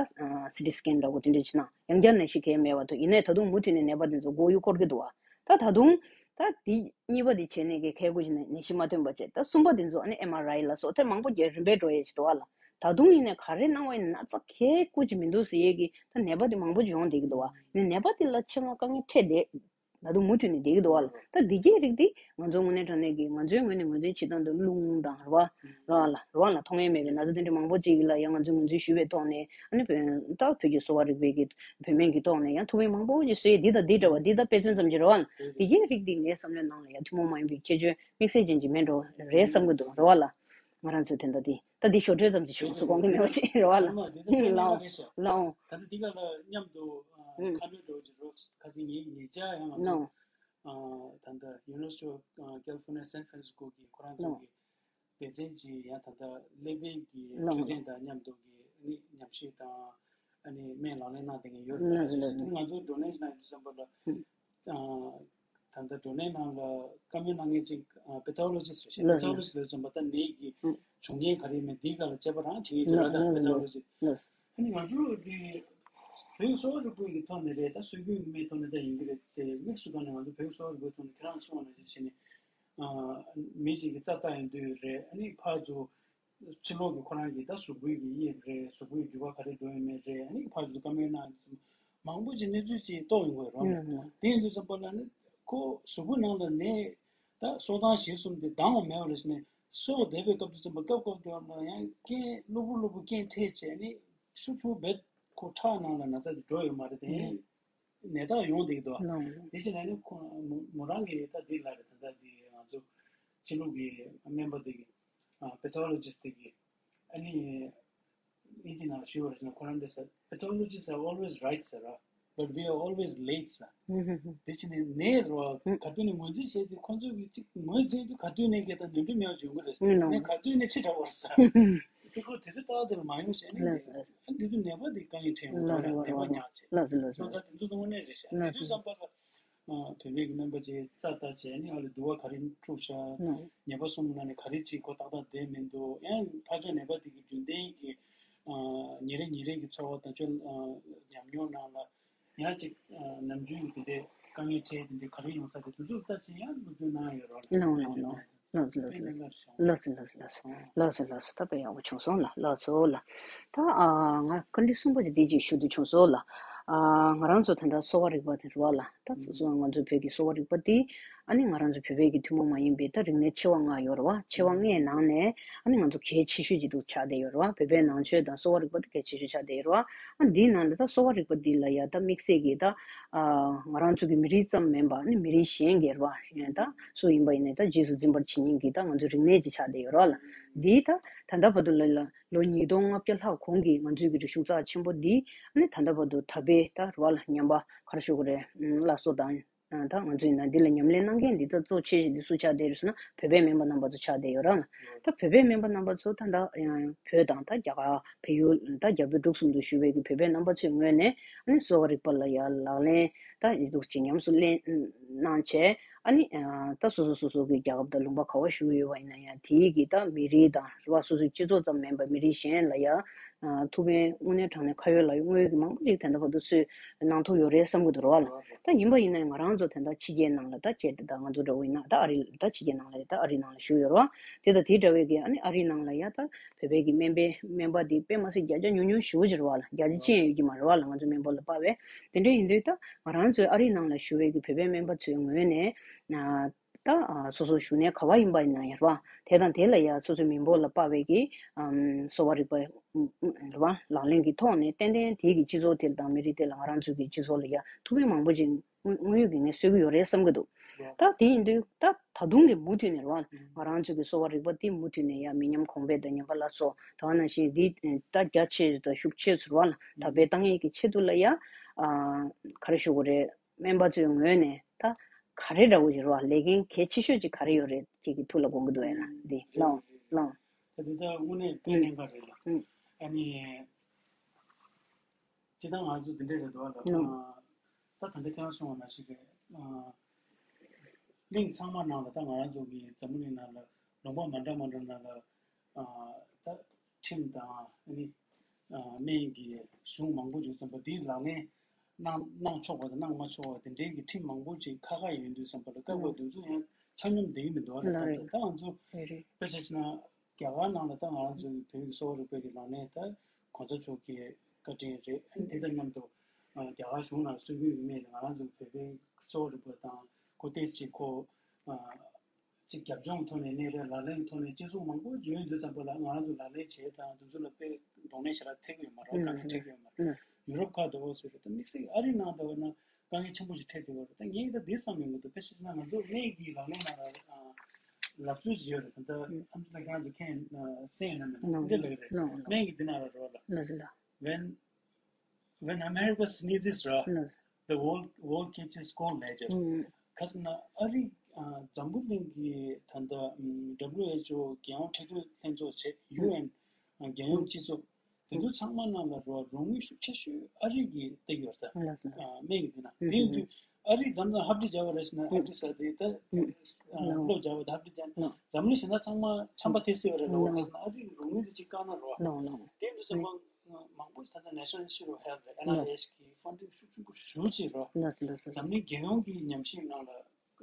སི་ཊི་སི་ཀེན་འདྲ་པོ་དེ་འདྲ་བྱས་ན་ཡང་བསྐྱར་ནད་གཞི་གང་ཡང་མེད་པ་འདུག་ཡིན་ནའི་ད་དུང་མུ་མཐུད་ནས་ནད་པ་དེ་ཚོ་མགོ་ཡུ་འཁོར་གྱི་འདུག་བ། ད་ད་དུང་ད་དེ་གཉིས་པ་དེ་བྱས་ནས་གི་གལ་ཀུ་ཅི་ནད་གཞི་མ་ཐོན་པ་བྱས། ད་གསུམ་པ་དེ་ཚོ་ཨ་ནི་ཨེམ་ཨར་ཨའི་ལ་སོགས་དེ་མང་པོ་རྒྱག་རིམ་པས་འགྲོ་ཡས་ཅིག་འདུག་བ་ལ། ད་དུང་ཡིན་ནའི་ག་རེ་གནང་བ་ཡིན་ན་ན་ཚ་གལ་ཀུ་ཅི་མི་འདུག་ཟེར་ཡས་ཀྱི་ད་ནད་པ་དེ་མང་པོ་ཅིག་ཡོང་བསྡད་ཀྱི་འདུག་བ། ནི་ནད་པ་དེ་ལ་ཆེད་མངགས་དཀའ་ངལ་འཕྲད་བསྡད། ད་དུང་མུ་མཐུད་ནས་བསྡད་ཀྱི་འདུག་བ་ལ། ད་འདི་གའི་རིགས་དེ་ང་ཚོའི་དངོས་གནས་དྲང་གནས་ཀྱི་ང་ཚོའི་ངོས་ནས་ངོས་འཛིན་བྱེད་སྟངས་དེ་རླུང་དང་རེད་བ། རང་ལ་རང་ལ་མཐོང་ཡས་མེད་པའི་ན་ཚ་དེ་འདྲ་མང་པོ་ཅིག་ལ་ཡང་ང་ཚོས་ངོས་འཛིན་ཞུས་པའི་ཐོག་ནས་ཨ་ནི་བོད་ད་བོད་ཀྱི་གསོ་བ་རིག་པའི་གི་བོད་སྨན་གྱི་ཐོག་ནས་ཡང་ཐུགས་ཕན་མང་པོ་ཅིག་གསོས། འདི་དང་འདི་འདྲ་བ་འདི་ད་དཔེ་མཚོན་ཙམ་ཅིག་རེད་བ། འདི་གའི་རིགས་འདི་ངའི་བསམ་བློའི་ནང་ལ་ཡང་ཐུན་མོང་མ་ཡིན་པའི་ཁྱད་ཆོས་དམིགས་བསལ་ཅན་ཅིག་མེད་འགྲོ་རེད་བསམ་གྱི་འདུག་རེད་བ་ལ། ང་རང་ཚོས་དེ་འདྲ་འདི་ད་འདི་ཞོར་འཕྲོས་ཙམ་ཅིག་བྱུང་སོང་དགོངས་ཀྱི་མེད་པ་ཅིག་རེད་བ་ལ། ལའོ་ལའོ། ད་ལྟ་འདི་ག་ལ་མཉམ་དུ་ཁ་སྣོན་འགྲོ་གི་རོགས་ཁ་སང་ངའི་ཉེ་ཆར་ཡང་ང་ཚོ་ད་ལྟ་University of California San Francisco གི་ཁོ་རང་ཚོ་གི་སྡེ་ཚན་གྱི་ཡང་ད་ལྟ་ཀླད་པའི་གི་འཕྲོད་བསྟེན་དང་མཉམ་དུ་གི་ཨ་ནི་ཉམས་ཞིབ་དང་ཨ་ནི་སྨན་ལག་ལེན་གནང་བསྡད་མཁན་ཡོད་རེད། ང་ཚོ་བགྲོ་གླེང་གནང་དུས་ཙམ་པ་ལ་ད་ལྟ་བགྲོ་གླེང་ནང་ལ་བཀའ་མོལ་གནང་མཁན་ཅིག་pathologist རེད་ཤག pathologist ལབ་ཙམ་པ་ད་ནད་ཀྱི་བྱུང་རྐྱེན་ག་རེ་མེད་འདིའི་སྒང་ལ་དཔྱད་པ་རང་བྱེད་མཁན་ཅིག་རེད། ད་pathologist ཨ་ནི་ང་ཚོ་འདི་བོད་གསོ་བ་རིག་པའི་གི་ཐོག་ནས་རེད། ད་སྲོལ་རྒྱུན་གི་སྨན་ཐོག་ནས་ད་ཡིན་གྱི་རེད་དེ་དམིགས་སུ་བཀར་ནས་ང་ཚོ་བོད་གསོ་བ་རིག་པའི་ཐོག་ནས་ཁྱེད་རང་གསུངས་པ་ནང་བཞིན་བྱས་ནས་མི་གཅིག་གི་རྩ་བལྟ་ཡོང་དུས་རེད། ཨ་ནི་ཕར་ཚུར་ཕྱི་ལོགས་ཀྱི་ཁོ་རང་གི་ད་གཟུགས་པོའི་གི་དབྱིབས་རེད། གཟུགས་པོའི་འགྱུར་བ་ག་རེ་འགྲོ་ཡོད་མེད་རེད། ཨ་ནི་ཕར་ཚུར་བཀའ་མོལ་གནང་ཙམ་མང་པོ་ཅིག་གནས་ཚུལ་ཅིག་རྟོགས་ཡོང་གི་རེད། དེ་ཡིན་དུས་ཙམ་པ་ལ་ནི་ཁོ་གཟུགས་པོ་ནང་ལ་ནད་ད་གསོ་སྟངས་གཞིར་བཟུང་སྟེ་ལྡང་བ་མེད་པ་རེད་ཟེར་ནས་གསོ་བསྡད་པའི་སྐབས་དུས་ཙམ་པ་སྐབས་སྐབས་དུ་ཡང་སྐད་གློ་བུར་གློ་བུར་སྐད་འཕྲད་བྱས་ནས་ཤུགས་ཆུང་བས་ཁོ་ཁྲག་ནང་ལ་ན་ཚ་དེ་འགྲོ་ཡོད་མ་རེད། དེ་ནད་རྟགས་ཡོང་བསྡད་ཀྱི་འདུག་དེ་བཞིན་ལ་ནི་ཁོ་མོ་མོ་རང་གིས་ད་འདི་ལ་རེད། ད་ལྟ་འདི་ང་ཚོ་ཕྱི་ལུགས་ཀྱི་སྨན་པ་དེ་གི་pathologist དེ་གི་ཨ་ནི་ཨིན་ཇི་ནང་ཞུ་བ་རེད་ན་ཁོ་རང་འདི་ཟེར། Pathologists are always right ཟེར་ར། But we are always late ཟེར། དེ་བཞིན་ནད་རོ་ག་དུས་ནས་ངོས་འཛིན་བྱས་ཏེ་ཁོང་ཚོས་ཀྱི་གཅིག་ངོས་འཛིན་དུས་ག་དུས་ནས་གལ་ཏེ་ནོར་འཁྲུལ་མེད་པ་ཡོང་གི་རེད་ཟེར། ནད་ག་དུས་ནས་ཕྱི་དྲགས་པ་རེད་ཟེར། དེ་ཁོ་དེ་ཚོ་ལྟ་བ་དེ་ལ་མ་ཡོང་བྱས་ནས་ལགས་སོ། ལགས་སོ། ཨ་འདི་དུས་ནད་པ་དེ་དཀའ་ངལ་འཕྲད་ཡོང་གི་རེད། ལགས་སོ། ནད་པ་ཉག་བྱས། ལགས་སོ། ལགས་སོ། སོང་ཙང་དེ་ཚོ་དངོས་གནས་རེད་ཤག། དེ་དུས་ཙམ་པ་ལ་བོད་པའི་གི་སྨན་པ་ཅིག་རྩ་ལྟ་བྱས་ནས་ཨ་ལས་དུ་བ་ག་རེ་འཁྲུགས་ཤག། ནད་པ་གསུམ་ནང་ནས་ག་རེ་ཅིག་ཁོ་ཏག་ཏག་བསྡད་མི་འདུག། ཡང་ཕར་ཕྱོགས་ནད་པ་དེ་གི་རྒྱུན་ལྡན་གྱི་ཉིན་རེ་ཉིན་རེ་གི་འཚོ་བ་དང་ཆོས་ཉམས་མྱོང་ནང་ལ་ཡང་ཅིག་ནམ་རྒྱུན་གྱི་དེ་འདྲའི་དཀའ་ངལ་འཕྲད་དེ་འདྲའི་ག་རེ་ཡོང་ས་དེ་དུས་ཚོད་ལྟ་ཅི་ཡང་སློབ་སྟོན་གནང་ཡོད་རོགས། ལགས་སོ། ལགས་སོ། ལགས་སོ། ལགས་སོ། ལགས་སོ། ལགས་སོ། ལགས་སོ། ད་དཔེ་ཡག་པོ་བྱུང་སོང་ལ། ལགས་སོ་ལ། ད་ཨ་ང་བཀའ་འདྲི་གསུམ་པ་ཅིག་འདི་ཅིག་ཞུ་འདོད་བྱུང་སོང་ལ། ཨ་ང་རང་ཚོ་ད་ལྟ་གསོ་བ་རིག་པ་དེ་རེད་བ་ལ། ད་སོ་སོ་ང་ཚོ་བོད་ཀྱི་གསོ་བ་རིག་པ་འདི་ཨ་ནི་ང་རང་ཚོ་བོད་པའི་གི་ཐུན་མོང་མ་ཡིན་པའི་ད་རིག་གནས་ཆེ་བ་ལྔ་ཡོད་རེད་བ། ཆེ་བ་ལྔའི་ནང་ནས་ཨ་ནི་ང་ཚོ་གལ་ཆེ་ཤོས་ཅིག་འདུག་ཆགས་བསྡད་ཡོད་རེད་བ། བོད་པའི་ནང་ཆོས་དང་གསོ་བ་རིག་པ་འདི་གལ་ཆེ་ཤོས་ཆགས་བསྡད་ཡོད་རེད་བ། ཨ་འདིའི་ནང་ལ་ད་གསོ་བ་རིག་པ་འདི་ལ་ཡ་ད་དམིགས་བསལ་གྱི་ད་ཨ་ང་རང་ཚོ་གི་མི་རིགས་ཙམ་མིན་པ་ཨ་ནི་མི་རིགས་གཞན་གྱི་རེད་བ། ད་སུ་ཡིན་པ་ཡིན་ནའི་ད་རྗེས་སུ་འཛིན་པར་བྱེད་མཁན་གྱི་ད་ང་ཚོའི་རིག་གནས་ཅིག་ཆགས་བསྡད་ཡོད་རེད་བ་ལ། འདིའི་ད་ད་ལྟ་བར་དུ་ལ་ལ་ལོ་ཉིས་སྟོང་ལྔ་བརྒྱ་ལྷག་གོང་གི་ང་ཚོའི་གི་རིག་གཞུང་རྩ་ཆེན་པོ་འདི་ཨ་ནི་ད་ལྟ་བར་དུ་ད་བེད་ད་རེད་བ་ལ་ཉམས་པ་ག་རེ་ཞུ་དགོས་རེད། སླར་གསོ་དང་། ད་ང་ཚོའི་ནང་འདི་ལ་ཉམས་ལེན་གནང་མཁན་འདི་ད་གཙོ་ཆེ་ཤོས་འདི་སུ་ཆགས་བསྡད་རེད་ཟེར་ན་བོད་པའི་སྨན་པ་རྣམ་པ་ཚོ་ཆགས་བསྡད་ཡོད་རེད། ད་བོད་པའི་སྨན་པ་རྣམ་པ་ཚོ་ད་ད་བོད་དང་ད་རྒྱ་གར་བལ་ཡུལ་ད་རྒྱ་བོད་འབྲུག་གསུམ་དུ་བཞུགས་པའི་གི་བོད་པའི་རྣམ་པ་ཚོའི་ངོས་ནས་ཨ་ནི་གསོ་བ་རིག་པ་ལ་ཡ་ལག་ལེན་ད་ཡི་འདུག་ཅིག་ཉམས་སུ་ལེན་གནང་བྱས་ཨ་ནི་ད་སོ་སོ་སོ་སོ་གི་རྒྱལ་ཁབ་དང་ལུང་པ་ག་བ་བཞུགས་ཡོད་པ་ཡིན་ན་ཡང་དེའི་གི་ད་མི་རིགས་དང་རེད་བ། སོ་སོའི་སྤྱི་ཚོགས་ཙམ་མིན་པ་མི་རིགས་གཞན་ལ་ཡ་ཐུགས་ཕན་དངོས་གནས་དྲང་གནས་ཁ་ཡོད་ལག་ཡོད་དངོས་ཡོད་ཀྱི་མང་པོ་ཅིག་དེ་འདྲ་བར་དུ་ཚུར་གནང་ཐུབ་ཡོད་རེད་བསམ་གྱི་འདུག་རེད་བ་ལ། ད་ཡིན་པ་ཡིན་ན་ང་རང་ཚོ་དེ་འདྲ་ཕྱི་རྒྱལ་ནང་ལ་ད་ཁྱེད་ད་ང་ཚོ་འདྲ་བོ་ཡིན་ན་ད་ཨ་རི་ད་ཕྱི་རྒྱལ་ནང་ལ་ད་ཨ་རི་ནང་ལ་བཞུགས་ཡོད་རེད་བ། དེ་ད་དེ་འདྲ་བའི་གི་ཨ་ནི་ཨ་རི་ནང་ལ་ཡ་ད་བོད་པའི་གི་སྨན་པའི་སྨན་པ་དེ་དཔེ་མ་སྲིད་བརྒྱ་ཆ་ཉུང་ཉུང་ཞེ་པོ་ཅིག་རེད་བ་ལ། བརྒྱ་ཆ་གཅིག་ཡང་ཡོད་ཀྱི་མ་རེད་བ་ལ། ང་ཚོ་སྨན་པ་ལ་དཔག་པས་དེ་འདྲ་ཡིན་དུས་ད་ང་རང་ཚོའི་ཨ་རི་ནང་ལ་བཞུགས་པའི་གི་བོད་པའི་སྨན་པ་ཚོའི་ངོས་ནས་ན། ད་ཨ་སོ་སོ་བཞུགས་གནས་ག་བ་ཡིན་པ་ཡིན་ན་ཡང་རེད་བ། དེ་དང་དེ་ལ་ཡ་སོ་སོའི་མི་འབོར་ལ་དཔག་པའི་གི་ཨམ་གསོ་བ་རིག་པ་རེད་བ། ལག་ལེན་གྱི་ཐོག་ནས་ཏན་ཏན་དེ་གི་སྤྱི་ཚོགས་དེ་དང་མི་རིགས་དེ་ལ་ང་རང་ཚོ་གི་སྤྱི་ཚོགས་ལ་ཡ་ཐུགས་ཕན་མང་པོ་ཅིག་དངོས་དངོས་ཡོད་ཀྱི་ངས་གསོས་ཀྱི་ཡོད་རེད་བསམ་གྱི་འདུག་ད་དེ་ཡིན་དུས་ད་ད་དུང་གི་མུ་མཐུད་ནས་རེད་བ། ང་རང་ཚོ་གི་གསོ་བ་རིག་པ་དེ་མུ་མཐུད་ནས་ཡ་མི་ཉམས་གོང་འཕེལ་དང་ཉམས་པ་སླར་གསོ་ད་ག་ནང་བཞིན་འདི་ད་རྒྱ་ཆེ་དང་ཤུགས་ཆེ་ཚུར་བ་ལ་དར་སྤེལ་བཏང་ཡས་ཀྱི་ཆེད་དུ་ལ་ཡ་ཨ་ག་རེ་ཞུ་དགོས་རེད། སྨན་པ་ཚོའི་ངོས་ནས་ད་ག་རེ་འདྲ་བོ་ཞིག་རེད་བ། ལས་འགན་གལ་ཆེ་ཤོས་ཅིག་ག་རེ་ཡོད་རེད། ཁྱེད་ཀྱི་ཐུགས་ལ་དགོངས་ཀྱི་འདུག་ཨེ་ན་འདི་ལོང་ལོང་། ད་འདི་ད་དངོས་གནས་དཔེ་གནད་འགག་རེད་ལ། ཨ་ནི། སྤྱིར་བཏང་ང་ཚོ་འདི་འདྲས་རེད་འདུག་ཨ་ལ། ད་ད་ལྟ་ཁྱེད་རང་གསུངས་པ་ནང་བཞིན་རེད། གླིང་ཚང་མ་ནང་ལ་ད་ང་རང་ཚོ་གི་འཛམ་བུ་གླིང་ནང་ལ་ལུང་པ་མ་འདྲ་མ་འདྲ་ནང་ལ་ད་ཁྲིམས་དང་ཨ་ནི་སྨན་གྱི་གཞུང་མང་པོ་ཡོད་ཙམ་པ་འདིའི་ལག་ལེན་གནང་གནང་ཆོག་པ་དང་གནང་མ་ཆོག་པ་དེ་འདྲའི་གི་ཁྲིམས་མང་པོ་ཅིག་ཁ་ཁ་ཡོད་དུས་ཙམ་པ་ལ་བཀག་པ་དེ་ཚོ་ཡང་ཆ་སྙོམས་བསྡད་ཀྱི་མི་འདུག་ཨ་ལ། ད་ད་ང་ཚོ་དཔེ་ཆ་བཞག་ན། རྒྱ་གར་ནང་ལ་ད་ང་རང་ཚོའི་བོད་ཀྱི་གསོ་བ་རིག་པའི་གི་ལག་ལེན་ད་གོང་ས་མཆོག་གི་བཀའ་དྲིན་རེད། ཨ་ནི་དེ་དང་མཉམ་དུ་ཨ་རྒྱ་གར་གཞུང་ནང་སྲུང་སྐྱོབ་ཡོད་མེད་ང་རང་ཚོའི་བོད་པའི་གསོ་བ་རིག་པ་དང་ཁོ་ཏོག་ཙམ་ཅིག་ཁོ་ཨ་ཅིག་རྒྱབ་ལྗོངས་ཐོག་ནས་གནས་རེད། ལག་ལེན་ཐོག་ནས་སྤྱི་ཚོགས་མང་པོ་ཡོད་དུས་ཙམ་པ་ལ་ང་རང་ཚོ་ལག་ལེན་བྱེད་དང་དེ་ཚོ་ལ་དཔེ་གདོང་ལེན་ཞེ་དྲག་ཐེབས་ཀྱི་ཡོད་མ་རེད། དཀའ་ངལ་འཕྲད་ཀྱི་ཡོད་མ་རེད། ཡུ་རོབ་ཁག་དུ་འོ་ཟེར་རེད། ད་དམིགས་བསལ་ཨ་རི་ནང་དུ་འོ་ན། དཀའ་ངལ་ཆེན་པོ་ཞིག་འཕྲད་བསྡད་པ་རེད། ད་ངས་ད་འདི་བསམ་ཡོང་གི་འདུག་དཔེ་བཞག་ན་ང་ཚོ་སྨན་གྱི་ལག་ལེན་ནང་ལ་ཨ་ལབ་སྲོལ་ཞིག་ཡོད་རེད། ད་ལྟ་ཨ་མདོ་ལ་ཁྱེད་རང་ཚོ་མཁྱེན་ཨ་གསན་ཡོད་ན་མེད་ན་འདི་ལབ་ཀྱི་རེད། སྨན་གྱི་འདི་ནང་ལ་རོ་ལ། When, when America sneezes ར། The world, world catches cold ལབ་ཀྱི་རེད། ག་ཟེར་ན་ཨ་རི་ཨ་འཛམ་བུ་གླིང་གི་ད་ལྟ་ཨམ་W H O རྒྱལ་ཡོངས་འཕྲོད་བསྟེན་ལྷན་ཚོགས་བྱས། ཡུ་ཨེན། རྒྱལ་ཡོངས་སྤྱི་ཚོགས་དེ་ཚོ་ཚང་མ་ནང་ལ་རོ་རོགས་དངུལ་ཤུགས་ཆེ་ཤོས་ཨ་རི་གིས་སྟེར་གྱི་ཡོད་རེད་ད། ལགས་སོ། ཨ་སྨན་གྱི་འདི་ན། དེ་ཡིན་དུས་ཨ་རི་མཚམས་མཚམས་ཧབ་སྦྲིད་བྱ་བ་རེད་ཟེར་ན་ཧབ་སྦྲིད་ཟ་དེ་ད་ཨ་བློ་བྱ་བ་ད་ཧབ་སྦྲིད་བྱ་ན་འཛམ་གླིང་གཞན་དག་ཚང་མ་ཆམ་པ་ཐེབས་སྲིད་པ་རེད་ལ། འོ་ག་ཟེར་ན་ཨ་རི་གི་རོགས་དངུལ་དེ་གཅིག་བཀག་ན་རོ། དེ་ཡིན་དུས་ཚང་མ་མང་པོ་ད་ལྟ་National Institute of Health རེད། N I H གི་ཕན་ཌིང་ཤུགས་ཆེན་པོ་ཞེ་པོ་ཅིག་རོ། ལགས་སོ་ལགས་སོ། འཛམ་གླིང་རྒྱལ་ཡོངས་ཀྱི་ཉམས་ཞིབ་ནང་ལ་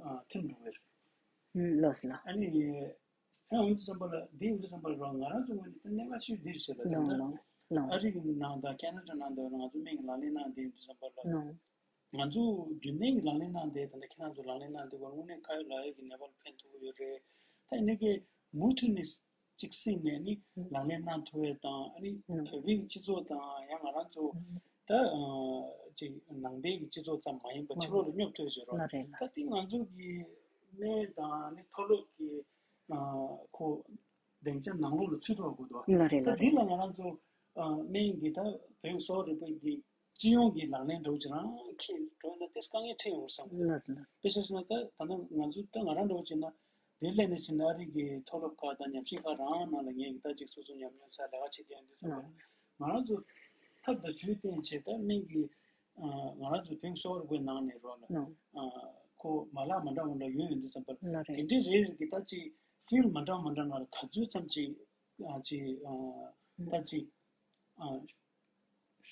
ཨ་ཐིམ་འགྲོ་གི་རེད། ལགས་སོ་ལགས། ཨ་ནི། ཡང་འོན་ཏེ་བསམ་པ་ལ་འདི་འོན་ཏེ་བསམ་པ་ལ་རང་ང་རང་ཚོ་ངོས་ནས་ད་གནད་འགག་ཆེ་ཤོས་འདི་རེད་ཟེར་ལ། ད་ལྟ་ཨ་རི་གི་ནང་དང་ཁེ་ན་ཌ་ནང་དུ་ང་ཚོ་སྨན་གྱི་ལག་ལེན་གནང་བསྡད་འོན་ཏེ་བསམ་པ་ལ་ང་ཚོ་རྒྱུན་ལྡན་གྱི་ལག་ལེན་གནང་བསྡད་ད་ལྟ་ཁྱེད་རང་ཚོ་ལག་ལེན་གནང་བསྡད་པ་དངོས་གནས་ཁ་ཡོད་ལག་ཡོད་ཀྱི་ནད་པ་ལ་ཕན་ཐོགས་ཀྱི་ཡོད་རེད། ད་ཡིན་ནའི་གི་མུ་མཐུད་ནས་གཅིག་སྲིད་ནས་ནི་ལག་ལེན་གནང་ཐུབ་ཡས་དང་ཨ་ནི་བོད་པའི་སྤྱི་ཚོགས་དང་ཡང་ང་རང་ཚོ་ད་ཅིག་ནང་པའི་གི་སྤྱི་ཚོགས་ཙམ་མ་ཡིན་པ་ཕྱི་ལོགས་ལ་སྙོབ་ཐུབ་ཡས་བྱེད་རོགས། ད་དེ་ང་ཚོ་གི་སྨན་དང་ནི་མཐོ་སློབ་ཀྱི་ཁོ་སྡིངས་ཆ་ནང་ལོགས་ལ་ཚུད་ཐུབ་པ་དགོས་འདུག་ད་འདི་ལ་ང་རང་ཚོ་སྨན་གྱི་ད་བོད་གསོ་བ་རིག་པའི་གི་སྤྱི་ཡོངས་ཀྱི་ལག་ལེན་འདྲ་བོ་ཅིག་རང་འཁྱེར་འགྲོ་ན་ཏོག་ཙམ་དཀའ་ངལ་འཕྲད་ཡོང་བསམ་གི་འདུག་དཔེ་ཆ་བཞག་ན་ད་ད་ནང་ང་ཚོ་ད་ང་རང་འདྲ་བོ་བྱས་ན་དེ་སླེབས་ནས་ཕྱིན་ན་ཨ་རི་གི་མཐོ་སློབ་ཁག་དང་ཉམས་ཞིབ་ཁག་རང་ནང་ལ་ངས་ད་ཅིག་སོ་སོ་ཉམས་མྱོང་ཚ་ལས་ཀ་བྱེད་བསྡད་ཡོང་དུས་ཙམ་པ་ང་རང་ཚོ་ཐབས་དང་ཇུས་བསྟེན་བྱས་ད་སྨན་གྱི་ང་རང་ཚོ་བོད་གསོ་བ་རིག་པའི་ནང་ནས་རོགས་ལ་ཁོ་མ་ལག་མ་འདྲ་མ་འདྲ་ཡོད་ཡོང་དུས་ཙམ་པ་དེ་འདྲའི་རེ་རེ་གི་ད་ཅིག་ཕིལ་མ་འདྲ་མ་འདྲ་ནང་ལ་ག་ཚོད་ཙམ་ཅིག་ཅིག་ད་ཅིག་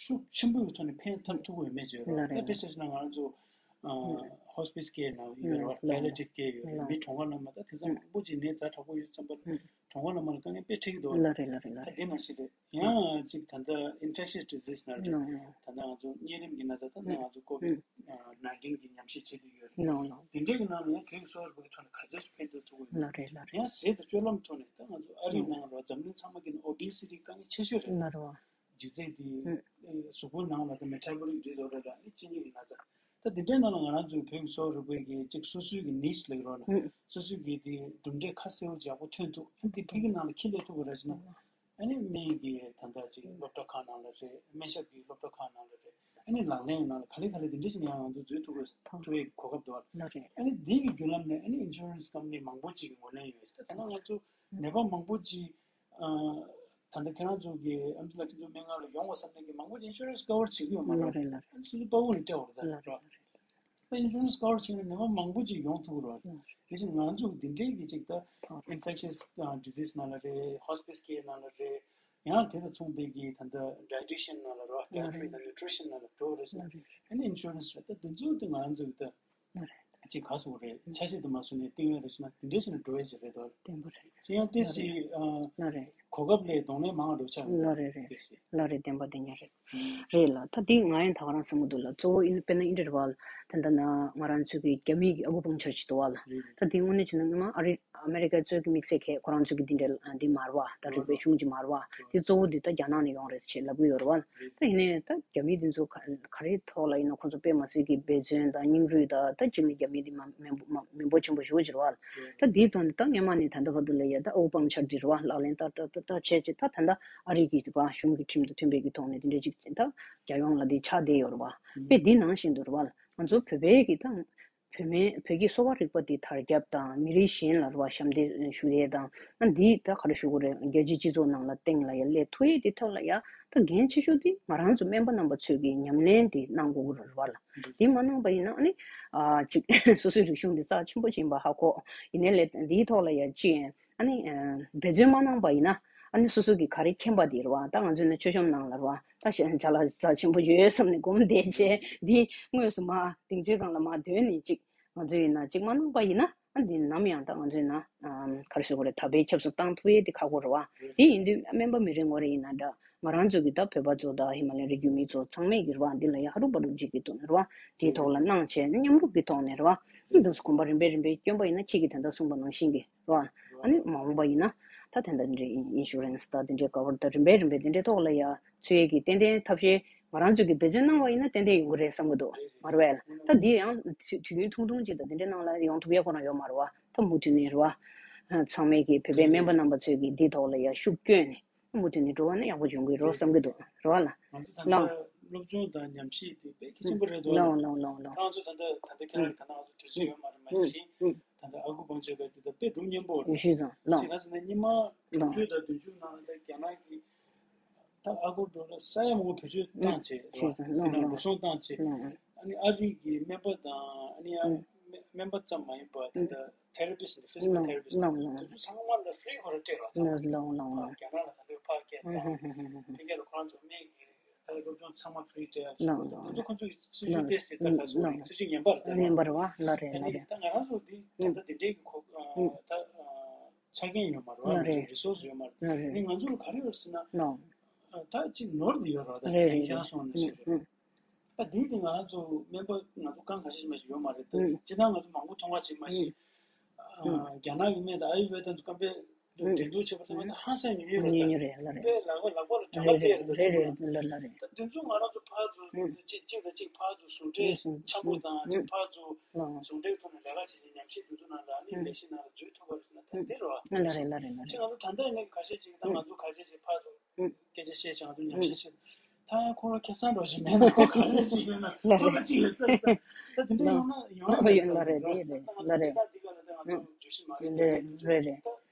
ཤུགས་ཆེན་པོའི་ཐོག་ནས་ཕན་ཐབས་ཐུབ་ཀྱི་ཡོད་མེད་བརྗོད་རོགས། ལགས་རེད། ད་དཔེ་ཆ་བཞག་ན་ང་རང་ཚོ་ཨ་ཧོ་སི་པི་སི་ཀེར་ནང་ཡོད་རེད་བ། པེ་ལི་ཡེ་ཊིབ་ཀེར་ཡོད་རེད། མི་གྲོངས་ཁ་ལ་མ་ད་དེང་སང་མང་པོ་ཅིག་ནད་ཛ་དྲག་པོ་ཡོད་ཙམ་པ་ལ་གྲོངས་ཁ་ལ་མ་ལ་དཀའ་ངལ་དཔེ་འཕྲད་ཀྱི་འདུག་བ། ལགས་རེད་ལགས་རེད་ལགས་ད་རེད། དེ་ནང་བཞིན་རེད། ཡང་ཅིག་ད་ལྟ་ཨིན་ཕེག་ཤས་ཌི་ཟིས་ནང་རེད། ད་ལྟ་ང་ཚོ་གཉན་རིམས་ཀྱི་ན་ཚ་ད་ལྟ་ང་ཚོ་ཀོ་ཝིད་ནའིན་ཊིན་གྱི་ཉམས་ཞིབ་བྱེད་ཀྱི་ཡོད་རེད། དེ་འདྲའི་གི་ནང་ལ་ཡང་བོད་ཀྱི་གསོ་བ་རིག་པའི་ཐོག་ནས་ག་ཚོད་ཕན་ཐོགས་ཐུབ་ཀྱི་ཡོད། ལགས་རེད་ལགས་རེད། ཡང་ཟས་དང་སྤྱོད་ལམ་ཐོག་ནས་ད་ང་ཚོ་ཨ་རིའི་ནང་ལ་འཛམ་གླིང་ཚང་མ་གི་ནི་ཨོ་བེ་སི་ཊི་དཀའ་ངལ་ཆེ་ཤོས་རེད། ལགས་རེད་བ། ལྗིད་ཚད་དེ་ཨུ། ཨེ་གཟུགས་པོའི་ནང་ལ་དེ་མེ་ཊ་བོ་ལིག་ཌི་སི་ཨོར་ཌར་ལ་ནི་གཅིན་སྙི་གི་ན་ཚ། ད་འདི་འདྲའི་ནང་ལ་ང་རང་ཚོའི་བོད་ཀྱི་གསོ་བ་རིག་པའི་གི་གཅིག་སོ་སོའི་གི་ནིཤ་ལབ་ཀྱི་རོགས་ལ་ཨུ། སོ་སོའི་གི་དེ་གྲུབ་འབྲས་ཁ་གསལ་པོ་ཡག་པོ་ཐོན་ཐུབ། ཨ་ནི་དེ་ཕ་གི་ནང་ལ་ཁྱི་ལས་ཐུབ་པ་ར་ཞིག་ན། ཨུ། ཨ་ནི་སྨན་གྱི་ད་ལྟ་ཅིག་སློབ་གྲྭ་ཁག་ནང་ལ་རེད། སྨན་ཞབས་ཀྱི་སློབ་གྲྭ་ཁག་ནང་ལ་རེད། ཨ་ནི་ལག་ལེན་ནང་ལ་ག་ལེ་ག་ལེ་དེ་འདྲ་ཞིག་ནས་ཡང་ང་ཚོ་འཛུལ་ཐུབ་པའི་ཐུབ་པའི་གོ་སྐབས་འདུག་ལ། ལགས་རེད། ཨ་ནི་དེ་གི་བརྒྱུད་ལམ་ནས་ཨ་ནི་ཨིན་ཤུ་རན་སི་ཀམ་པ་ནི་མང་པོ་ཅིག་གི་ངོས་ལེན་ཡོད། ད་ད་ལྟ་ང་ཚོ་ནད་པ་མང་པོ་ཅིག་ཨ་ད་ལྟ་ཁྱེད་རང་ཚོ་གི་ཨ་མ་ལགས་ཁྱེད་ཚོ་སྨན་ཁང་ལ་ཡོང་བ་བསམ་ནས་ཀྱི་མང་པོ་ཅིག་ཨིན་ཤུ་རན་སི་ཀ་བར་བྱེད་ཀྱི་ཡོད་མ་རེད། ལགས་རེད་ལགས་རེད། ཨ་ནི་སོ་སོ་དཔའ་བོ་ནས་སྤྲད་བར་ད་ལགས་རེད། ཨ་ཨིན་ཤུ་རན་སི་ཀ་བར་བྱེད་ན་ནད་པ་མང་པོ་ཅིག་ཡོང་ཐུབ་ཀྱི་རེད། ལགས་རེད། དེ་བཞིན་ང་ཚོ་འདི་འདྲའི་གི་ཅིག་ད་ཐོག་ཨིན་ཕེག་ཤས་ཌི་ཟིས་ནང་ལ་རེད། ཧོ་སི་པི་སི་ཀེར་ནང་ལ་རེད། ཡང་དེ་དང་མཚུངས་པའི་གི་ད་ལྟ་ཌའེ་ཊི་ཤན་ནང་ལ་རེད། ལགས་རེད། ཌའེ་ཊ་རི་དང་ནིའུ་ཊི་རི་ཤན་ནང་ལ་འགྲོ་རེད་ཟེར་ན། ལགས་རེད། ཨ་ནི་ཨིན་ཤུ་རན་སི་རེད། ད་དེ་ཚོ་དེ་ང་རང་ཚོ་གི་ད། ལགས་རེད། ཅིག་ག་སོགས་རེད། ཆ་ཤས་དུ་མ་སོང་ནས་ཏིང་ངེ་རེ་ཞིག་ན་དེ་འདྲས་ཞིག་ན་འགྲོ་ཡས་ཅིག་རེད་དོ། བདེན་པ་རེད། ཅི་ཡང་ཏེ་སི་ལོ་རེད། གོ་སྐབས་ལས་གདོང་ལེན་མང་འགྲོ་ཆགས་ལོ་རེད་རེད། ཏེ་སི་ལོ་རེད། བདེན་པ་བདེན་རྒྱ་རེད། རེད་ལ་ད་འདི་ང་ཡང་ད་ག་རང་བསམ་གི་འདུག་ལ། གཙོ་བོ་ཨིན་དཔེར་ན་ཨིན་དྲ་རེད་བ་ལ། ད་ད་ན་ང་རང་ཚོ་གི་རྒྱ་མི་གི་ཨ་ཁུ་པང་ཆར་ཅིག་འདུག་བ་ལ། ད་འདི་དངོས་གནས་བྱས་ན་སྔོན་མ་ཨ་རི་ཨ་མེ་རི་ཁ་གཙོས་ཀྱི་དམིགས་བསལ་གྱི་ཁོ་རང་ཚོ་གི་འདི་འདྲ་འདི་མ་རེད་བ། ད་རིག་པའི་གཞུང་ཅིག་མ་རེད་བ། འདི་གཙོ་བོ་འདི་ད་རྒྱ་ནག་ནས་ཡོང་རེད་ཅེས་ལབ་གི་ཡོད་རེད་བ། ད་ཡིན་ནའི་ད་རྒྱ་མི་འདི་ཚོ་ག་ག་རེ་ཐོག་ལ་ཡིན་ན་ཁོ་ཚོ་དཔེ་མ་སྲིད་ཀྱི་འབད་བརྩོན་དང་སྙིང་རུས་དང་ད་གཅིག་ནི་རྒྱ་མི་འདི་མ་མི་འབོར་མ་མི་འབོར་ཆེན་པོ་ཞེ་པོ་ཅིག་རེད་བ། ད་འདིའི་ཐོག་ནས་ད་སྔོན་མ་ནས་ད་ལྟ་བར་དུ་ལ་ཡ་ད་ཨོ་པང་ཆར་འདི་རེད་བ། ལག་ལེན་ད་ད་ད་ད་བྱས་བྱས་ད་ད་ད་ཨ་རི་གི་རེད་བ། གཞུང་གི་ཁྲིམས་དང་མཐུན་པའི་གི་ཐོག་ནས་འདི་འདྲ་ཅིག་ད་རྒྱལ་ཡོངས་ལ་འདི་ཆགས་བསྡད་ཡོད་རེད་བ། དཔེ་འདི་ནང་བཞིན་དུ་རེད་བ། ང་ཚོ་བོད་པའི་གི་ད་བོད་མི་བོད་ཀྱི་གསོ་བ་རིག་པ་འདི་དར་ཁྱབ་དང་མི་རིགས་གཞན་ལ་རེད་བ་ཞབས་འདེགས་ཞུ་ཡས་དང་། ཨ་འདི་ད་ག་རེ་ཞུ་དགོས་རེད། རྒྱལ་སྤྱིའི་སྤྱི་ཚོགས་ནང་ལ་སྟེང་ལ་ཡ་སླེབས་ཐུབ་ཡས་འདི་ཐོག་ལ་ཡ་ད་འགན་ཆེ་ཤོས་འདི་ང་རང་ཚོ་སྨན་པ་རྣམ་པ་ཚོས་ཀྱི་ཉམས་ལེན་འདི་གནང་དགོས་ཀྱི་རེད་བ་ལ། འདི་མ་གནང་པ་ཡིན་ན་ཨ་ནི་ཨ་ཅིག་སོ་སོའི་རིག་གཞུང་འདི་རྩ་ཆེན་པོ་ཅིག་ཡིན་པ་ཧ་གོ། ཡིན་ནའི་ལས་འདིའི་ཐོག་ལ་ཡ་ཅི་ཡིན། ཨ་ནི་འབད་བརྩོན་མ་གནང་པ་ཡིན་ན་ཨ་ནི་སོ་སོ་གི་ག་རེ་མཁྱེན་པ་དེ་རེད་བ། ད་ང་ཚོས་ནི་མཆོད་བཤམས་ནང་ལ་རེད་བ། ད་ཞེན་ཆ་ལ་རྩ་ཆེན་པོ་ཡོད་བསམ་ནས་སྒོམ་བསྡད་བྱས་འདི་དངོས་སུ་མ་སྡིངས་ཆའི་སྒང་ལ་མ་སྡོད་ནས་ཅིག་ང་ཚོ་ཡིན་ན་ཅིག་མ་གནང་པ་ཡིན་ན་ཨ་འདི་ནམ་ཡང་ད་ང་ཚོ་ཡིན་ན་ཨམ་ག་རེ་ཞུ་དགོས་རེད། ད་བེད་ཁྱབ་སུ་བཏང་ཐུབ་ཡས་དེ་ཁག་པོ་རེད་བ། དེ་ཡིན་དུས་སྨན་པ་མི་རེ་ངོ་རེ་ཡིན་ན་འདྲ། ང་རང་ཚོ་གི་ད་བོད་པ་ཚོ་ད་ཧི་མ་ལ་ཡའི་རི་རྒྱུད་མི་ཚོ་ཚང་མས་ཀྱི་རེད་བ། འདི་ལ་ཡ་ཧ་རུ་བ་རུ་ཅིག་གི་ཐོག་ནས་རེད་བ། དེའི་ཐོག་ལ་གནང་བྱས་མཉམ་རུབ་ཀྱི་ཐོག་ནས་རེད་བ། འདི་འདྲ་སུ་གོམ་པ་རིམ་པས་རིམ་པས་བསྐྱོན་པ་ཡིན་ན་ཁྱེད་ཀྱིས་ད་ལྟ་གསུངས་པ་ནང་བཞིན་གྱི་རེད་བ། ཨ་ནི་མ་འོངས་པ་ཡིན་ན་ད་དེ་འདྲ་འདྲའི་ཨིན་ཤུ་རན་སི་ད་དེ་འདྲའི་ཀ་བར་ད་རིམ་པས་རིམ་པས་དེ་འདྲའི་ཐོག་ལ་ཡ་ཚུད་ཡས་ཀྱི་ཏན་ཏན་ཐབས་ཤེས་ང་རང་ཚོས་ཀྱི་འབད་བརྩོན་གནང་བ་ཡིན་ན་ཏན་ཏན་ཡོང་གི་རེད་བསམ་གྱི་འདུག་མ་རེད་བས། ད་འདི་ཡང་དུས་དུས་ཡུན་ཐུང་ཐུང་ཅིག་དང་དེ་འདྲའི་ནང་ལ་ཡོང་ཐུབ་ཡས་ཁོ་རང་ཡོད་མ་རེད་བ། ད་མུ་མཐུད་ནས་རེད་བ། ཚང་མས་ཀྱི་བོད་པའི་སྨན་པ་རྣམ་པ་ཚོས་ཀྱི་འདིའི་ཐོག་ལ་ཡ་ཤུགས་བསྐྱོན་ནས་མུ་མཐུད་ནས་འགྲོ་བ་ན་ཡག་པོ་འབྱུང་གི་རེད་བསམ་གྱི་འདུག་རེད་བ་ལ། ང་ཚོ་ད་ལྟ་ལགས། སློབ་སྦྱོང་དང་ཉམས་ཞིབ་དེ་དཔེ་གལ་ཆེན་པོ་རེད་འདུག་ལགས་ལགས་ལགས་ལགས། ད་ང་ཚོ་ད་ལྟ་ད་ལྟ་ཁྱེད་རང་གི་ད་ལྟ་ང་ཚོ་དུས་ཚོད་ཡོད་མ་རེད། མ་གཞི་ད་ལྟ་ཨ་ཁུ་པང་ཆེ་ག་དེ་ད་དཔེ་སྒྲུང་སྙན་པོ་རེད། ཞུས་ཙང་ལགས། ཅི་ག་ཟེར་ན་ཉི་མ་དྲུག་ཅུ་དང་བདུན་ཅུ་ནང་ད་རྒྱ་ནག་གི་ད་ཨ་ཁུ་འགྲོ་ལ་ས་ཡ་མང་པོ་བེད་སྤྱོད་བཏང་བྱས་རེད་བ། ཞུས་ཙང་ལགས་ལགས། འགྲོ་སོང་བཏང་བྱས། ཨ་ནི་ཨ་རི་གི་སྨན་པ་དང་ཨ་ནི་ཡང་སྨན་པ་ཙམ་མ་ཡིན་པ་ད་ལྟ་ཐེ་ར་པི་སི་ཊི་ཕི་ཛི་ཀལ་ཐེ་ར་པི་སི་ཊི་དེ་ཚོ་ཚང་མ་ལ་ཧྥི་རི་ཁོ་རང་སྤྲད་རོགས་ད། རྒྱ་ནག་ལ་ད་ལྟ་ཕར་སྐད་བཏང་། ཕ་སྐད་ལ་ཁོ་རང་ཚོ་སྨན་གྱི་ད་སློབ་སྦྱོང་ཚང་མ་ཧྥི་རི་སྤྲད་ཡག་ཞུ་དགོས། ད་དེ་ཚོ་ཁོ་ཚོ་གི་སྲིད་ཇུས་ཏོག་ཙམ་ད་ག་ཚོད་རེད། སྲིད་ཇུས་ངན་པ་རེད་ད། ངན་པ་རེད་བ། ལ་རེད་ལ་རེད། ད་ང་རང་ཚོ་འདི་ད་ལྟ་འདི་འདྲའི་གི་ཁོ་ད་ཆ་རྐྱེན་ཡོད་མ་རེད་བ། ང་ཚོ་རི་སོར་སི་ཡོད་མ་རེད། ཨ་ནི་ང་ཚོ་ལ་ག་རེ་ཡོད་ཟེར་ན། ད་ཅིག་ནོར་འདི་ཡོད་རེད་བ། ད་རེད་རེད། ཁྱེད་རང་སོང་ནས་ཤེས་རེད། ད་འདི་དེ་ང་ཚོ་སྨན་པ་ང་ཚོ་རྐང་ཁ་ཤས་མ་ཞིག་ཡོད་མ་རེད། ད་ཨུ། སྤྱིར་བཏང་ང་ཚོ་མང་པོ་མཐོང་བ་ཞིག་མ་ཞིག་ཨུ། རྒྱ་ནག་གི་སྨན་དང་ཨ་ཡུར་ཝེ་ད་ཚོ་སྐམ་པས་འགྲན་བསྡུར་བྱེད་པ་ཚང་མ་ད་ཧང་སང་མི་ཡོད་རེད། ཉན་ཉན་རེད་ལ་རེད། དཔེ་ལག་པ་ལག་པ་ལ་དྲན་པ་རེད་རེད་རེད་རེད་ལ་ལ་རེད། ད་དེ་ཚོ་ང་རང་ཚོ་ཕར་ཚུར་ཨུ། གཅིག་གཅིག་དང་གཅིག་ཕར་ཚུར་ཟུང་འབྲེལ་ཨུ་ཨུ་འཆམ་པོ་དང་གཅིག་ཕར་ཚུར་ཨུ། ཟུང་འབྲེལ་ཐོག་ནས་ལས་ཀ་བྱེད་ཅིང་ཉམས་ཞིབ་འདུ་འཛོམས་ནང་ལ་ཨ་ནི་ཨུ། ལས་གཞི་ནང་ལ་འཛུལ་ཐུབ་པ་རེད་ཟེར་ན་ད་འདི་རེད་བ། ལ་རེད་ལ་རེད་ལ་རེད། ཅི་ང་ཚོ་ད་ལྟ་ཡིན་ན་ཁ་ཤས་ཅིག་ད་ང་ཚོ་ཁ་ཤས་ཅིག་ཕར་ཚུར་ཨུ། སྐད་ཆ་བཤད་བྱས་ང་ཚོ་ཉམས་ཞིབ་བྱེད། ད་ཡང་ཁོ་རང་ཁེ་བཟང་འགྲོ་བཞིན་མེད་ན་ཁོ་ག་རེ་ཞིག་ཡོད་ན་ལ་ཁོ་རེད། ལ་ཅིག་ཡོད་ས་རེད་ས། ད་དེ་འདྲ་ཡོང་ན་ཡོང་ཡ་ཡོད་ལ་རེད། དེ་རེད་ལ་རེད། ད་ང་ཚོ་ཅི་ད་འདི་ག་ལ་ད་ང་ཚོ་བརྗོད་གཞི་མ་རེད། དེ་རེད་རེད་རེད།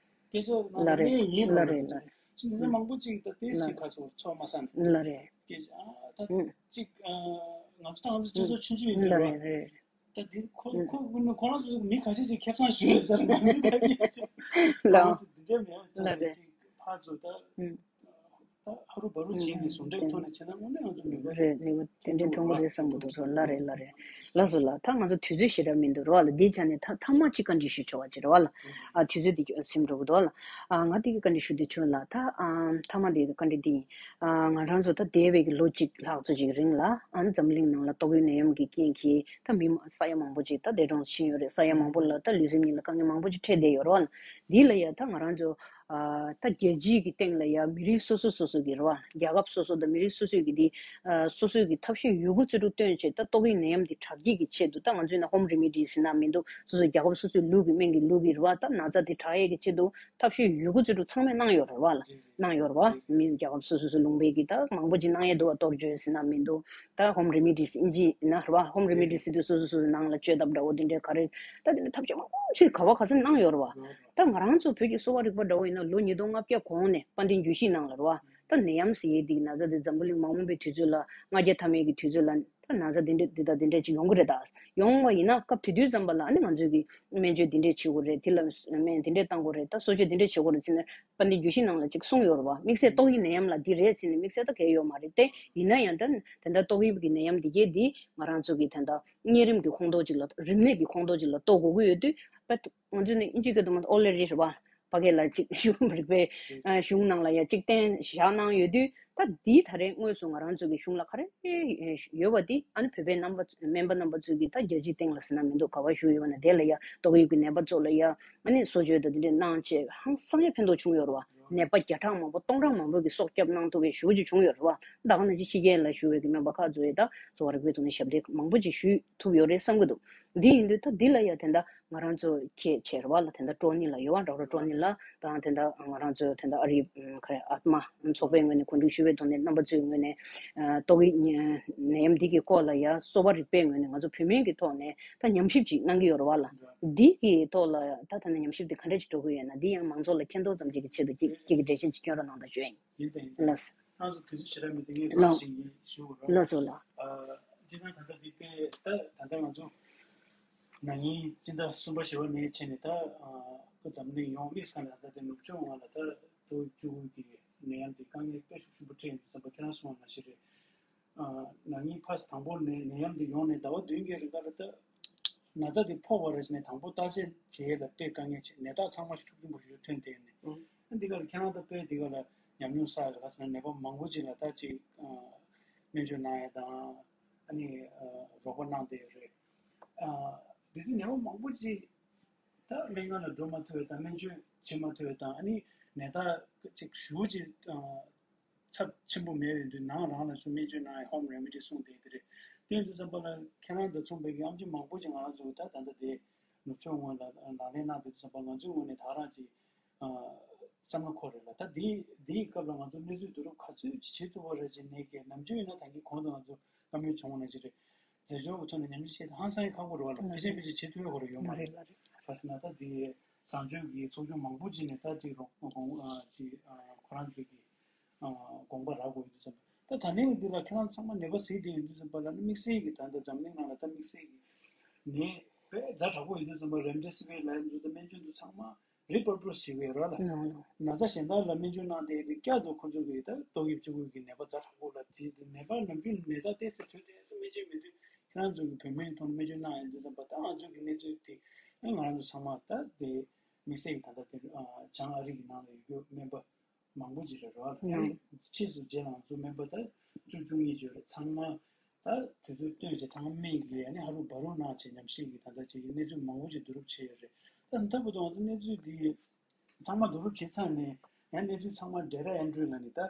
ད་སྐད་ཆ་ནང་ལ་ལ་གནས་ཡིན་ལ་རེད་ལ་རེད། ཅི་འདི་ཚོ་མང་པོ་ཅིག་ད་ཏེ་སི་ཁ་སོ་ཚོ་མ་ས་ནས་ལ་རེད། སྐད་ཆ་ཨ་ད་ཅིག་ང་ཚོ་ད་ང་ཚོ་སྤྱི་ཚོགས་ཆུང་ཆུང་ཡིན་ལ་རེད་རེད། ད་འདི་ཁོ་ཁོ་ཁོ་ཁོ་རང་ཚོ་མི་ཁ་ཤས་ཅིག་ཁེ་བཟང་ཞུ་ཡོད་ཟེར་ང་ཚོ་ཁ་ཤས་ཅིག་ལ་ང་ཚོ་འདི་འདྲ་མེད་ལ་ད་རེད། ཅིག་ཕར་ཚུར་ད་ད་ཧ་རུ་བ་རུ་བྱིན་ནས་ཟུང་འབྲེལ་ཐོག་ནས་བྱས་ན་དངོས་གནས་ང་ཚོ་ནུས་པ་རེད། ནུས་པ་ཏན་ཏན་ཐོན་གི་རེད་བསམ་གི་འདུག་སོ་ལ་རེད་ལ་རེད། ལགས་སོ་ལ་ད་ང་ཚོ་དུས་ཚོད་ཞེ་དྲག་མི་འདུག་རེད་བ་ལ། འདི་ཆ་ནས་ད་མཐའ་མ་གཅིག་བཀའ་འདྲི་ཞུ་ཆོག་པ་ཅིག་རེད་བ་ལ། ཨ་དུས་ཚོད་འདི་སིམ་འགྲོ་གི་འདུག་བ་ལ། ཨ་ང་འདི་གི་བཀའ་འདྲི་ཞུ་འདོད་བྱུང་ལ་ད་ཨ་མཐའ་མ་འདི་བཀའ་འདྲི་འདི་ཡིན། ཨ་ང་རང་ཚོ་ད་འདས་པའི་གི་ལོ་གཅིག་ལྷག་ཙམ་ཅིག་རིང་ལ་ཨ་འཛམ་གླིང་ནང་ལ་ཏོག་དབྱིབས་ནད་ཡམས་ཀྱི་རྐྱེན་གྱིས་ད་མི་མང་ས་ཡ་མང་པོ་ཅིག་ད་འདས་གྲོངས་ཕྱིན་ཡོད་རེད། ས་ཡ་མང་པོ་ལ་ད་ལུས་སེམས་གཉིས་ལ་དཀའ་ངལ་མང་པོ་ཅིག་འཕྲད་བསྡད་ཡོད་རེད་བ་ལ། འདི་ལ་ཡ་ད་ང་རང་ཚོ་ཨ་ད་རྒྱལ་སྤྱིའི་གི་སྟེང་ལ་ཡ་མི་རིགས་སོ་སོ་སོ་སོ་གི་རེད་བ། རྒྱལ་ཁབ་སོ་སོ་དང་མི་རིགས་སོ་སོའི་གི་དེ་ཨ་སོ་སོའི་གི་ཐབས་ཤེས་ཡོད་དགུ་རྩལ་སྤྲུགས་བཏོན་བྱས་ད་ཏོག་དབྱིབས་ནད་ཡམས་དེ་དྲག་སྐྱེད་ཀྱི་ཆེད་དུ་ད་ང་ཚོས་ན་ཧོམ་རི་མི་ཌིས་ཟེར་ན་མི་འདུག་སོ་སོའི་རྒྱལ་ཁབ་སོ་སོའི་ལུགས་ཀྱི་སྨན་གྱི་ལུགས་ཀྱི་རེད་བ། ད་ན་ཚ་དེ་དྲག་ཡས་ཀྱི་ཆེད་དུ་ཐབས་ཤེས་ཡོད་དགུ་རྩལ་སྤྲུགས་ཚང་མས་གནང་ཡོད་རེད་བ་ལ། གནང་ཡོད་རེད་བ། མི་རྒྱལ་ཁབ་སོ་སོ་སོ་ལུང་པའི་གི་ད་མང་པོ་ཅིག་གནང་ཡས་འདུག་བ། གཏོར་བཅོས་ཟེར་ན་མི་འདུག་ད་ཧོམ་རི་མི་ཌིས་ཨིན་ཇི་ཡིན་ན་རེད་བ། ཧོམ་རི་མི་ཌིས་ཟེར་དུས་སོ་སོ་སོ་སོའི་ནང་ལ་བཅོས་ཐབས་འདྲ་བོ་དེ་འདྲའི་ག་རེ་ད་དེ་འདྲ་ཐབས་ཤེས་མང་པོ་ཅིག་ག་བ་ག་ས་གནང་ཡོད་རེད་བ། ད་ང་རང་ཚོ་བོད་ཀྱི་གསོ་བ་རིག་པ་འདྲ་བོ་ཡིན་ན་ལོ་ཉིས་སྟོང་ལྔ་བརྒྱ་གོང་ནས་དཔལ་ལྡན་རྒྱུད་བཞིའི་ནང་ལ་རེད་བ། ད་ནད་ཡམས་ཟེར་ཡས་འདི་ན་ཚ་འདི་འཛམ་བུ་གླིང་མ་འོངས་པའི་དུས་ཚོད་ལ་ལྔ་བརྒྱ་ཐ་མའི་གི་དུས་ཚོད་ལ་ ད་ན་ཚ་འདི་འདྲ་འདི་དང་འདི་འདྲ་ཅིག་ཡོང་གི་རེད། ད་ཡོང་བ་ཡིན་ན་སྐབས་དེ་དུས་ཙམ་པ་ལ་ཨ་ནི་ང་ཚོས་ཀྱི་སྨན་བཅོས་འདི་འདྲས་བྱེད་དགོས་རེད། དེ་ལ་སྨན་འདི་འདྲས་བཏང་དགོས་རེད། ད་གསོ་བཅོས་འདི་འདྲས་བྱེད་དགོས་རེད་ཟེར་ནས་དཔལ་ལྡན་རྒྱུད་བཞི་ནང་ལ་ཅིག་གསུངས་ཡོད་རེད་བ། དམིགས་བསལ་ཏོག་དབྱིབས་ནད་ཡམས་ལ་འདི་རེད་ཟེར་ནས་དམིགས་བསལ་ད་གས་ཡོད་མ་རེད་དེ། ཡིན་ན་ཡང་ད་དེ་འདྲ་ཏོག་དབྱིབས་ཀྱི་ནད་ཡམས་འདི་གས་འདི་ང་རང་ཚོ་གི་ད་ལྟ་གཉན་རིམས་ཀྱི་ཁོངས་གཏོགས་ཅིག་ལ་རིམས་ནད་ཀྱི་ཁོངས་གཏོགས་ཅིག་ལ་གཏོགས་དགོས་ཀྱི་ཡོད་དུས། ད་ང་ཚོ་ནི་ཨིན་ཇི་སྐད་དུ་མ་ཨོ་ལེ་རེད་བ། ཕ་གི་ལ་ཅིག་གཞུང་རིག་པའི་ཨ་གཞུང་ནང་ལ་ཡ་གཅིག་བསྟན་བཞག་གནང་ཡོད་དུས། ད་འདིའི་ད་རེས་དངོས་སུ་ང་རང་ཚོ་གི་གཞུང་ལ་ག་རེ་ཡོད་པ་འདི་ཨ་ནི་བོད་པའི་རྣམ་པ་སྨན་པ་རྣམ་པ་ཚོས་ཀྱིས་ད་རྒྱལ་སྤྱིའི་སྟེང་ལ་ཟེར་ན་མི་འདུག་ག་པར་བཞུགས་ཡོད་ན་དེ་ལ་ཡ་ཏོག་དབྱིབས་ཀྱི་ནད་པ་ཚོ་ལ་ཡ་ཨ་ནི་གསོ་བཅོས་དང་འདི་འདྲའི་གནང་བྱས་ཧང་སང་ཡ་ཕན་ཐོགས་བྱུང་ཡོད་རེད་བ། ནད་པ་བརྒྱ་ཕྲག་མང་པོ་སྟོང་ཕྲག་མང་པོ་གི་གསོ་སྐྱོབ་གནང་ཐུབ་པའི་ཞུ་རྒྱུ་བྱུང་ཡོད་རེད་བ། ད་ག་ནང་བཞིན་ཕྱི་རྒྱལ་ལ་བཞུགས་པའི་གི་སྨན་པ་ཁག་ཚོ་ཡིས་ད་གསོ་བ་རིག་པའི་ཐོག་ནས་ཞབས་འདེགས་མང་པོ་ཅིག་ཞུས་ཐུབ་ཡོད་རེད་བསམ་གྱི་འདུག་འདི་ཡིན་དུས་ད་འདི་ལ་ཡ་དེ་འདྲ་ང་རང་ཚོ་ཁྱེད་བྱས་རེད་བ་ལ། དེ་འདྲ་ཀྲོ་ནི་ལ་ཡོད་བ། ཌོག་ཊར་ཀྲོ་ནི་ལ་དང་དེ་འདྲ་ང་རང་ཚོ་དེ་འདྲ་ཨ་རིའི་ཁ་རེ་ཨཱཏྨ་ཚོགས་པའི་ངོས་ནས་གོ་སྒྲིག་ཞུ་བའི་ཐོག་ནས་རྣམ་པ་ཚོའི་ངོས་ནས་ཏོག་དབྱིབས་ནད་ཡམས་འདི་གི་སྐོར་ལ་ཡ་གསོ་བ་རིག་པའི་ངོས་ནས་ང་ཚོ་བོད་སྨན་གྱི་ཐོག་ནས་ད་ཉམས་ཞིབ་ཅིག་གནང་གི་ཡོད་རེད་བ་ལ། འདི་གི་ཐོག་ལ་ད་ད་ནི་ཉམས་ཞིབ་འདི་ག་འདྲ་ཅིག་འགྲོ་གི་ཡོད་ན། འདི་ཡང་མང་ཚོགས་ལ་མཁྱེན་རྟོགས་ཙམ་ཅིག་གི་ཆེད་དུ་ཁྱེད་ཀྱི་འགྲེལ་བཤད་ཅིག་སྐྱོན་རོགས་གནང་དང་ཞུ་ཡ་ཡིན། ཡིན་དང་ཡིན་དང་། ལགས། ཁྱེད་རང་ཚོ་དུས་ཚོད་ཞེ་དྲག་མེད་དུས་ངས་ལགས། ཁ་ཅིག་ཞུ་དགོས་རོགས། ལགས་སོ་ལགས། ཨ། སྤྱིར་བཏང་ད་ལྟ་འདི་དཔེ་ད་ད་ལྟ་ང་ཚོ་ན་ནིང་སྤྱི་ཟླ་གསུམ་པ་བཞི་པ་ནས་བྱས་ནས་ད་ཨ་ཁོ་འཛམ་གླིང་ཡོངས་དམིགས་སུ་བཀར་ནས་ད་ལྟ་དེ་ནུབ་ཕྱོགས་ནང་ལ་ད་ཏོག་དབྱིབས་བཅུ་དགུ་གི་ནད་ཡམས་དེ་དཀའ་ངལ་དཔེ་ཤུགས་ཆེན་པོ་འཕྲད་ཡོད་བསམ་པ་ཁྱེད་རང་གསུངས་པ་ནང་བཞིན་རེད། ཨ་ན་ནིང་ཕར་དང་པོ་ནས་ནད་ཡམས་འདི་ཡོང་ནས་ཟླ་བ་བདུན་གྱི་རིང་ལ་ད་ན་ཚ་འདི་ཕོག་པ་རེད་ཟེར་ནས་དང་པོ་བརྟག་དཔྱད་བྱེད་ཡས་ལ་དཔེ་དཀའ་ངལ་ཆེ། ནད་རྟགས་ཚང་མ་ཤུགས་ཆེན་པོ་ཞིག་ཐོན་བསྡད་ནས། ཨ་འདི་ག་ལ་ཁྱེད་རང་ད་དཔེ་འདི་ག་ལ་ཉམས་མྱོང་བསགས་ཡོད་རེད། ག་ཟེར་ན་ནད་པ་མང་པོ་ཅིག་ལ་ད་ཅིག་ཨ་སྨན་བཅོས་གནང་ཡས་དང་ཨ་ནི་ཨ་རོགས་པ་གནང་བསྡད་ཡོད་རེད། ཨ་འདི་དུས་ནད་པ་མང་པོ་ཅིག་ད་སྨན་ཁང་ལ་འགྲོ་མ་ཐུབ་ཡས་དང་སྨན་བཅོས་བྱེད་མ་ཐུབ་ཡས་དང་ཨ་ནི་ནད་རྟགས་ཅིག་ཞེ་པོ་ཅིག་ཨ་ཚབས་ཆེན་པོ་མེད་པའི་དུས་ནང་རང་ལ་ཚུར་སྨན་བཅོས་གནང་ཡས་ཧོམ་རེ་མི་ཌི་གསུངས་བསྡད་དེ་རེད། དེ་ཡིན་དུས་ཙམ་པ་ལ་ཁྱེད་རང་དང་མཚུངས་པའི་གི་ཨེམ་ཆི་མང་པོ་ཅིག་ང་རང་ཚོ་ད་ད་ལྟ་དེ་ནུབ་ཕྱོགས་ངོས་ལ་ལག་ལེན་གནང་བསྡད་དུས་ཙམ་པ་ང་ཚོའི་ངོས་ནས་ད་རང་ཅིག་ཨ་བསམ་བློ་འཁོར་རེད་ལ། ད་དེའི་དེའི་སྐབས་ལ་ང་ཚོ་གནས་ཚུལ་བསྡུ་རུབ་ག་ཚོད་ཅིག་བྱེད་ཐུབ་པ་རེད་ཅེས་ནས་ཀྱི་ནམ་རྒྱུན་ཡིན་ན་ད་གིན་གོང་དུ་ང་ཚོ་བཀའ་མོལ་བྱུང་བ་ནང་བཞིན་རེད། རྫས་སྦྱོར་གྱི་ཐོག་ནས་ཉམས་ཞིབ་བྱེད་ཧང་སང་ཁག་པོ་རེད་བ་ལ། ཕལ་ཆེར་ཕལ་ཆེར་བྱེད་ཐུབ་ཡོད་ཁོ་རང་ཡོད་མ་རེད། ག་ཟེར་ན་ད་དེ་བཟང་སྤྱོད་ཀྱི་ཚོགས་ཆུང་མང་པོ་ཅིག་ནས་ད་ཅིག་རོགས་དགོངས་ཨ་ཅིག་ཨ་ཁོ་རང་ཚོས་ཀྱི་ཨ་དགོངས་པ་རག་དགོས་ཡོད་དུས་ཙམ་པ། ད་ད་ནས་འདི་ལ་ཁྱེད་རང་ཚང་མ་ནད་པ་གཟིགས་བསྡད་ཡོད་དུས་ཙམ་པ་ལ་ནི་དམིགས་བསལ་གྱི་ད་ལྟ་འཛམ་གླིང་ནང་ལ་ད་དམིགས་བསལ་གྱི་ནད་དཔེ་ཛ་དྲག་པོ་ཡོད་དུས་ཙམ་པ་རེམ་ཌེ་སི་ཝིར་ལབ་ཡས་འདུག་ད་སྨན་བཅོས་འདུག་ཚང་མ་རི་པར་པོ་སི་བྱེད་དགོས་ར་ལ། ལགས་ལགས། ན་ཚ་གཞན་དག་ལ་སྨན་བཅོས་གནང་སྟེ་དེ་བསྐྱར་དུ་ཁོ་ཚོ་གི་ད་ཏོག་དབྱིབས་བཅུ་དགུ་གི་ནད་པ་ཛ་དྲག་པོ་ལ་དེ་ནད་པ་ནམ་རྒྱུན་ནད་རྟགས་ཏོག་ཙམ་ཐོན་དུས་སྨན་བཅོས་མེད་དུས་ཁྱེད་རང་ཚོ་གི་བོད་སྨན་ཐོག་ནས་སྨན་བཅོས་གནང་ཡོང་དུས་ཙམ་པ་ད་ང་ཚོ་གི་གནས་ཚུལ་དེ་ཨ་ང་རང་ཚོ་ཚང་མ་ད་དེ་དམིགས་བསལ་གྱི་ད་ལྟ་དེ་བྱང་ཨ་རི་གི་ནང་ལ་ཡོད་རྒྱུ་སྨན་པ་མང་པོ་ཅིག་རེད་ར་ལ། ཨ་ནི་ཕྱིས་སུ་རྗེས་ལ་ང་ཚོ་སྨན་པ་ད་བཅུ་བཅུ་གཉིས་ཅིག་ཡོད་རེད། ཚང་མ་ད་དུས་ཚོད་བཏོན་བྱས་ཚང་མ་སྨན་གྱི་ཨ་ནི་ཧ་རུ་བ་རུ་གནང་བྱས་ཉམས་ཞིབ་ཀྱི་ད་ལྟ་བྱེད་ཀྱི་གནས་ཚུལ་མང་པོ་ཅིག་བསྡུ་རུབ་བྱས་ཡོད་རེད། ད་ད་བར་དུ་ང་ཚོ་གནས་ཚུལ་འདི་ཚང་མ་བསྡུ་རུབ་བྱས་ཚར་ནས་ཡང་གནས་ཚུལ་ཚང་མ་ཌེ་ཊ་ཨེན་ཊི་རི་ལབ་ནས་ད་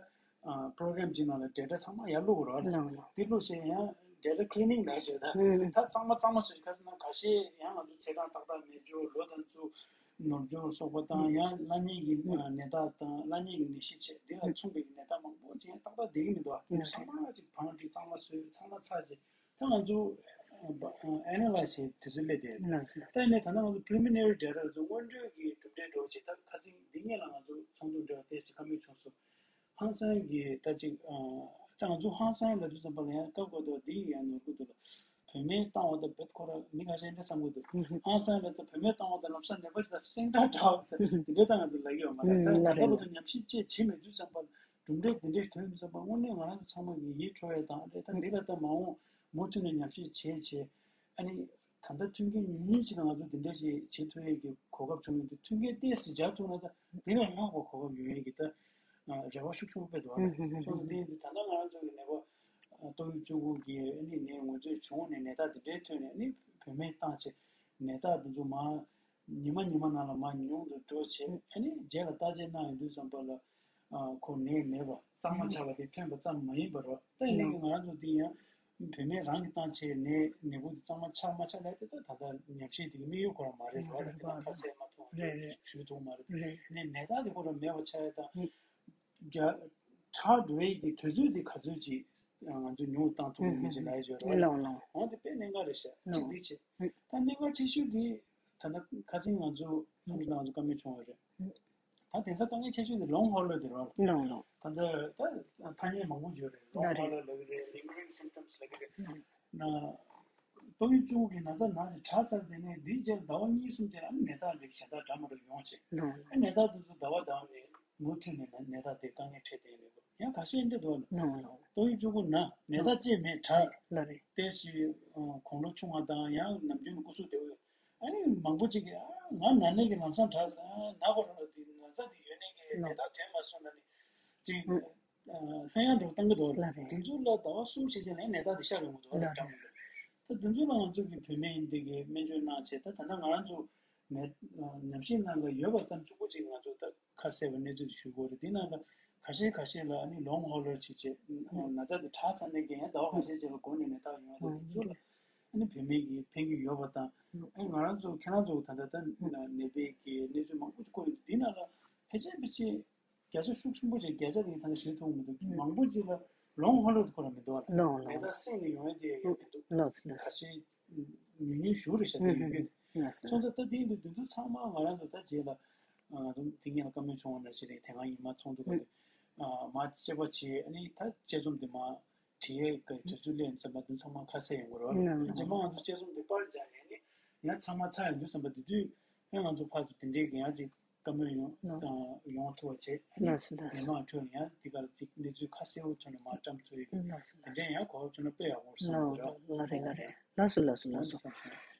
པྲོ་གྷ་རམ་གཅིག་ནང་ལ་ཌེ་ཊ་ཚང་མ་ཡར་བླུག་དགོས་རེད་བ། ལགས་ལགས། འདི་བླུགས་བྱས་ཡང་ཌེ་ཊ་ཀི་ལི་ནིང་ལབ་བྱས་ད་ཨུ་ད་གཙང་མ་གཙང་མ་བཟོས། ག་ཟེར་ན་ཁ་ཤས་ཡང་ང་ཚོ་ཚེས་གྲངས་ཏག་ཏག་མེད་རྒྱུ་ལོ་དང་ཚུ་ནོར་འགྱུར་སོགས་པ་དང་ཨུ་ཡང་བླ་གཉན་གྱི་ཨུ་ནད་རྟགས་དང་བླ་གཉན་གྱི་ནད་གཞི་བྱས་འདི་ལ་མཚུངས་པའི་ནད་རྟགས་མང་པོ་ཅིག་ཡང་ཏག་ཏག་བསྡད་ཀྱི་མི་འདུག་ཨ་ཨུ་ཚང་མ་ཅིག་བང་སྒྲིག་གཙང་མ་བཟོས། ཚང་མ་ཚར་རྗེས་ད་ང་ཚོ་ཨེ་ན་ལའི་ཛི་བྱེད་དུས་ཚོད་སླེབས་བསྡད་ཡོད། ད་ཡིན་ནའི་ད་ལྟ་ང་ཚོ་པི་རི་ལི་མི་ནེ་རི་ཌེ་ཊ་ལ་ཚོ་སྔོན་འགྲོའི་གི་གྲུབ་འབྲས་འགྲོ་བྱེད་ད་ཁ་སང་འདི་ངེད་ལ་ང་ཚོ་ཚོགས་འདུ་འདྲ་བ་ཏོག་ཙམ་བཀའ་མོལ་བྱུང་སོང་། ཧང་སང་གི་ད་ཅིག་ཨ་ད་ང་ཚོ་ཧང་སང་ལབ་དུས་ཙམ་པ་ལ་ཡང་སྐབས་འགོ་དོ་འདི་ཡང་ནོར་གི་འདུག་ལ། བོད་སྨན་བཏང་བ་དང་བེད་ཁོ་ར་མི་ཁ་ཤས་འདྲ་བསམ་གི་འདུག་ཧང་སང་ལབ་ད་བོད་སྨན་བཏང་བ་དང་ལམ་སང་ནད་པ་ཞིག་དང་སེང་ཁྲ་འདྲ་བ་དང་འདི་འདྲ་ད་ང་ཚོ་ལབ་ཡོད་མ་རེད། ད་ད་ལྟ་བར་དུ་ཉམས་ཞིབ་ཅིག་བྱེད་མེད་དུས་ཙམ་པ་གྲུབ་འབྲས་འདི་འདྲ་ཐོན་དུས་ཙམ་པ་དངོས་གནས་ང་རང་ཚོ་ཚང་མ་གི་ཡིད་འཕྲོག་ཡས་དང་ཨ་ད་འདི་ལ་ད་མ་འོངས་མུ་མཐུད་ནས་ཉམས་ཞིབ་བྱས་བྱས་ཨ་ནི། ད་ལྟ་མཐུན་རྐྱེན་ཉུང་ཉུང་ཅིག་ལ་ང་ཚོ་འདི་འདྲ་ཞིག་བྱེད་ཐུབ་ཡས་ཀྱི་གོ་སྐབས་བྱུང་ཡོད་དུས་མཐུན་རྐྱེན་ཏོག་ཙམ་སྦྱར་ཐུབ་ན་ད་འདི་ལས་ལྷག་པ་གོ་སྐབས་ཡོད་ཡས་ཀྱི་ད་རེ་བ་ཤུགས་ཆེན་པོ་སྤེལ་འདུག་ཨ་ལ། སོང་ཙང་འདི་ད་ལྟ་ང་རང་ཚོ་གི་ནད་པ་ཏོག་དབྱིབས་བཅུ་དགུ་གི་ཨ་ནི་ནད་ངོས་འཛིན་བྱུང་ནས་ནད་རྟགས་འདི་འདྲའི་ཐོན་ནས་ཨ་ནི་བོད་སྨན་བཏང་བྱས་ནད་རྟགས་འདི་ཚོ་མར་ཉི་མ་ཉི་མ་ནང་ལ་མར་ཉུང་དུ་འགྲོ་བྱས་ཨ་ནི་རྗེས་ལ་བརྟག་དཔྱད་གནང་ཡོང་དུས་ཙམ་པ་ལ། ཨ་ཁོ་ནད་མེད་པ་གཙང་མ་ཆགས་པ་དེ་ཐོན་པ་ཙམ་མ་ཡིན་པར་ད་ཡིན་ནའི་ང་རང་ཚོ་འདི་ཡང་བོད་སྨན་རང་གིས་བཏང་བྱས་ནད་ནད་འབུ་དེ་གཙང་མ་ཆགས་མ་ཆགས་ལབ་དེ་ད་ད་ལྟ་ཉམས་ཞིབ་དེ་གི་དམིགས་ཡུལ་ཁོ་རང་མ་རེད་རོགས་ལ་དེ་ན་ཁ་གསལ་མ་ཐོན་རེད་ཞུ་ཐུབ་མ་རེད། ནད་ནད་རྟགས་དེ་ཁོ་རང་མེད་པ་ཆགས་ཡ་དང་རྒྱ་ཆགས་འགྲོ་ཡས་ཀྱི་དུས་ཚོད་དེ་ག་ཚོད་ཅིག་ང་ཚོ་ཉུང་བཏང་ཐུབ་ཀྱི་མེད་ཅེས་ལབ་ཡ་ཡོད་རོགས་ལ་འོང་དེ་དཔེ་གནད་འགག་རེད་ཤག་ཅིག་འདི་བྱེད་ད་གནད་འགག་ཆེ་ཤོས་དེ་ད་ལྟ་ཁ་སང་ང་ཚོ་ཁམས་ང་ཚོ་བཀའ་མོལ་བྱུང་བ་རེད། ད་དེང་སང་དཀའ་ངལ་ཆེ་ཤོས་དེ་ལོང་ཧོ་ལོ་དེ་རེད་བ། ལོང་ལོང་། ད་ལྟ་ད་ཐ་སྙད་མང་པོ་ཡོད་རེད། ལོང་ཧོ་ལོ་ལབ་ཀྱི་རེད། lingering symptoms ལབ་ཀྱི་རེད། ན་ཏོག་དབྱིབས་བཅུ་དགུ་གི་ན་ཚ་ན་ཞིག་དྲག་ཚར། དེ་ནས་འདིའི་རྗེས་ལ་ཟླ་བ་གཉིས་གསུམ་རྗེས་ལ་ཨ་ནི་ནད་རྟགས་འདི་གཞན་དག་འདྲ་མི་འདྲ་ཡོང་བྱས། ཨ་ནི་ནད་རྟགས་འདི་ཚོ་ཟླ་བ་ཟླ་བ་ནས་མུ་མཐུད་ནས་ན་ནད་རྟགས་དེ་དཀའ་ངལ་འཕྲད་བསྡད་ཡོད། ཡང་ཁ་ཤས་འདི་འདུག་ལ། ཏོག་དབྱིབས་བཅུ་དགུ་ན་ནད་རྟགས་ཅིག་མེད། དྲག་ལ་རེད། ཏོག་ཙམ་དགུང་ལོ་ཆུང་བ་དང་ཡང་ནམ་རྒྱུན་སྐུ་གཟུགས་བདེ་བོ་ཡོད། ཨ་ནི་མང་པོ་ཅིག་གིས་ཨ་ང་ན་ནས་ཀྱི་ལམ་སང་དྲག་ས་ན་གོ་ར་ལ་དེ་ན་ཚ་དེ་ཡོད་ནས་ཀྱི་ནད་རྟགས་ཐོན་མ་སོང་ན་ནི་ཅིག་ལྷོད་ཡངས་འགྲོ་བཏང་གི་འདུག་ལ། དེ་ཚོ་ལ་ཟླ་བ་གསུམ་ཕྱིན་རྗེས་ལ་ནད་རྟགས་དེ་ཤར་ཡོང་གི་འདུག་ལ། ད་དེ་ཚོ་ལ་ང་ཚོ་གི་བོད་སྨན་འདི་གི་སྨན་བཅོས་གནང་བྱས། ད་ད་ལྟ་ང་རང་ཚོ་ནད་ནད་གཞི་ནང་ལ་ཡོད་པ་ཙམ་གཅིག་པོ་ཅིག་ང་ཚོ་ད་ཁ་གསལ་བའི་གནས་ཚུལ་དེ་ཞུ་དགོས་རེད། དེ་ནང་ལ་ཁ་ཤས་ཁ་ཤས་ལ་ཨ་ནི་ལོང་ཧོ་ལར་བྱེད་བྱེད་ན་ཚ་དེ་དྲག་ཚར་ནས་ཀྱང་ཡང་ཟླ་བ་ཁ་ཤས་རྗེས་ལ་འགོ་ནས་ནད་རྟགས་ཡོང་ཡ་དེ་ཚོ་ལ་ཨ་ནི་བོད་སྨན་གྱི་ཕན་གྱི་ཡོད་པ་དང་། ཨ་ང་རང་ཚོ་ཁྱེད་རང་ཚོ་ད་ལྟ་ད་ནད་པའི་གི་གནས་ཚུལ་མང་པོ་ཅིག་བཀོད་ཡོད་འདུག་དེ་ནང་ལ་ཕལ་ཆེར་ཕལ་ཆེར་བརྒྱ་ཆ་ཤུགས་ཆེན་པོ་ཅིག་བརྒྱ་ཆ་དེ་ད་ལྟ་ཞེ་མཐོང་མི་འདུག་མང་པོ་ཅིག་ལ་ལོང་ཧོ་ལར་དེ་ཁོ་རང་མི་འདུག་ལ། ལོང་ལོང་ནད་རྟགས་སེང་ནས་ཡོང་ཡ་དེ་ཡོད་མི་འདུག་ལོང་ལོང་ཁ་ཤས་ཉུང་ཉུང་ཞུ་རེད་ཤག་དེ་ཡོད་རྒྱུ། ལོང་སོང་ཙང་ད་དེ་འདུག་དེ་ཚོ་ཚང་མ་ང་རང་ཚོ་ད་རྗེས་ལ་ང་ཚོ་དེ་ངེད་ལ་བཀའ་མོལ་བྱུང་བ་འདྲ་ཞིག་རེད། དེ་སྔ་ཉི་མ་ཚོགས་འདུ་ག་དུས་མ་དཔྱད་པ་བྱས། ཨ་ནི་ད་དཔྱད་རྩོམ་དེ་མ་བྲིས་ཡས་ཀྱི་དུས་ཚོད་སླེབས་ཙམ་པ་འདི་ཚང་མ་ཁ་གསལ་ཡོང་གི་རེད། རྗེས་མ་ང་ཚོ་དཔྱད་རྩོམ་འདི་པར་སྦྱར་ནས་ནི་ཡང་ཚང་མ་ཚར་ཡོང་དུས་ཙམ་པ་འདི་དུས་ཡང་ང་ཚོ་ཕར་ཚུར་དེ་འདྲའི་གི་ཡང་ཅིག་བཀའ་མོལ་ཡོང་ཡོང་ཐུབ་པ་བྱས། ཨ་ནི་མི་མང་ཁྲོད་ནས་ཡང་འདི་གར་ཅིག་གནས་ཚུལ་ཁ་གསལ་པོ་ཐོན་ནས་མར་བཀྲམ་ཐུབ་ཡས་ཀྱི་དེ་འདྲའི་ཡང་གོ་སྐབས་བྱུང་ན་དཔེ་ཡག་པོ་རེད་བསམ་གི་རེད། ལགས་རེད་ལགས་རེད། ལགས་སོ་ལགས་སོ་ལགས་སོ།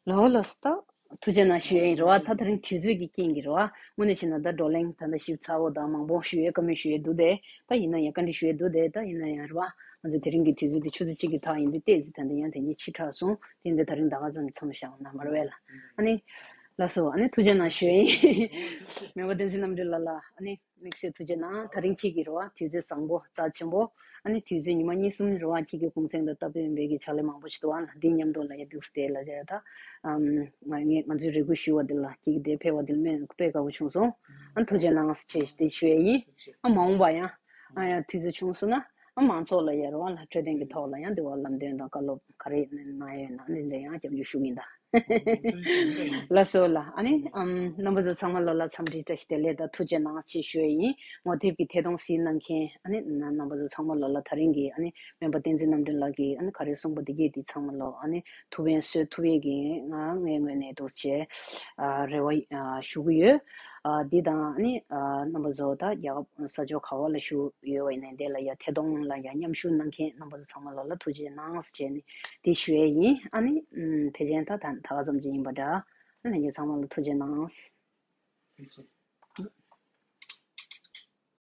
ལགས་ལགས་སོ། ད་ཐུགས་རྗེ་གནང་ཞུ་ཡས་ཡིན་རེད་བ། ད་དེ་རིང་དུས་ཚོད་ཀྱི་རྐྱེན་གྱིས་རེད་བ། དངོས་གནས་བྱས་ན་ད་བགྲོ་གླེང་ད་ལྟ་ཞིབ་ཚགས་པོ་དང་མང་པོ་ཞུ་ཡས་བཀའ་མོལ་ཞུ་ཡས་འདུག་དེ། ད་ཡིན་ན་ཡང་བཀའ་འདྲི་ཞུ་ཡས་འདུག་དེ། ད་ཡིན་ན་ཡང་རེད་བ། ང་ཚོ་དེ་རིང་གི་དུས་ཚོད་དེ་ཆུ་ཚོད་གཅིག་གི་ཐག་ཡིན་དུས་ཏོག་ཙམ་ད་ལྟ་ཡང་དེ་གཉིས་ཕྱི་དྲགས་སོང་། དེ་འདི་ད་རིང་ད་ག་ཙམ་མཚམས་བཞག་ན་མ་རེད་བས་ལ། ཨ་ནི། ལགས་སོ། ཨ་ནི་ཐུགས་རྗེ་གནང་ཞུ་ཡས་ཡིན། མེས་པོ་བསྟན་འཛིན་རྣམ་གྲོལ་ལགས་ལ་ཨ་ནི་དམིགས་བསལ་ཐུགས་རྗེ་གནང་། ད་རིང་ཁྱེད་ཀྱིས་རེད་བ་དུས་ཚོད་བཟང་པོ་རྩ་ཆེན་པོ། ཨ་ནི་དུས་ཚོད་ཉི་མ་གཉིས་གསུམ་རེད་བ་ཁྱེད་ཀྱི་གུང་སེང་དང་སྟབས་བདེ་བའི་གི་ཕྱག་ལས་མང་པོ་ཞིག་འདུག་ཨ་ལ་འདི་མཉམ་དུ་ལ་ཡ་འདུག་སྟེ་ལ་ཡ་ད། ཨམ། ང་ངས་ང་ཚོའི་རེ་སྐུལ་ཞུ་བ་འདི་ལ་ཁྱེད་ཀྱིས་དེ་ཕེབས་པ་འདི་ལ་དཔེ་དཔེ་དགའ་པོ་བྱུང་སོང་། ཨ་ཐུགས་རྗེ་གནང་ཞེས་དེ་ཞུ་ཡས་ཡིན། ཨ་མ་འོངས་པ་ཡང་ཨ་ཡང་དུས་ཚོད་བྱུང་སོང་ན་ཨ་མང་ཚོགས་ལ་ཡ་རེད་བ་ལ་འཕྲོད་བསྟེན་གྱི་ཐོག་ལ་ཡང་འདི་བ་ལམ་སྟོན་དང་བཀའ་སློབ་ག་རེ་གནང་ཡོད་ན་ཨ་ནི་འདི་ཡང་སྐྱབས་འཇུག་ཞུ་གི་ཡིན་ད། ལགས་སོ་ལགས། ཨ་ནི་ཨམ་རྣམ་པ་ཚོ་ཚང་མ་ལོ་ལ་འཚམས་འདྲི་བཀྲ་ཤིས་བདེ་ལེགས་དང་ཐུགས་རྗེ་གནང་ཞེས་ཞུ་ཡས་ཡིན། ངོ་དེབ་ཀྱི་ཐད་གཏོང་གཟིགས་གནང་མཁན་ཨ་ནི་རྣམ་པ་ཚོ་ཚང་མ་ལོ་ལ་ད་རིང་གི་ཨ་ནི་སྨན་པ་བསྟན་འཛིན་རྣམ་གྲོལ་ལགས་ཀྱིས་ཨ་ནི་ག་རེ་གསུངས་པ་འདི་གས་འདི་ཚང་མ་ལོ་ཨ་ནི་ཐུགས་ཕན་གསོས་ཐུབ་ཡས་ཀྱི་ང་ངའི་ངོས་ནས་འདུག་ཅེས་ཨ་རེ་བ་ཨ་ཞུ་གི་ཡོད། ཨ་འདི་དང་ཨ་ནི་ཨ་རྣམ་པ་ཚོ་ད་རྒྱ་གར་ས་ཕྱོགས་ག་བ་ལ་བཞུགས་ཡོད་པ་ཡིན་ནའི་དེ་ལ་ཡ་ཐད་གཏོང་ལ་ཡ་མཉམ་ཞུགས་གནང་མཁན་རྣམ་པ་ཚོ་ཚང་མ་ལོ་ལ་ཐུགས་རྗེ་གནང་ཞེས་ནས་དེ་ཞུ་ཡས་ཡིན། ཨ་ནི་ཨམ་ཕལ་ཆེར་ད་ད་ད་ག་ཙམ་ཅིག་ཡིན་པ་འདྲ། ཨ་ལྷན་རྒྱས་ཚང་མ་ལ་ཐུགས་རྗེ་གནང་། ཐུགས་རྗེ་ཆེ།